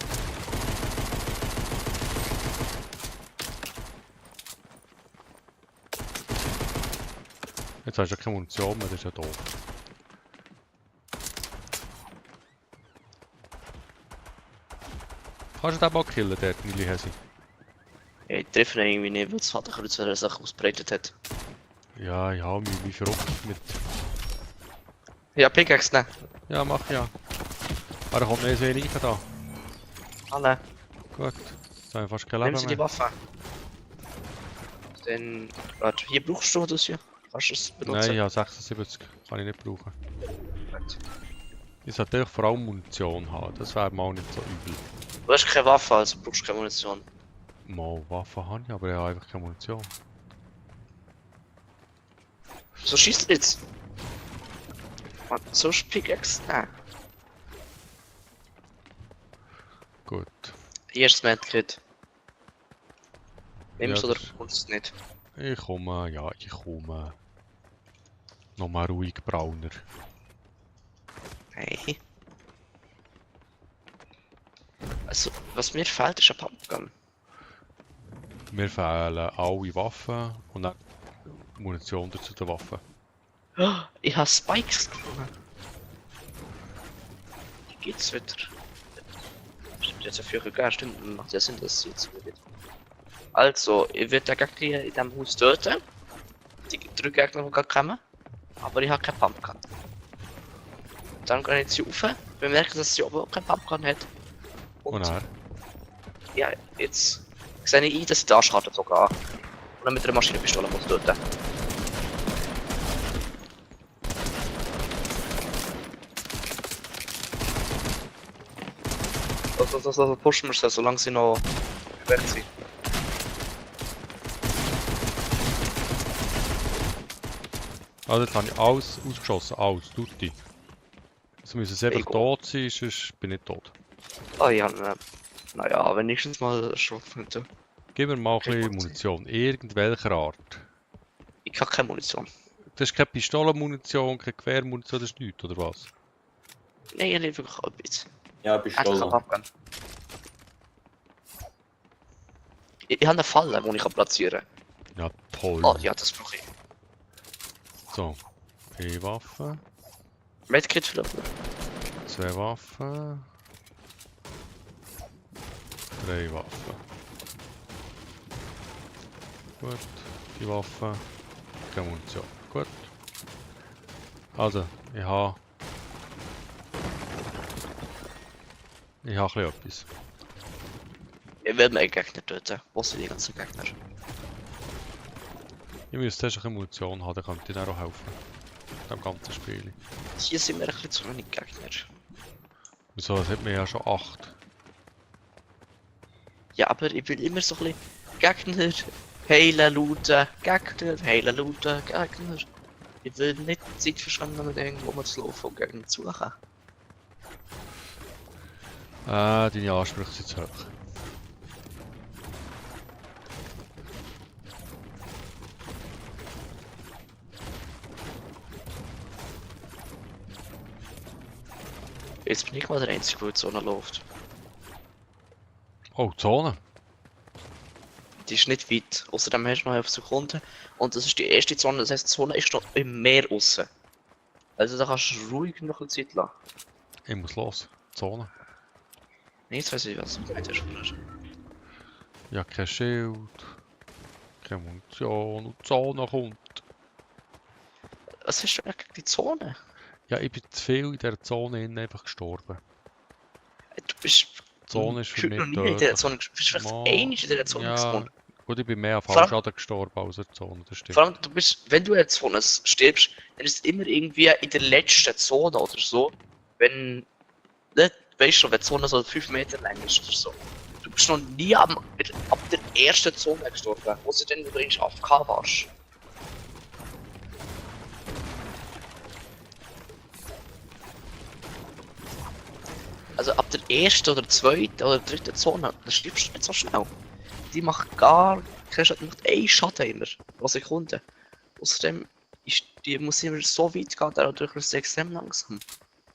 Speaker 1: Jetzt hast du ja keine Munition mehr, das ist ja doof. Kannst du den mal killen, der Nili Hesi?
Speaker 2: Ja, ich treffe ihn irgendwie nicht, weil das Vaterkreuz sich ausbreitet hat.
Speaker 1: Ja, ich habe mich wie verrückt mit...
Speaker 2: Ja, Pickaxe, ne?
Speaker 1: Ja, mach ja. Aber da kommt nicht so wenig da.
Speaker 2: Alle.
Speaker 1: Gut. Jetzt haben wir fast kein
Speaker 2: Nimm
Speaker 1: Leben
Speaker 2: sie die
Speaker 1: mehr.
Speaker 2: Waffe. Dann... Warte, hier brauchst du das hier? Kannst du es benutzen?
Speaker 1: Nein, ja, 76 kann ich nicht brauchen.
Speaker 2: Gut.
Speaker 1: Ich sollte natürlich vor allem Munition haben, das wäre mal nicht so übel.
Speaker 2: Du hast keine Waffe, also brauchst du keine Munition.
Speaker 1: Mal Waffen habe ich, aber ich habe einfach keine Munition.
Speaker 2: So schießt er jetzt. Mann, so ist Pickaxe, ne?
Speaker 1: Gut.
Speaker 2: Erstes Medkit. Nimmst
Speaker 1: Ja,
Speaker 2: du oder
Speaker 1: das-
Speaker 2: kommst du nicht?
Speaker 1: Ich komme, ja, ich komme. Nochmal ruhig, Brauner.
Speaker 2: Hey. Also, was mir fehlt, ist ein Pumpgun.
Speaker 1: Mir fehlen alle Waffen und dann Munition dazu der Waffen.
Speaker 2: Oh, ich habe Spikes gefunden. Wie geht's wieder? Stimmt, jetzt dafür gegeben, stimmt, macht ja Sinn, dass es jetzt wieder geht. Also, ich werde den Gegner in diesem Haus töten. 3 Gegner, die gerade kommen. Aber ich habe keinen Pumpgun. Dann gehe ich jetzt hier rauf, bemerke, dass sie oben auch keinen Pumpgun hat.
Speaker 1: Und er?
Speaker 2: Ja, jetzt sehe ich ein, dass ich die Arschkarte sogar. Und dann mit einer Maschinenpistole muss töten. Also pushen wir sie, solange sie noch weg sind.
Speaker 1: Also jetzt habe ich alles ausgeschossen, alles, tutti. Jetzt müssen sie einfach
Speaker 2: Ego.
Speaker 1: tot sein, sonst bin ich tot.
Speaker 2: Ah ja, naja, wenigstens mal Schrotflinte.
Speaker 1: Gib mir mal ein
Speaker 2: Okay,
Speaker 1: bisschen
Speaker 2: gut.
Speaker 1: Munition, irgendwelcher Art.
Speaker 2: Ich habe keine Munition.
Speaker 1: Das ist keine Pistolenmunition, keine Gewehrmunition, das ist nichts, oder was?
Speaker 2: Nein, ich habe nicht wirklich etwas.
Speaker 3: Ja,
Speaker 2: Einfach ein
Speaker 3: Pistole.
Speaker 2: Pumpgun. Ich habe eine Falle, die ich platzieren
Speaker 1: Ja, toll.
Speaker 2: kann. Oh ja, das brauche ich.
Speaker 1: So, eine Waffe,
Speaker 2: Medkit vielleicht.
Speaker 1: 2 Waffen, 3 Waffen. Gut, die Waffe, keine Munition. Gut. Also, ich habe ein bisschen etwas.
Speaker 2: Ich werde meinen Gegner töten. Wo sind die ganzen Gegner?
Speaker 1: Ich müsste erst ein bisschen Munition haben, dann könnte ich dir auch helfen. Dem ganzen Spiel.
Speaker 2: Hier sind wir ein bisschen zu wenig Gegner.
Speaker 1: Wieso, das hat mir ja schon 8.
Speaker 2: Ja, aber ich will immer so ein bisschen Gegner heilen, looten, Gegner heilen, looten, Gegner. Ich will nicht Zeit verschwenden, mit irgendwo mal zu laufen und Gegner zu suchen.
Speaker 1: Deine Ansprüche sind zu hoch.
Speaker 2: Jetzt bin ich mal der Einzige, der in die Zone läuft.
Speaker 1: Oh, Zone.
Speaker 2: Die ist nicht weit, außerdem hast du noch 11 Sekunden. Und das ist die erste Zone, das heisst, die Zone ist noch im Meer aussen. Also da kannst du ruhig noch eine Zeit lassen.
Speaker 1: Ich muss los. Zone.
Speaker 2: Nee, jetzt weiss ich, was du gemeint hast. Bruder.
Speaker 1: Ja, kein Schild. Keine Munition. Und die Zone kommt.
Speaker 2: Was hast du gegen die Zone?
Speaker 1: Ja, ich bin zu viel in dieser Zone innen einfach gestorben.
Speaker 2: Du bist
Speaker 1: Die Zone ist für
Speaker 2: noch
Speaker 1: mich
Speaker 2: nie in dieser
Speaker 1: tödlich.
Speaker 2: Zone gestorben. Du bist vielleicht
Speaker 1: Mann.
Speaker 2: einmal in dieser Zone
Speaker 1: Ja,
Speaker 2: gespawnt.
Speaker 1: gut, ich bin mehr an
Speaker 2: Vor allem-
Speaker 1: Fallschaden gestorben als in der Zone, das stimmt.
Speaker 2: Vor allem, du bist, wenn du in der Zone stirbst, dann ist es immer irgendwie in der letzten Zone oder so. Wenn, nicht, weißt du, wenn die Zone so 5 Meter lang ist oder so. Du bist noch nie ab der ersten Zone gestorben, wo du dann übrigens AFK warst. Also ab der ersten oder zweiten oder dritten Zone, dann stirbst du nicht so schnell. Die macht gar keinen Schaden, die macht einen Schaden immer pro Sekunde. Außerdem ist die muss immer so weit gehen, dadurch ist sie extrem langsam.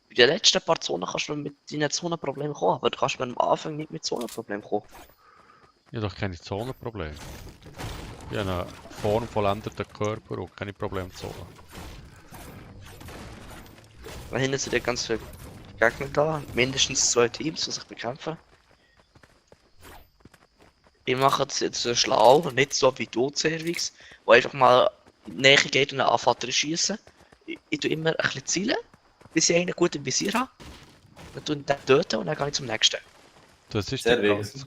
Speaker 2: Bei den letzten paar Zonen kannst du mit deinen Zonenproblemen kommen, aber du kannst am Anfang nicht mit Zonenproblemen kommen.
Speaker 1: Ich habe doch keine Zonenprobleme. Ich habe einen formvollendeten Körper und keine Probleme mit Zone.
Speaker 2: Da hinten sind ja ganz viele Gegner da, mindestens 2 Teams, die sich bekämpfen. Ich mache es jetzt schlau, nicht so wie du, Cervix, wo einfach mal in die Nähe geht und anfängt zu schießen. Ich tue immer ein bisschen zielen, bis ich einen gut im Visier habe. Dann tue ich den töten und dann gehe ich zum nächsten.
Speaker 1: Das ist
Speaker 3: Sehr
Speaker 1: die
Speaker 3: wichtig.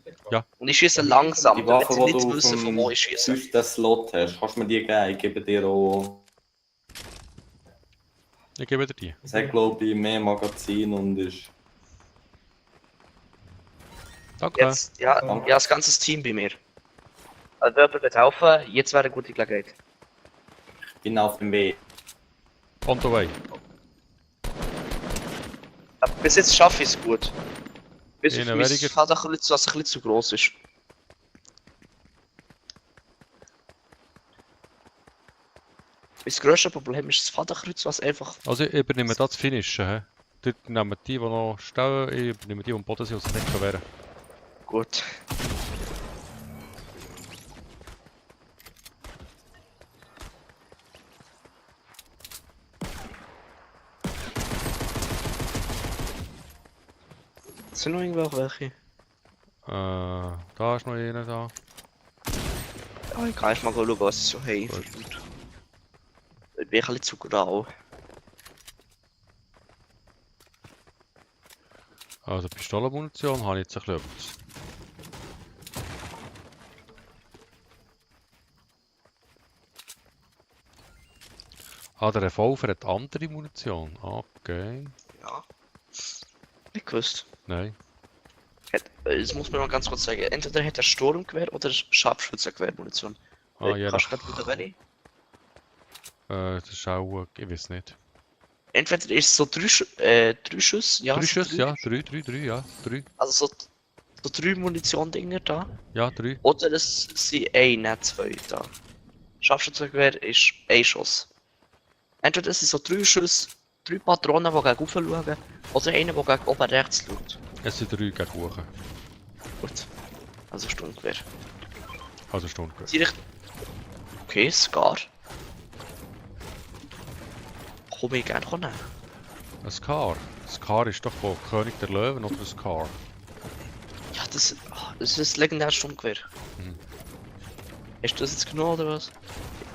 Speaker 2: Und ich schieße langsam,
Speaker 3: Die
Speaker 2: damit
Speaker 3: Waffe,
Speaker 2: sie
Speaker 3: die
Speaker 2: nicht
Speaker 3: du
Speaker 2: wissen, von wo ich schieße.
Speaker 3: auf den Slot hast, kannst du mir die geben? Ich gebe dir auch,
Speaker 1: Ich gebe dir die.
Speaker 3: es hat glaube ich mehr Magazin und ist...
Speaker 1: Danke.
Speaker 2: Jetzt, ja, das ganze Team bei mir. Also wer wird helfen, jetzt wäre eine gute Gelegenheit.
Speaker 3: Ich bin auf dem Weg.
Speaker 1: On the way.
Speaker 2: Aber bis jetzt schaffe ich es gut. Bis auf
Speaker 1: Ihnen
Speaker 2: mein
Speaker 1: weniger-
Speaker 2: Feld, was ein bisschen zu gross ist. Mein grösstes Problem ist das Fadenkreuz, was einfach...
Speaker 1: Also ich übernehme das Finishen. He? Dort nehmen die noch stehen, ich übernehme die am Boden sind und sich nicht wehren.
Speaker 2: Gut. Sind noch irgendwo welche?
Speaker 1: Da ist noch einer da.
Speaker 2: Ja, ich kann erst mal schauen, was sie so haben.
Speaker 1: Gut.
Speaker 2: Gut. Ich bin ein bisschen zu grau.
Speaker 1: Also Pistolenmunition habe ich jetzt ein bisschen etwas. Ah, der Revolver hat andere Munition. Okay.
Speaker 2: Ja. Nicht gewusst.
Speaker 1: Nein.
Speaker 2: Das muss man noch ganz kurz sagen. Entweder hat er Sturmgewehr oder Scharfschützengewehr-Munition.
Speaker 1: Ah, ja,
Speaker 2: Kannst du gerade wieder welche?
Speaker 1: das ist auch, ich weiß nicht.
Speaker 2: Entweder ist es so drei Schüsse, ja.
Speaker 1: Drei
Speaker 2: so
Speaker 1: Schüsse, ja. Ja. Drei.
Speaker 2: Also so 3 Munition-Dinger da.
Speaker 1: Ja, 3.
Speaker 2: Oder es sind eine, 2 da. Scharfschützengewehr ist ein Schuss. Entweder es sind so 3 Schüsse, 3 Patronen, die gegen oben schauen, oder einer, der gegen oben rechts schaut.
Speaker 1: Es sind 3 gegen hoch.
Speaker 2: Gut. Also Sturmgewehr.
Speaker 1: Also Stunde.
Speaker 2: Die Richtung. Okay, Scar. Komm ich gerne nehmen.
Speaker 1: Ein Scar. Scar ist doch von König der Löwen oder ein Scar?
Speaker 2: Ja, das ist ein legendäres Sturmgewehr.
Speaker 1: Mhm.
Speaker 2: Hast du das jetzt genommen oder was?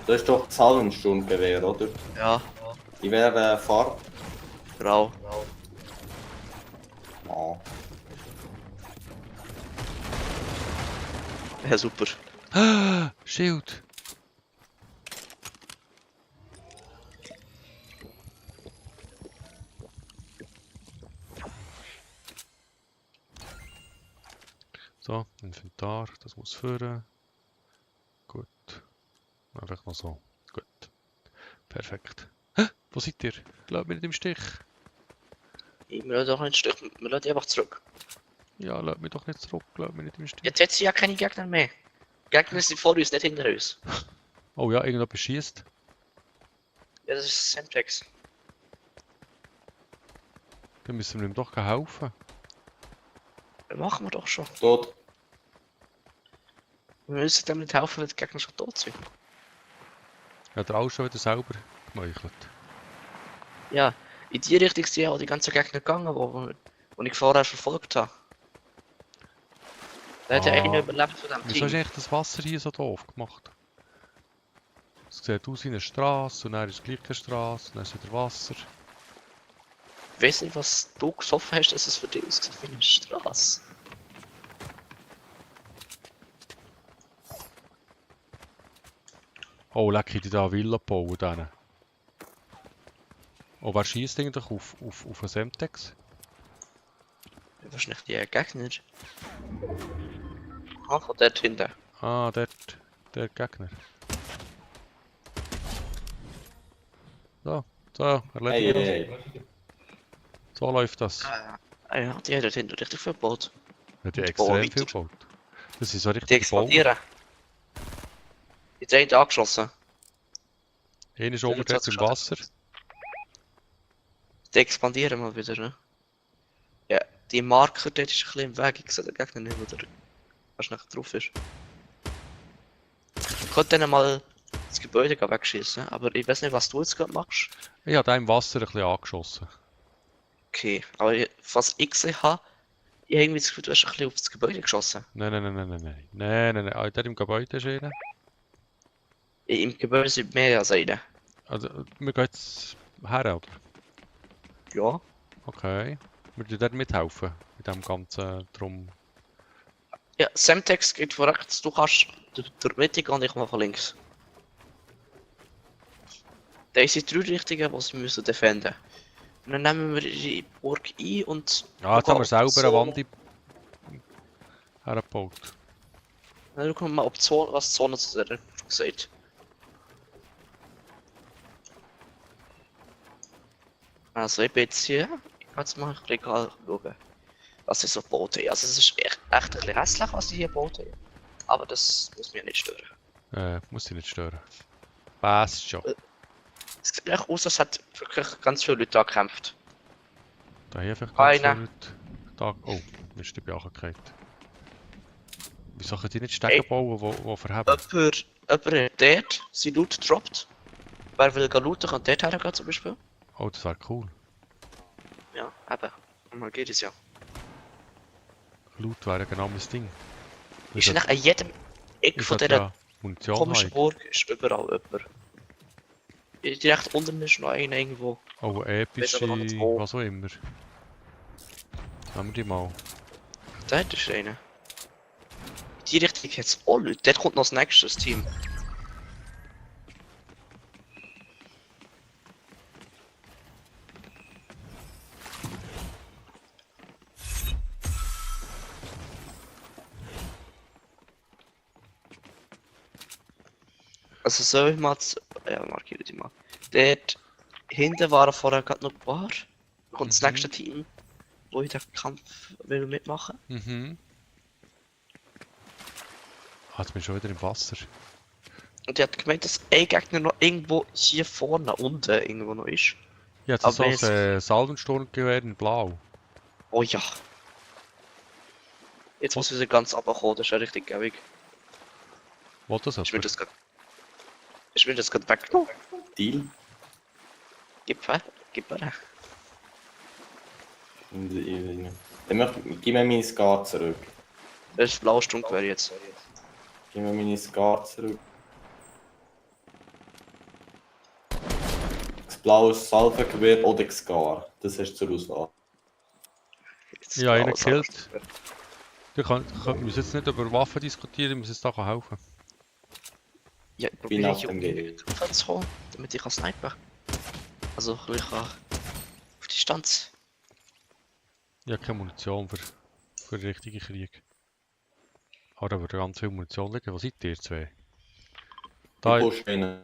Speaker 3: Das ist doch Zahlenstundgewehr, oder?
Speaker 2: Ja,
Speaker 3: In welcher Farbe?
Speaker 2: grau.
Speaker 3: Ah.
Speaker 2: Ja, super.
Speaker 1: Schild! So, Inventar, das muss führen. Gut. Einfach noch so. Gut. Perfekt. Wo seid ihr? Lasst mich nicht im Stich.
Speaker 2: Wir lassen doch nicht Stück, wir lassen die einfach zurück.
Speaker 1: Ja, lasst mich doch nicht zurück, lasst mich nicht im Stich.
Speaker 2: Jetzt hat sie ja keine Gegner mehr. Die Gegner sind vor uns, nicht hinter uns.
Speaker 1: Oh ja, irgendjemand beschießt.
Speaker 2: Ja, das ist Semtex.
Speaker 1: Dann müssen wir ihm doch helfen.
Speaker 2: Das machen wir doch schon.
Speaker 3: Tot.
Speaker 2: Wir müssen dem nicht helfen, wenn die Gegner schon tot sind.
Speaker 1: Hat er auch schon wieder selber gemeuchelt.
Speaker 2: Ja, in die Richtung sind ja auch die ganzen Gegner gegangen, wo ich vorher verfolgt habe. Da hat ja einer überlebt von dem
Speaker 1: Wieso hast du
Speaker 2: Team.
Speaker 1: eigentlich das Wasser hier so doof gemacht? Es sieht aus wie eine Straße und dann ist gleich keine Straße und dann ist wieder Wasser.
Speaker 2: Ich weiß nicht, was du gesoffen hast, dass es für dich aussieht wie eine Straße.
Speaker 1: Oh, leck, die da Villa bauen denen. Oh, wer schießt eigentlich auf einen Semtex?
Speaker 2: Wahrscheinlich die Gegner. Ah, von dort hinten.
Speaker 1: Ah, der Gegner. So,
Speaker 3: Hey,
Speaker 1: erledigt.
Speaker 3: hey.
Speaker 1: So läuft das.
Speaker 2: Ah ja, die haben dort hinten richtig viel gebaut.
Speaker 1: Hat ja
Speaker 2: Und die bauen
Speaker 1: extrem viel
Speaker 2: weiter.
Speaker 1: gebaut. Das ist so
Speaker 2: Die
Speaker 1: richtig Bau.
Speaker 2: expandieren. Die sind angeschossen.
Speaker 1: Einer ist oben dort im Wasser.
Speaker 2: Die expandieren mal wieder, ne? Ja, die Marker dort ist ein bisschen im Weg. Ich sehe den Gegner nicht, wo der fast nachher drauf ist. Ich könnte dann mal das Gebäude wegschießen, aber ich weiß nicht, was du jetzt gerade machst.
Speaker 1: Ich habe da im Wasser ein bisschen angeschossen.
Speaker 2: Okay, aber was ich gesehen habe, ich habe irgendwie das Gefühl, du hast ein bisschen auf das Gebäude geschossen.
Speaker 1: Nein. Ah, der im Gebäude ist einer.
Speaker 2: Im Gebäude sind mehr als einer.
Speaker 1: Also, wir gehen jetzt her, oder?
Speaker 2: Ja.
Speaker 1: Okay. Wir dir mithelfen. Mit dem ganzen Drum.
Speaker 2: Ja, Semtex geht von rechts, du kannst durch die Mitte gehen und ich mal von links. Da sind 3 Richtungen, die sie müssen defenden. Und dann nehmen wir die Burg ein und...
Speaker 1: Ja, jetzt haben wir selber eine
Speaker 2: Zone.
Speaker 1: Wand hergebaut.
Speaker 2: Dann schauen wir mal, ob Zone, was die Zone zu der sagt. Also ich bin jetzt hier, ich kann jetzt mal ein bisschen schauen, was sie so gebaut haben. Also es ist echt ein bisschen hässlich, was sie hier gebaut haben. Aber das muss mich nicht stören.
Speaker 1: Muss dich nicht stören. Passt schon.
Speaker 2: Es sieht echt aus, als hat wirklich ganz viele Leute angekämpft.
Speaker 1: Da hier vielleicht ganz viele
Speaker 2: Einer.
Speaker 1: Leute. Da, oh, ist die Bjachigkeit. Wieso können die nicht Stege bauen, die verheben?
Speaker 2: Jemand hat dort sein Loot gedroppt. Wer will looten, kann dort hergehen zum Beispiel.
Speaker 1: Oh, das wäre cool.
Speaker 2: Ja, eben. Und mal geht es ja.
Speaker 1: Loot wäre genau mein Ding.
Speaker 2: Ist nach an jedem Eck
Speaker 1: Ich
Speaker 2: von
Speaker 1: sollte
Speaker 2: dieser
Speaker 1: ja Munition
Speaker 2: komischen
Speaker 1: haben.
Speaker 2: Burg ist überall jemand. direkt unten ist noch einer irgendwo.
Speaker 1: Oh, epische,
Speaker 2: aber noch nicht wo.
Speaker 1: was auch immer. Nehmen wir die mal.
Speaker 2: Da ist einer. Die Richtung jetzt. Oh Leute, dort kommt noch das nächste Team. Also soll ich mal... Ja, markiere die mal. Dort hinten waren vorher gerade noch ein paar. Da kommt das
Speaker 1: Mhm.
Speaker 2: nächste Team, wo ich den Kampf will mitmachen.
Speaker 1: Mhm. Ah, jetzt bin ich schon wieder im Wasser.
Speaker 2: Und die hat gemeint, dass ein Gegner noch irgendwo hier vorne unten irgendwo noch ist.
Speaker 1: Ja, jetzt
Speaker 2: Aber
Speaker 1: ist so
Speaker 2: wenn
Speaker 1: ein Salvensturmgewehr in blau.
Speaker 2: Oh ja. Jetzt muss wieder ganz runterkommen, das ist ja richtig gäbig.
Speaker 1: Wo das
Speaker 2: Ich will
Speaker 1: jemand?
Speaker 2: das gerade... Ich will das gerade weggenommen.
Speaker 3: Deal.
Speaker 2: Gib her, gib her.
Speaker 3: Gib mir meine Scar zurück.
Speaker 2: Das ist blaue Sturmgewehr jetzt.
Speaker 3: Gib mir meine Scar zurück. Das blaue Salvengewehr oder das Scar. Das hast du zur Auswahl.
Speaker 2: Jetzt
Speaker 1: Ja, einer
Speaker 2: blaues
Speaker 1: gekillt.
Speaker 2: Sturmgewehr.
Speaker 1: Wir müssen jetzt nicht über Waffen diskutieren, wir müssen jetzt da helfen.
Speaker 2: Ja, ich
Speaker 3: Wie
Speaker 2: probiere
Speaker 3: nach
Speaker 2: hier
Speaker 3: dem
Speaker 2: unten
Speaker 3: Game.
Speaker 2: zu kommen, damit ich kann snipen. Also ich kann auf Distanz.
Speaker 1: Ich habe keine Munition für den richtigen Krieg. Aber da würde ganz viel Munition liegen. Was seid ihr zwei? Da
Speaker 3: Ich push rein.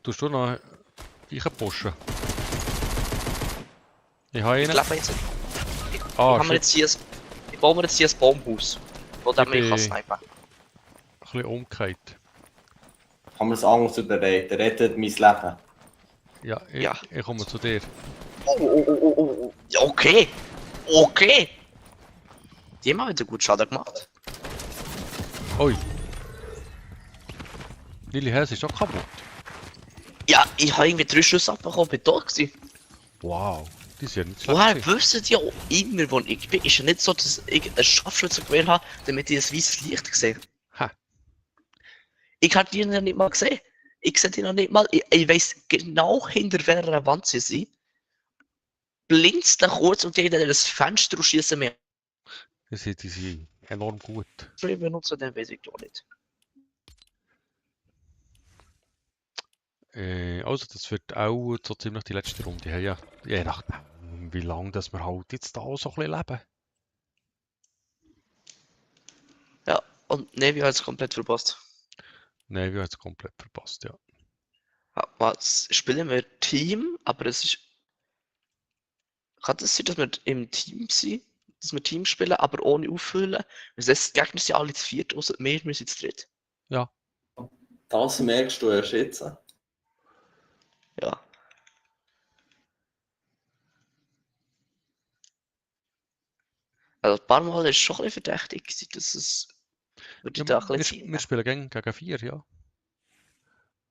Speaker 1: tust du noch pushen. Ich habe
Speaker 2: Ich
Speaker 1: einen.
Speaker 2: glaube jetzt...
Speaker 1: Ah,
Speaker 2: haben wir jetzt hier ich baue mir jetzt hier ein Baumhaus. Wo damit ich kann
Speaker 1: bin-
Speaker 2: snipen.
Speaker 1: ein bisschen umgekehrt.
Speaker 3: Haben wir es anders zu der Rede? Der rettet mein Leben.
Speaker 1: Ja,
Speaker 2: Ja.
Speaker 1: ich komme zu dir.
Speaker 2: Oh. Ja, okay. Okay. Die haben auch wieder gut Schaden gemacht.
Speaker 1: Ui. Lili Hess ist doch kaputt.
Speaker 2: Ja, ich habe irgendwie 3 Schüsse abbekommen, bin tot gewesen.
Speaker 1: Wow, die sind ja nicht schlecht.
Speaker 2: Woher
Speaker 1: gewesen.
Speaker 2: wissen die auch immer, wo ich bin? Ist ja nicht so, dass ich ein Scharfschützengewehr habe, damit ich ein weißes Licht sehe.
Speaker 1: Ha.
Speaker 2: Ich habe die noch nicht mal gesehen. Ich sehe die noch nicht mal. Ich weiß genau, hinter welcher Wand sie sind. Blinzt dann kurz und die in das Fenster und schießen mir.
Speaker 1: Die sind enorm gut.
Speaker 2: Ich benutze den weiß ich doch nicht.
Speaker 1: Also das wird auch so ziemlich die letzte Runde. Ja, je nachdem, wie lange dass wir halt jetzt da so ein bisschen leben.
Speaker 2: Ja, und Navy hat es komplett verpasst.
Speaker 1: Nein, wir haben es komplett verpasst, ja.
Speaker 2: Ja, was spielen wir Team, aber es ist. Kann das sein, dass wir im Team sind? Dass wir Team spielen, aber ohne auffüllen? Das heißt, die Gegner sind alle zu viert, außer wir sind zu dritt.
Speaker 3: Das merkst du erst jetzt.
Speaker 2: Ja. Also ein paar Mal ist es schon ein bisschen verdächtig gewesen, dass es. Würde ich da ein
Speaker 1: wir
Speaker 2: bisschen
Speaker 1: wir
Speaker 2: ziehen.
Speaker 1: spielen gegen 4, ja.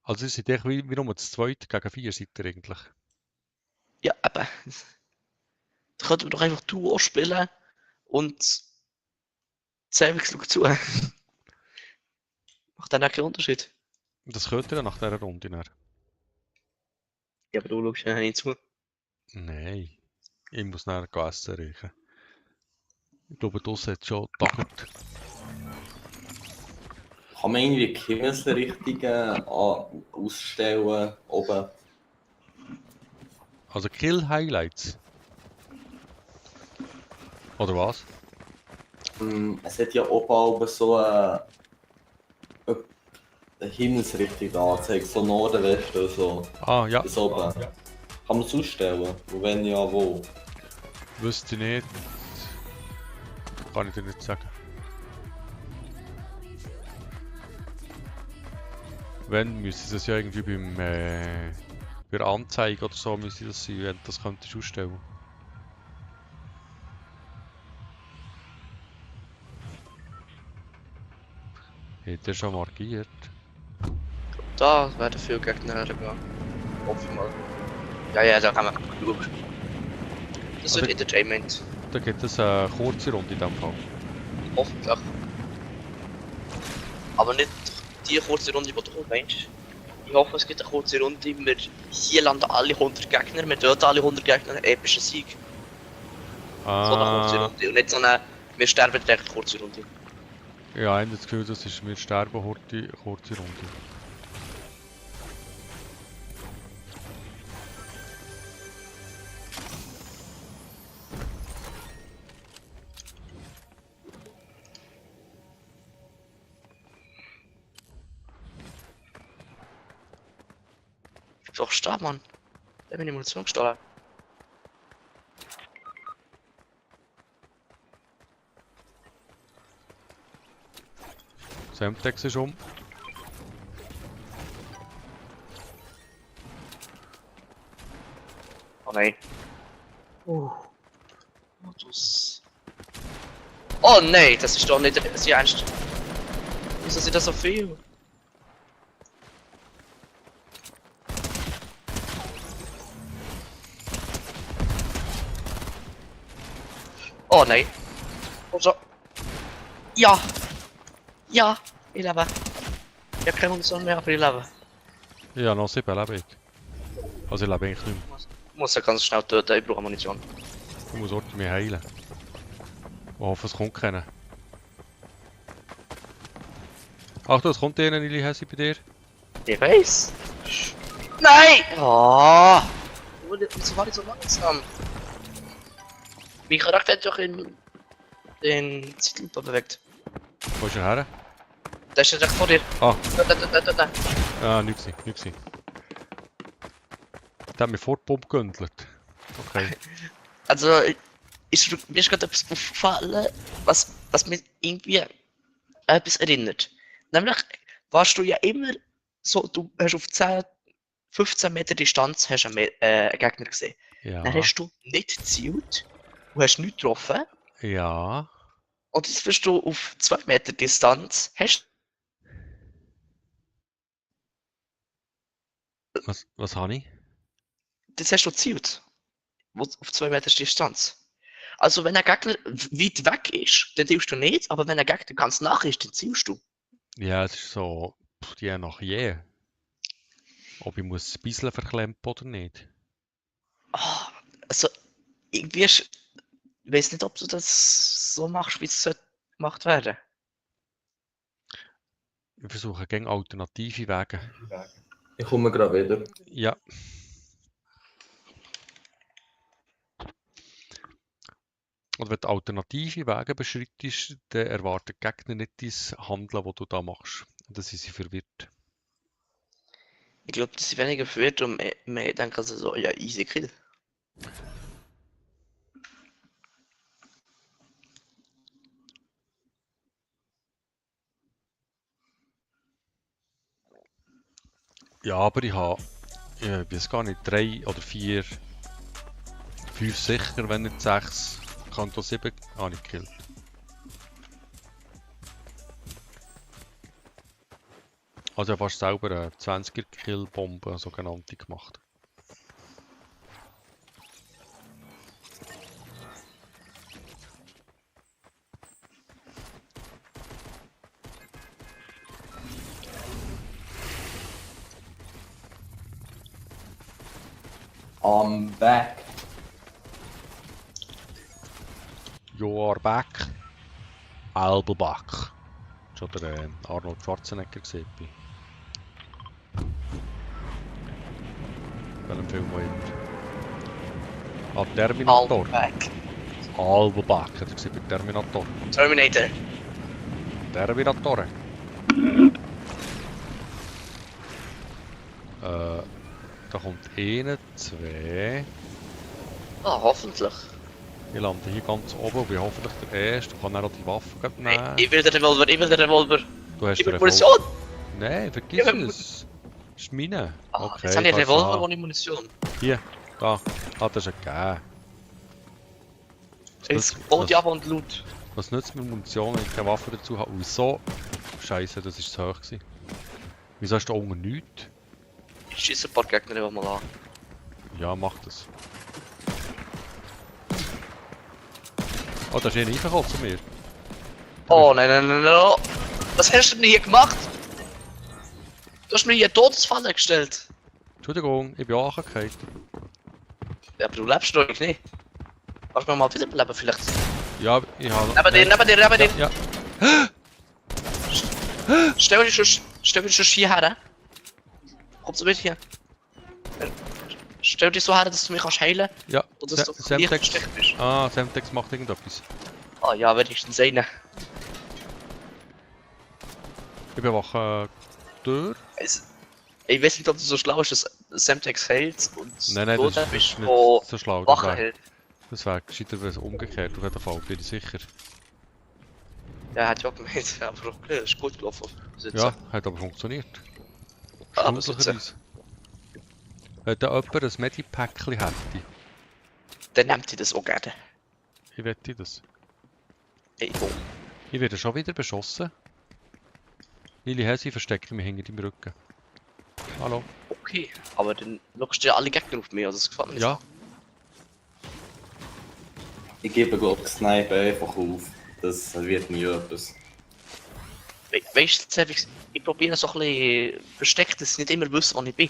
Speaker 1: Also es ist echt wie nur das zweite gegen 4 seid ihr eigentlich.
Speaker 2: Ja, eben. Da könnten wir doch einfach Duo spielen und Service schaut zu. Macht dann auch keinen Unterschied.
Speaker 1: Das könnt ihr dann nach dieser Runde. Dann.
Speaker 2: Ja, aber du schaust ja nicht zu.
Speaker 1: Nein, ich muss nachher Essen riechen. Ich glaube, draussen hat es schon getagert.
Speaker 3: Kann man irgendwie Himmelsrichtungen ausstellen oben?
Speaker 1: Also Kill-Highlights. Oder was?
Speaker 3: Es hat ja oben so eine Himmelsrichtung angezeigt, so Norden, Westen, so.
Speaker 1: Ah, ja,
Speaker 3: Das oben. Kann man es ausstellen? Und wenn ja, wo?
Speaker 1: wüsste ich nicht. Kann ich dir nicht sagen. Wenn, müsste es das ja irgendwie bei der Anzeige oder so müsste das sein, wenn du das könntest ausstellen. Hat er schon markiert?
Speaker 2: Da werden viele Gegner hergehen. Hoffe ich mal. Ja, da kann man schauen. Das wird
Speaker 1: Aber-
Speaker 2: Entertainment.
Speaker 1: Da gibt es eine kurze Runde in dem Fall.
Speaker 2: Hoffentlich. Aber nicht die kurze Runde, die du meinst. Ich hoffe, es gibt eine kurze Runde. Hier landen alle 100 Gegner, wir töten alle 100 Gegner, ein epischer Sieg. So eine kurze Runde und nicht so eine, wir sterben direkt kurze Runde.
Speaker 1: Ja, ich habe das Gefühl, das ist mit Sterben kurze Runde.
Speaker 2: Doch, stark, Mann. Da bin ich Munition gestohlen.
Speaker 1: Semtex ist um.
Speaker 2: Oh nein. Modus. Oh nein, das ist doch nicht das Ernst. Wieso sind das so viel? Oh nein. Also. Ja. Ja. Ich lebe. Ich habe keine Munition mehr, aber ich lebe.
Speaker 1: Ja, noch 7 lebe ich. Also ich lebe eigentlich nicht mehr.
Speaker 2: Ich muss ja ganz schnell töten, ich brauche Munition.
Speaker 1: Ich muss ordentlich mich heilen. Ich hoffe, es kommt keiner. Achtung, es kommt einer, Nili Hesi bei dir.
Speaker 2: Ich weiß. Nein! Oh! Wieso war ich so langsam? Mein Charakter hat doch in den Zeitlupe bewegt.
Speaker 1: Wo ist er her?
Speaker 2: Der ist ja direkt vor dir.
Speaker 1: Ah.
Speaker 2: Da.
Speaker 1: Ah, nichts. Der hat mich vor die Bombe gegöndelt. Okay.
Speaker 2: Also, mir ist gerade etwas aufgefallen, was mich irgendwie an etwas erinnert. Nämlich warst du ja immer so, du hast auf 10, 15 Meter Distanz hast einen Gegner gesehen.
Speaker 1: Ja.
Speaker 2: Dann hast du nicht gezielt, du hast nichts getroffen.
Speaker 1: Ja.
Speaker 2: Und jetzt bist du auf 2 Meter Distanz,
Speaker 1: Was habe ich?
Speaker 2: das hast du gezielt. Auf 2 Meter Distanz. Also wenn ein Gegner weit weg ist, dann zielst du nicht, aber wenn ein Gegner ganz nah ist, dann zielst du.
Speaker 1: Ja, es ist so, je nach je. Ob ich muss ein bisschen verklemmen oder nicht.
Speaker 2: Ah, also, irgendwie ich weiß nicht, ob du das so machst, wie es gemacht werden.
Speaker 1: Ich versuche gegen alternative Wege.
Speaker 3: Ich komme gerade wieder.
Speaker 1: Ja. Und wenn du alternative Wege beschreitest, dann erwartet die Gegner nicht dein Handeln, das du da machst. Dann sind sie verwirrt.
Speaker 2: Ich glaube, das sind weniger verwirrt und mehr denken also so, ja, easy kill.
Speaker 1: Ja, aber ich weiß gar nicht, 3 oder 4, 5 sicher, wenn nicht 6, Kanto 7 habe ich gekillt. Also ich habe fast selber eine 20er-Kill-Bombe, eine sogenannte, gemacht.
Speaker 3: I'm back.
Speaker 1: You are back. I'll be back. Schon der Arnold Schwarzenegger gesehen. Welchem Film war immer? Ah, Terminator.
Speaker 2: Back.
Speaker 1: I'll be back. Hat er gesehen bei Terminator.
Speaker 2: Terminator.
Speaker 1: Terminator. Da kommt 1, 2.
Speaker 2: Ah, hoffentlich.
Speaker 1: Ich lande hier ganz oben und bin hoffentlich der Erste. Ich kann dann auch die Waffe nehmen.
Speaker 2: Ich will den Revolver,
Speaker 1: Du hast
Speaker 2: Ich
Speaker 1: den
Speaker 2: will Munition!
Speaker 1: Nein, vergiss
Speaker 2: Ich will-
Speaker 1: es. Das ist meine.
Speaker 2: Ah,
Speaker 1: Okay,
Speaker 2: jetzt habe ich einen
Speaker 1: kannst du
Speaker 2: Revolver
Speaker 1: haben.
Speaker 2: ohne Munition.
Speaker 1: Hier, da. Hat er schon gegeben.
Speaker 2: Jetzt Body ab und Loot.
Speaker 1: Was nützt mir Munition, wenn ich keine Waffe dazu habe? Und so. Scheiße, das war zu hoch gewesen. Wieso hast du da unten nichts?
Speaker 2: Ich schieße ein paar Gegner einfach mal an.
Speaker 1: Ja, mach das. Oh, da ist einer reingekommen zu mir.
Speaker 2: Oh nein. Was hast du denn hier gemacht? Du hast mir hier eine Todesfalle gestellt.
Speaker 1: Entschuldigung, ich bin angekehrt.
Speaker 2: Ja, aber du lebst doch nicht. Kannst du mich mal wiederbeleben vielleicht?
Speaker 1: Ja, ich habe...
Speaker 2: Neben dir.
Speaker 1: Ja.
Speaker 2: Stell dich schon hierher. Komm so mit hier. Stell dich so her, dass du mich heilen kannst.
Speaker 1: Ja,
Speaker 2: Oder dass du leicht
Speaker 1: Semtex.
Speaker 2: gesteckt bist.
Speaker 1: Ah, Semtex macht irgendetwas.
Speaker 2: Ah ja, wenigstens einen.
Speaker 1: Ich bewache die Tür.
Speaker 2: Ich weiß nicht, ob du so schlau bist, dass Semtex hält und
Speaker 1: Nein,
Speaker 2: du
Speaker 1: das
Speaker 2: der
Speaker 1: ist
Speaker 2: bist,
Speaker 1: nicht
Speaker 2: wo
Speaker 1: so schlau.
Speaker 2: Wache hält.
Speaker 1: Das wäre gescheiter umgekehrt, auf jeden Fall, bin ich sicher.
Speaker 2: Ja, hat ja auch gemeint, aber okay, ist gut gelaufen.
Speaker 1: Ja, hat aber funktioniert.
Speaker 2: Aber
Speaker 1: Stundlicherweise. Wenn da jemand ein Medipackchen hätte,
Speaker 2: dann nimmt sie das auch gerne.
Speaker 1: ich wette das.
Speaker 2: Ey, oh.
Speaker 1: Ich werde schon wieder beschossen. Lili Hesi verstecke mich hinter deinem Rücken. Hallo?
Speaker 2: Okay, aber dann lockst du ja alle Gegner auf mich, also das gefällt mir nicht.
Speaker 1: Ja,
Speaker 3: Ich gebe Gott Sniper einfach auf. Das wird nie etwas.
Speaker 2: Weißt du, ich probiere so ein bisschen versteckt, dass sie nicht immer wissen, wo ich bin.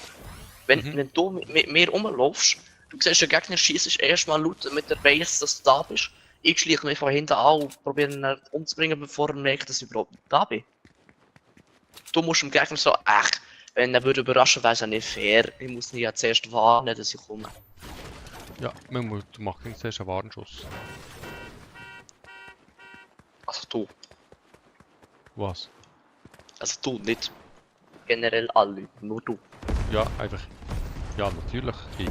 Speaker 2: Wenn du mit mir rumlaufst, du siehst den Gegner schießt erstmal laut mit der Base, dass du da bist. Ich schleiche mich von hinten an und probiere ihn umzubringen, bevor er merkt, dass ich überhaupt da bin. Du musst dem Gegner so, ach, wenn er würde überraschen, wäre es ja nicht fair. Ich muss ihn ja zuerst warnen, dass ich komme.
Speaker 1: ja, man muss, du machst zuerst einen Warnschuss.
Speaker 2: Also du.
Speaker 1: Was?
Speaker 2: Also du, nicht generell alle, nur du.
Speaker 1: Ja, einfach. Ja, natürlich, ich.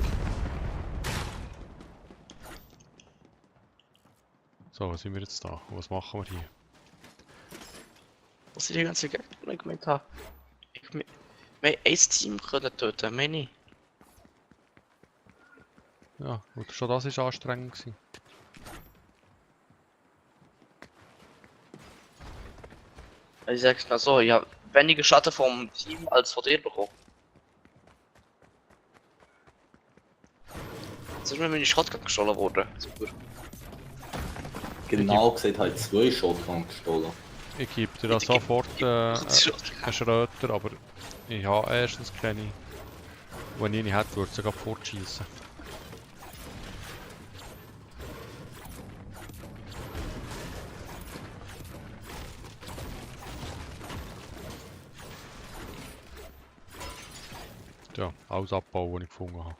Speaker 1: So, was sind wir jetzt da? Und was machen wir hier?
Speaker 2: Was ich die ganze Gegner gemeint habe. Wir haben ein Team können töten, meine ich.
Speaker 1: Ja, und schon das war anstrengend gewesen.
Speaker 2: Also ich sag's mal so, ich habe weniger Schatten vom Team als von dir bekommen. Jetzt ist mir meine Shotgun gestohlen worden. Super.
Speaker 3: Genau gesagt, habe ich 2 Shotgun gestohlen.
Speaker 1: Ich gebe dir da sofort einen
Speaker 2: Shotgun.
Speaker 1: Schröter, aber ich habe erstens keine. Wenn ich eine hätte, würde ich sogar fortschießen. Ja, alles abbauen, was ich gefunden habe.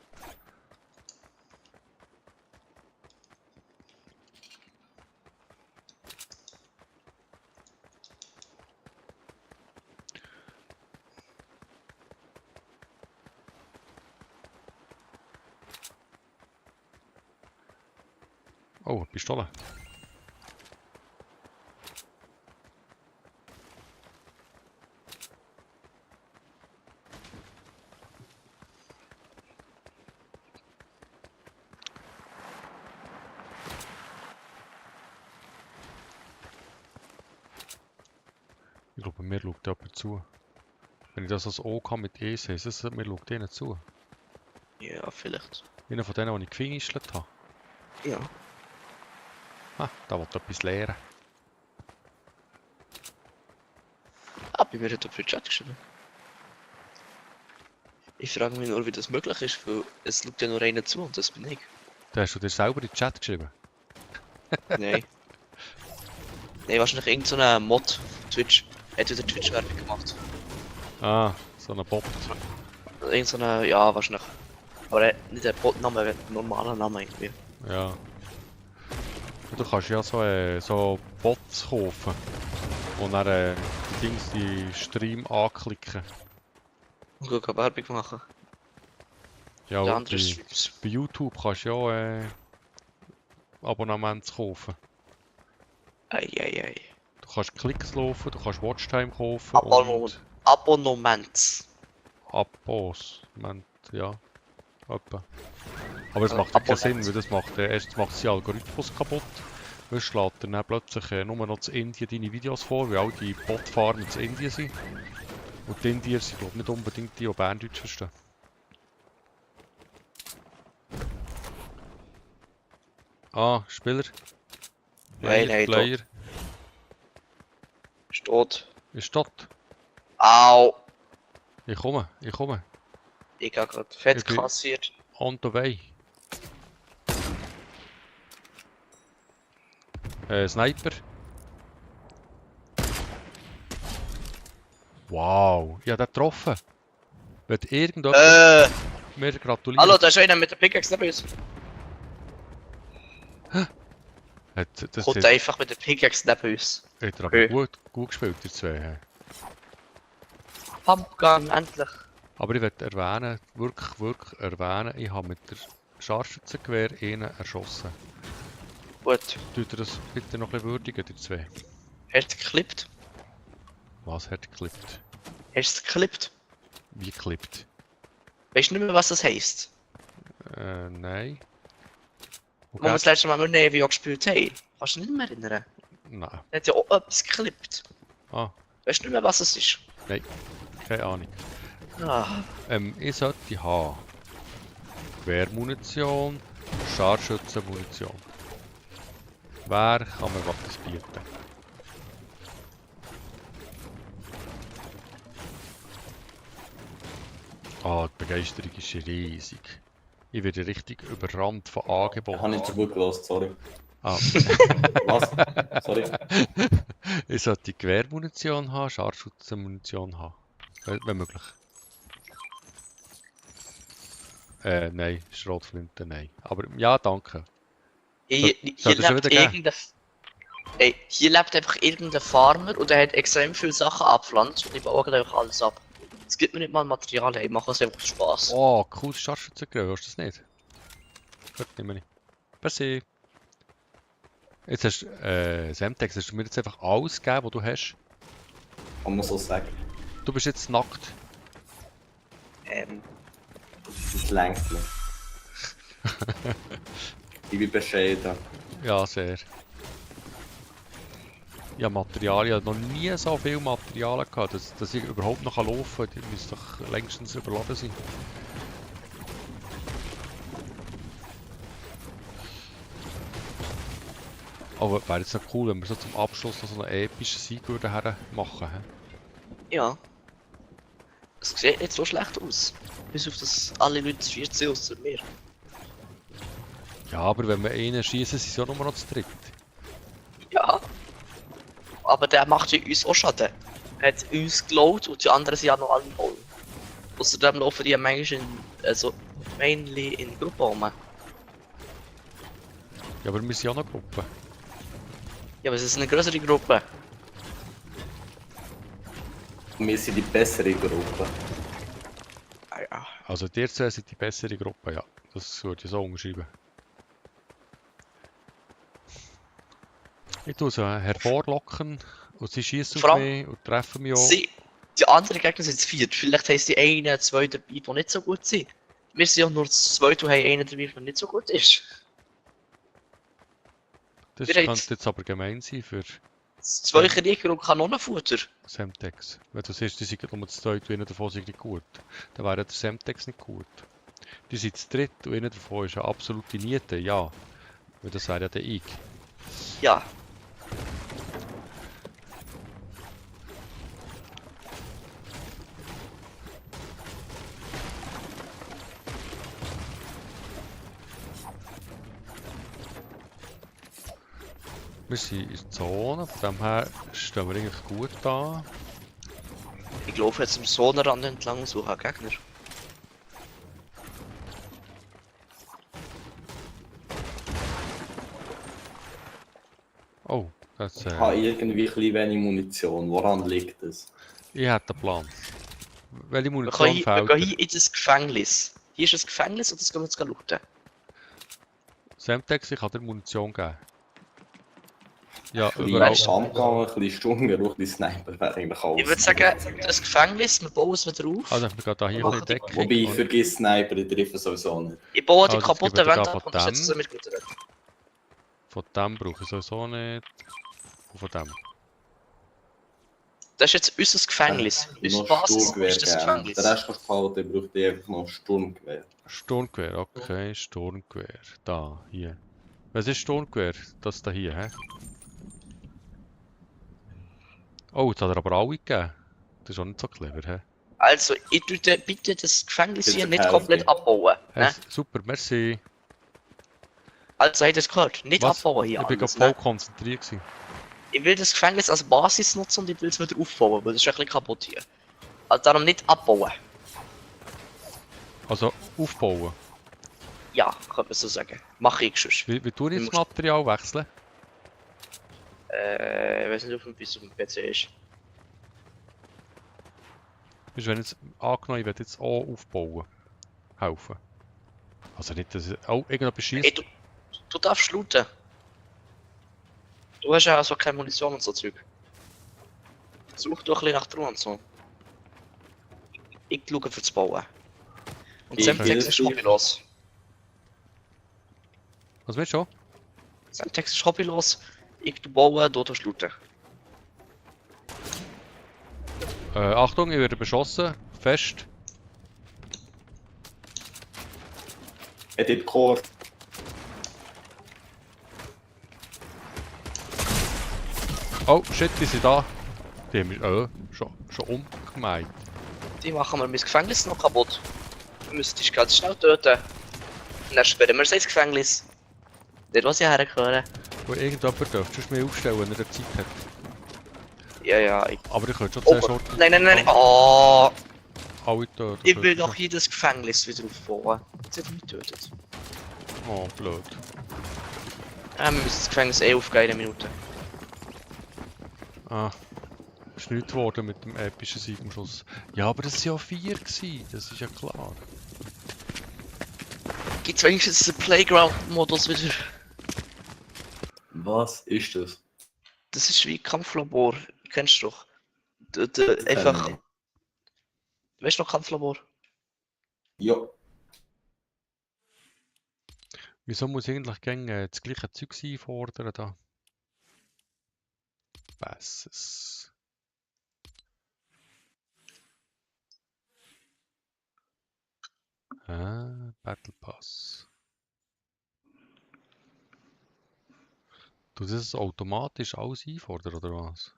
Speaker 1: Oh, eine Pistole. Ich glaube, mir schaut jemand zu. Wenn ich das als OK mit E sehe, ist mir schaut denen zu.
Speaker 2: Ja, vielleicht.
Speaker 1: Einer von denen, die ich gefinischt habe.
Speaker 2: Ja.
Speaker 1: Ah, da will etwas lernen.
Speaker 2: Ah, bei mir hat jemand in den Chat geschrieben. Ich frage mich nur, wie das möglich ist, weil es schaut ja nur einer zu und das bin ich.
Speaker 1: Da hast du dir selber in den Chat geschrieben.
Speaker 2: Nein. Nein, wahrscheinlich irgend so ein Mod auf Twitch. Er hat wieder Twitch-Werbung gemacht.
Speaker 1: Ah, so ein Bot.
Speaker 2: Irgend so eine, ja, wahrscheinlich. Aber nicht der Botname, ein normaler Name irgendwie.
Speaker 1: Ja. Und du kannst ja so Bots kaufen. Und dann die Dings, die Stream anklicken.
Speaker 2: Und gut, kann Werbung machen.
Speaker 1: Ja,
Speaker 2: Der
Speaker 1: und
Speaker 2: andere ist
Speaker 1: bei YouTube kannst du ja Abonnements kaufen.
Speaker 2: Eieiei.
Speaker 1: Du kannst Klicks laufen, du kannst Watchtime kaufen
Speaker 2: Abonnements.
Speaker 1: Abos. Ja, etwa. Aber es
Speaker 2: Also
Speaker 1: macht ja keinen Sinn,
Speaker 2: Abonnent.
Speaker 1: weil das macht, erst macht sie Algorithmus kaputt. Weil schlägt dann plötzlich nur noch zu Indien deine Videos vor, weil all die Botfarmen zu Indien sind. Und die Indier sind glaube nicht unbedingt die, die Berndeutsch verstehen. Ah, Spieler.
Speaker 2: Nein,
Speaker 1: Player.
Speaker 2: Steht.
Speaker 1: Ist dort.
Speaker 2: Au!
Speaker 1: Ich komme, ich komme.
Speaker 2: Ich habe gerade fett
Speaker 1: Ich bin-
Speaker 2: kassiert.
Speaker 1: On the way. Sniper. Wow, ich habe den getroffen. Wenn irgendjemand mir gratuliert,
Speaker 2: Hallo, da ist einer mit der Pickaxe neben uns.
Speaker 1: das
Speaker 2: Kommt
Speaker 1: hat
Speaker 2: einfach mit der Pickaxe neben uns.
Speaker 1: er aber
Speaker 2: Okay.
Speaker 1: gut gespielt, die zwei. He.
Speaker 2: Pumpgun, endlich.
Speaker 1: Aber ich möchte erwähnen, wirklich erwähnen, ich habe mit der Scharfschützengewehr einen erschossen.
Speaker 2: Gut.
Speaker 1: Tut ihr das bitte noch ein bisschen würdigen, die zwei?
Speaker 2: Hast du geklippt?
Speaker 1: Was hat geklippt?
Speaker 2: Hast du geklippt?
Speaker 1: Wie geklippt?
Speaker 2: Weißt du nicht mehr, was das heisst?
Speaker 1: Nein.
Speaker 2: Wo wir das letzte Mal mit Navy auch gespielt haben. Kannst du dich nicht mehr erinnern?
Speaker 1: Nein.
Speaker 2: Er hat ja auch etwas geklippt.
Speaker 1: Ah,
Speaker 2: Weißt du nicht mehr, was es ist?
Speaker 1: keine Ahnung.
Speaker 2: Ah,
Speaker 1: Ich sollte haben Gewehrmunition, Scharfschützenmunition. Wer kann mir was bieten? Ah, die Begeisterung ist riesig. Ich werde richtig überrannt von
Speaker 3: Ich habe
Speaker 1: Angeboten.
Speaker 3: nicht so gut gehört, sorry.
Speaker 1: Ah,
Speaker 3: Was? Sorry.
Speaker 1: ich sollte Gewehrmunition haben, Scharfschützenmunition haben. Wenn möglich. Nein, Schrotflinte, nein. Aber ja, danke.
Speaker 2: hier,
Speaker 1: Soll
Speaker 2: hier
Speaker 1: das schon
Speaker 2: lebt
Speaker 1: wieder geben?
Speaker 2: irgendein... Ey, hier lebt einfach irgendein Farmer und er hat extrem viele Sachen abgepflanzt und ich baue gerade einfach alles ab. Es gibt mir nicht mal Material, hey, ich mache es einfach aus Spaß.
Speaker 1: Oh, cooles Scharfschützengewehr, hast du das nicht? Gut, nehme ich. Merci. Jetzt hast du, Semtex, hast du mir jetzt einfach alles gegeben, was du hast?
Speaker 3: Kann man so sagen.
Speaker 1: Du bist jetzt nackt.
Speaker 3: Das längt nicht. Ich bin bescheiden.
Speaker 1: Ja, sehr. Ja, Materialien, ich habe noch nie so viel Materialien gehabt, dass ich überhaupt noch laufen kann. Die müssen doch längstens überladen sein. Aber wäre jetzt noch cool, wenn wir so zum Abschluss noch so einen epischen Sieg würden machen. He?
Speaker 2: Ja. Es sieht nicht so schlecht aus. Bis auf das alle Leute 14 außer mir.
Speaker 1: Ja, aber wenn wir einen schießen, sind sie auch nur noch zu dritt.
Speaker 2: Ja. Aber der macht ja uns auch Schaden. Er hat uns geklaut und die anderen sind ja noch alle voll. Außerdem laufen die manchmal mainly in Gruppen rum.
Speaker 1: Ja, aber wir sind ja noch eine Gruppe.
Speaker 2: Ja, aber es ist eine größere Gruppe.
Speaker 3: Wir sind die bessere Gruppe.
Speaker 2: Ah ja.
Speaker 1: Also die zwei sind die bessere Gruppe, ja. Das würde ich so umschreiben. Ich tue sie hervorlocken und sie schießen
Speaker 2: Vor
Speaker 1: auf
Speaker 2: allem-
Speaker 1: mich und treffen mich auch.
Speaker 2: Die anderen Gegner sind zu viert. Vielleicht heisst die einen, zwei dabei, die nicht so gut sind. Wir sind ja nur zu zweit und haben einen dabei, der nicht so gut ist.
Speaker 1: Das
Speaker 2: wir
Speaker 1: könnte
Speaker 2: jetzt-
Speaker 1: jetzt aber gemein sein für
Speaker 2: Zwei Krieger und Kanonenfutter.
Speaker 1: Semtex. Wenn du siehst, die sind nur zu zweit und einer davon ist nicht gut, dann wäre der Semtex nicht gut. Die sind zu dritt und einer davon ist eine absolute Niete, ja. Weil das wäre ja der ich.
Speaker 2: Ja.
Speaker 1: Wir sind in der Zone, von dem her stehen wir eigentlich gut da.
Speaker 2: Ich laufe jetzt am Sonnenrand entlang und suche Gegner.
Speaker 1: Oh, das
Speaker 3: Ich habe irgendwie ein bisschen wenig Munition. Woran liegt das?
Speaker 1: ich hätte einen Plan. Welche
Speaker 2: Wir
Speaker 1: Munition
Speaker 2: gehen
Speaker 1: fehlt
Speaker 2: hier
Speaker 1: dir?
Speaker 2: in das Gefängnis. Hier ist ein Gefängnis und das gehen wir jetzt looten.
Speaker 1: Semtex, ich kann dir Munition geben. Ja,
Speaker 3: Ein
Speaker 1: überall.
Speaker 3: bisschen Pumpgun, ein bisschen Stunde, ein bisschen Sniper wäre eigentlich alles.
Speaker 2: Ich würde sagen, das Gefängnis, wir bauen es wieder auf.
Speaker 1: Also, wir gehen da hier ein bisschen Deckung.
Speaker 3: Wobei, ich vergiss Sniper, die treffen sowieso nicht.
Speaker 2: Ich baue die
Speaker 1: Also, jetzt
Speaker 2: kaputten
Speaker 1: geben wir
Speaker 2: Wände
Speaker 1: da
Speaker 2: ab
Speaker 1: von
Speaker 2: und das
Speaker 1: dem.
Speaker 2: setze es mit gut rein.
Speaker 1: Von dem brauche ich sowieso nicht. Und von dem.
Speaker 2: Das ist jetzt unser Gefängnis. Unsere
Speaker 3: Noch
Speaker 2: Basis
Speaker 3: Sturmgewehr
Speaker 2: ist das
Speaker 3: geben.
Speaker 2: Gefängnis.
Speaker 3: Der Rest kannst du behalten, braucht ich einfach noch Sturmgewehr.
Speaker 1: Sturmgewehr, okay, Sturmgewehr. Da, hier. Was ist Sturmgewehr? Das da hier, hä? Oh, jetzt hat er aber alle gegeben. Das ist auch nicht so clever, hä?
Speaker 2: Also, ich tue bitte das Gefängnis
Speaker 3: Bitte
Speaker 2: hier nicht
Speaker 3: helfen.
Speaker 2: komplett abbauen. Ne?
Speaker 1: Super, merci.
Speaker 2: Also, habt ihr das gehört? Nicht
Speaker 1: Was?
Speaker 2: abbauen hier
Speaker 1: Ich bin
Speaker 2: alles,
Speaker 1: voll
Speaker 2: ne?
Speaker 1: konzentriert gewesen.
Speaker 2: Ich will das Gefängnis als Basis nutzen und ich will es wieder aufbauen, weil das ist ein bisschen kaputt hier. Also darum nicht abbauen.
Speaker 1: Also, aufbauen.
Speaker 2: Ja, kann man so sagen. Mache ich schon.
Speaker 1: Wie tue ich
Speaker 2: Du
Speaker 1: das
Speaker 2: musst-
Speaker 1: Material wechseln?
Speaker 2: Ich weiß nicht, ob es auf dem PC ist.
Speaker 1: Ist, wenn jetzt angenommen, ich will jetzt auch aufbauen. Helfen. Also nicht, dass ich... Oh, irgendetwas
Speaker 2: Ey,
Speaker 1: schießt.
Speaker 2: du darfst looten. Du hast ja also keine Munition und so Zeug. Such doch ein bisschen nach Truhen und so. Ich schaue fürs Bauen. Und
Speaker 3: Wie
Speaker 2: Semtex ist
Speaker 3: viel?
Speaker 2: hobbylos.
Speaker 1: Was willst du?
Speaker 2: Semtex ist hobbylos. Ich baue, du darfst looten.
Speaker 1: Achtung, ich werde beschossen. Fest.
Speaker 3: Edit Core.
Speaker 1: Oh, shit, die sind da. Die haben mich schon umgemeint.
Speaker 2: Die machen wir mein Gefängnis noch kaputt. Du müsstest ganz schnell töten. Und dann sperren wir sie ins Gefängnis. Dort, wo sie hergehören.
Speaker 1: Wo irgendjemand darf, sonst mich aufstellen, wenn er Zeit hat.
Speaker 2: Ja, ja, ich...
Speaker 1: Aber ich könnte schon
Speaker 2: Oh,
Speaker 1: zuerst
Speaker 2: nein, nein, nein, oh,
Speaker 1: alle töten.
Speaker 2: ich will doch hier das Gefängnis wieder aufbauen. Jetzt hat er mich getötet.
Speaker 1: Oh, blöd.
Speaker 2: Wir müssen das Gefängnis aufgehen in einer Minute.
Speaker 1: Ah. Ist nichts geworden mit dem epischen Sieg am Schluss. Ja, aber das waren ja 4 gewesen, das ist ja klar.
Speaker 2: Gibt's wenigstens den Playground-Modus wieder?
Speaker 3: Was ist das?
Speaker 2: Das ist wie Kampflabor, kennst du doch. Einfach...
Speaker 3: Kenn
Speaker 2: Weißt du noch Kampflabor?
Speaker 3: Ja.
Speaker 1: Wieso muss ich eigentlich gegen das gleiche Zeug einfordern da? Besses. Battle Pass. Du das automatisch alles einfordern, oder was?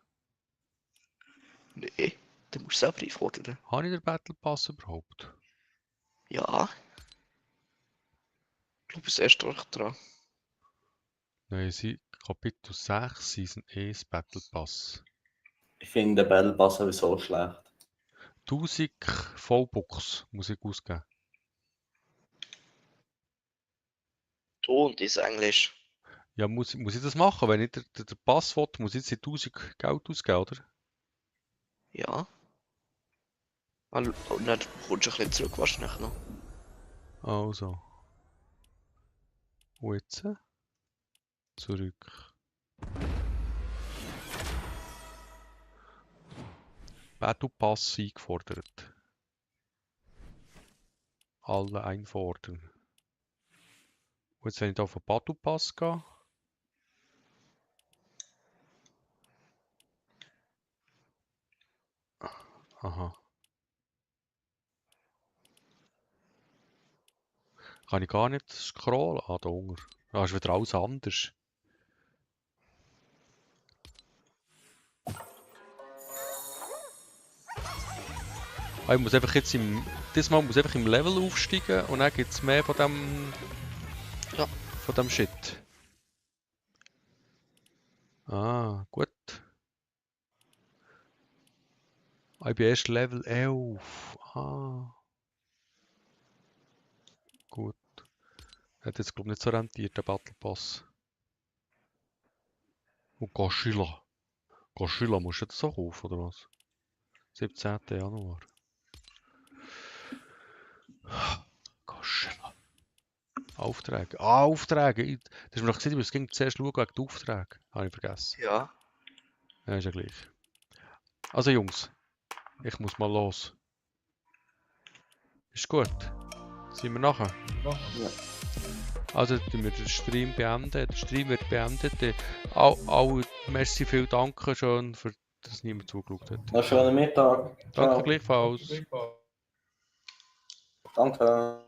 Speaker 2: Nee, du musst selber einfordern.
Speaker 1: Habe ich den Battle Pass überhaupt?
Speaker 2: Ja. Ich glaube, es ist erst recht dran.
Speaker 1: Nein, sie Kapitel 6, Season 1 Battle Pass.
Speaker 3: Ich finde den Battle Pass sowieso schlecht.
Speaker 1: 1000 Vollbucks muss ich ausgeben.
Speaker 2: Du und das Englisch.
Speaker 1: Ja, muss ich das machen? Wenn ich den Pass will, muss ich jetzt die 1000 Geld ausgeben, oder?
Speaker 2: Ja. Und dann bekommst du ein bisschen zurück wahrscheinlich noch.
Speaker 1: Also. Und jetzt? Zurück. Battle Pass eingefordert. Alle einfordern. Und jetzt, wenn ich hier auf den Battle Pass gehe. Aha. Kann ich gar nicht scrollen? Ah, da unten. Da ist wieder alles anders. Ah, ich muss einfach jetzt diesmal muss ich einfach im Level aufsteigen und dann gibt es mehr von dem...
Speaker 2: Ja.
Speaker 1: Von dem Shit. Ah, gut. Ah, ich bin erst Level 11. Ah. Gut. Hat jetzt glaube ich nicht so rentiert, der Battle Pass. Und Godzilla. Godzilla musst du das auch kaufen, oder was? 17. Januar. Godzilla. Aufträge. Ah, Aufträge. Das ist mir doch gesehen, ich muss zuerst schauen wegen den Aufträgen. Habe ich vergessen.
Speaker 2: Ja.
Speaker 1: Ja, ist ja gleich. Also Jungs, ich muss mal los. Ist gut. Sind wir nachher?
Speaker 3: Ja.
Speaker 1: Also tun wir den Stream beenden. Der Stream wird beendet. Merci, viel Dank schon, für dass niemand zugeschaut hat.
Speaker 3: Noch schönen Mittag.
Speaker 1: Danke
Speaker 3: Ciao.
Speaker 1: gleichfalls.
Speaker 3: Danke.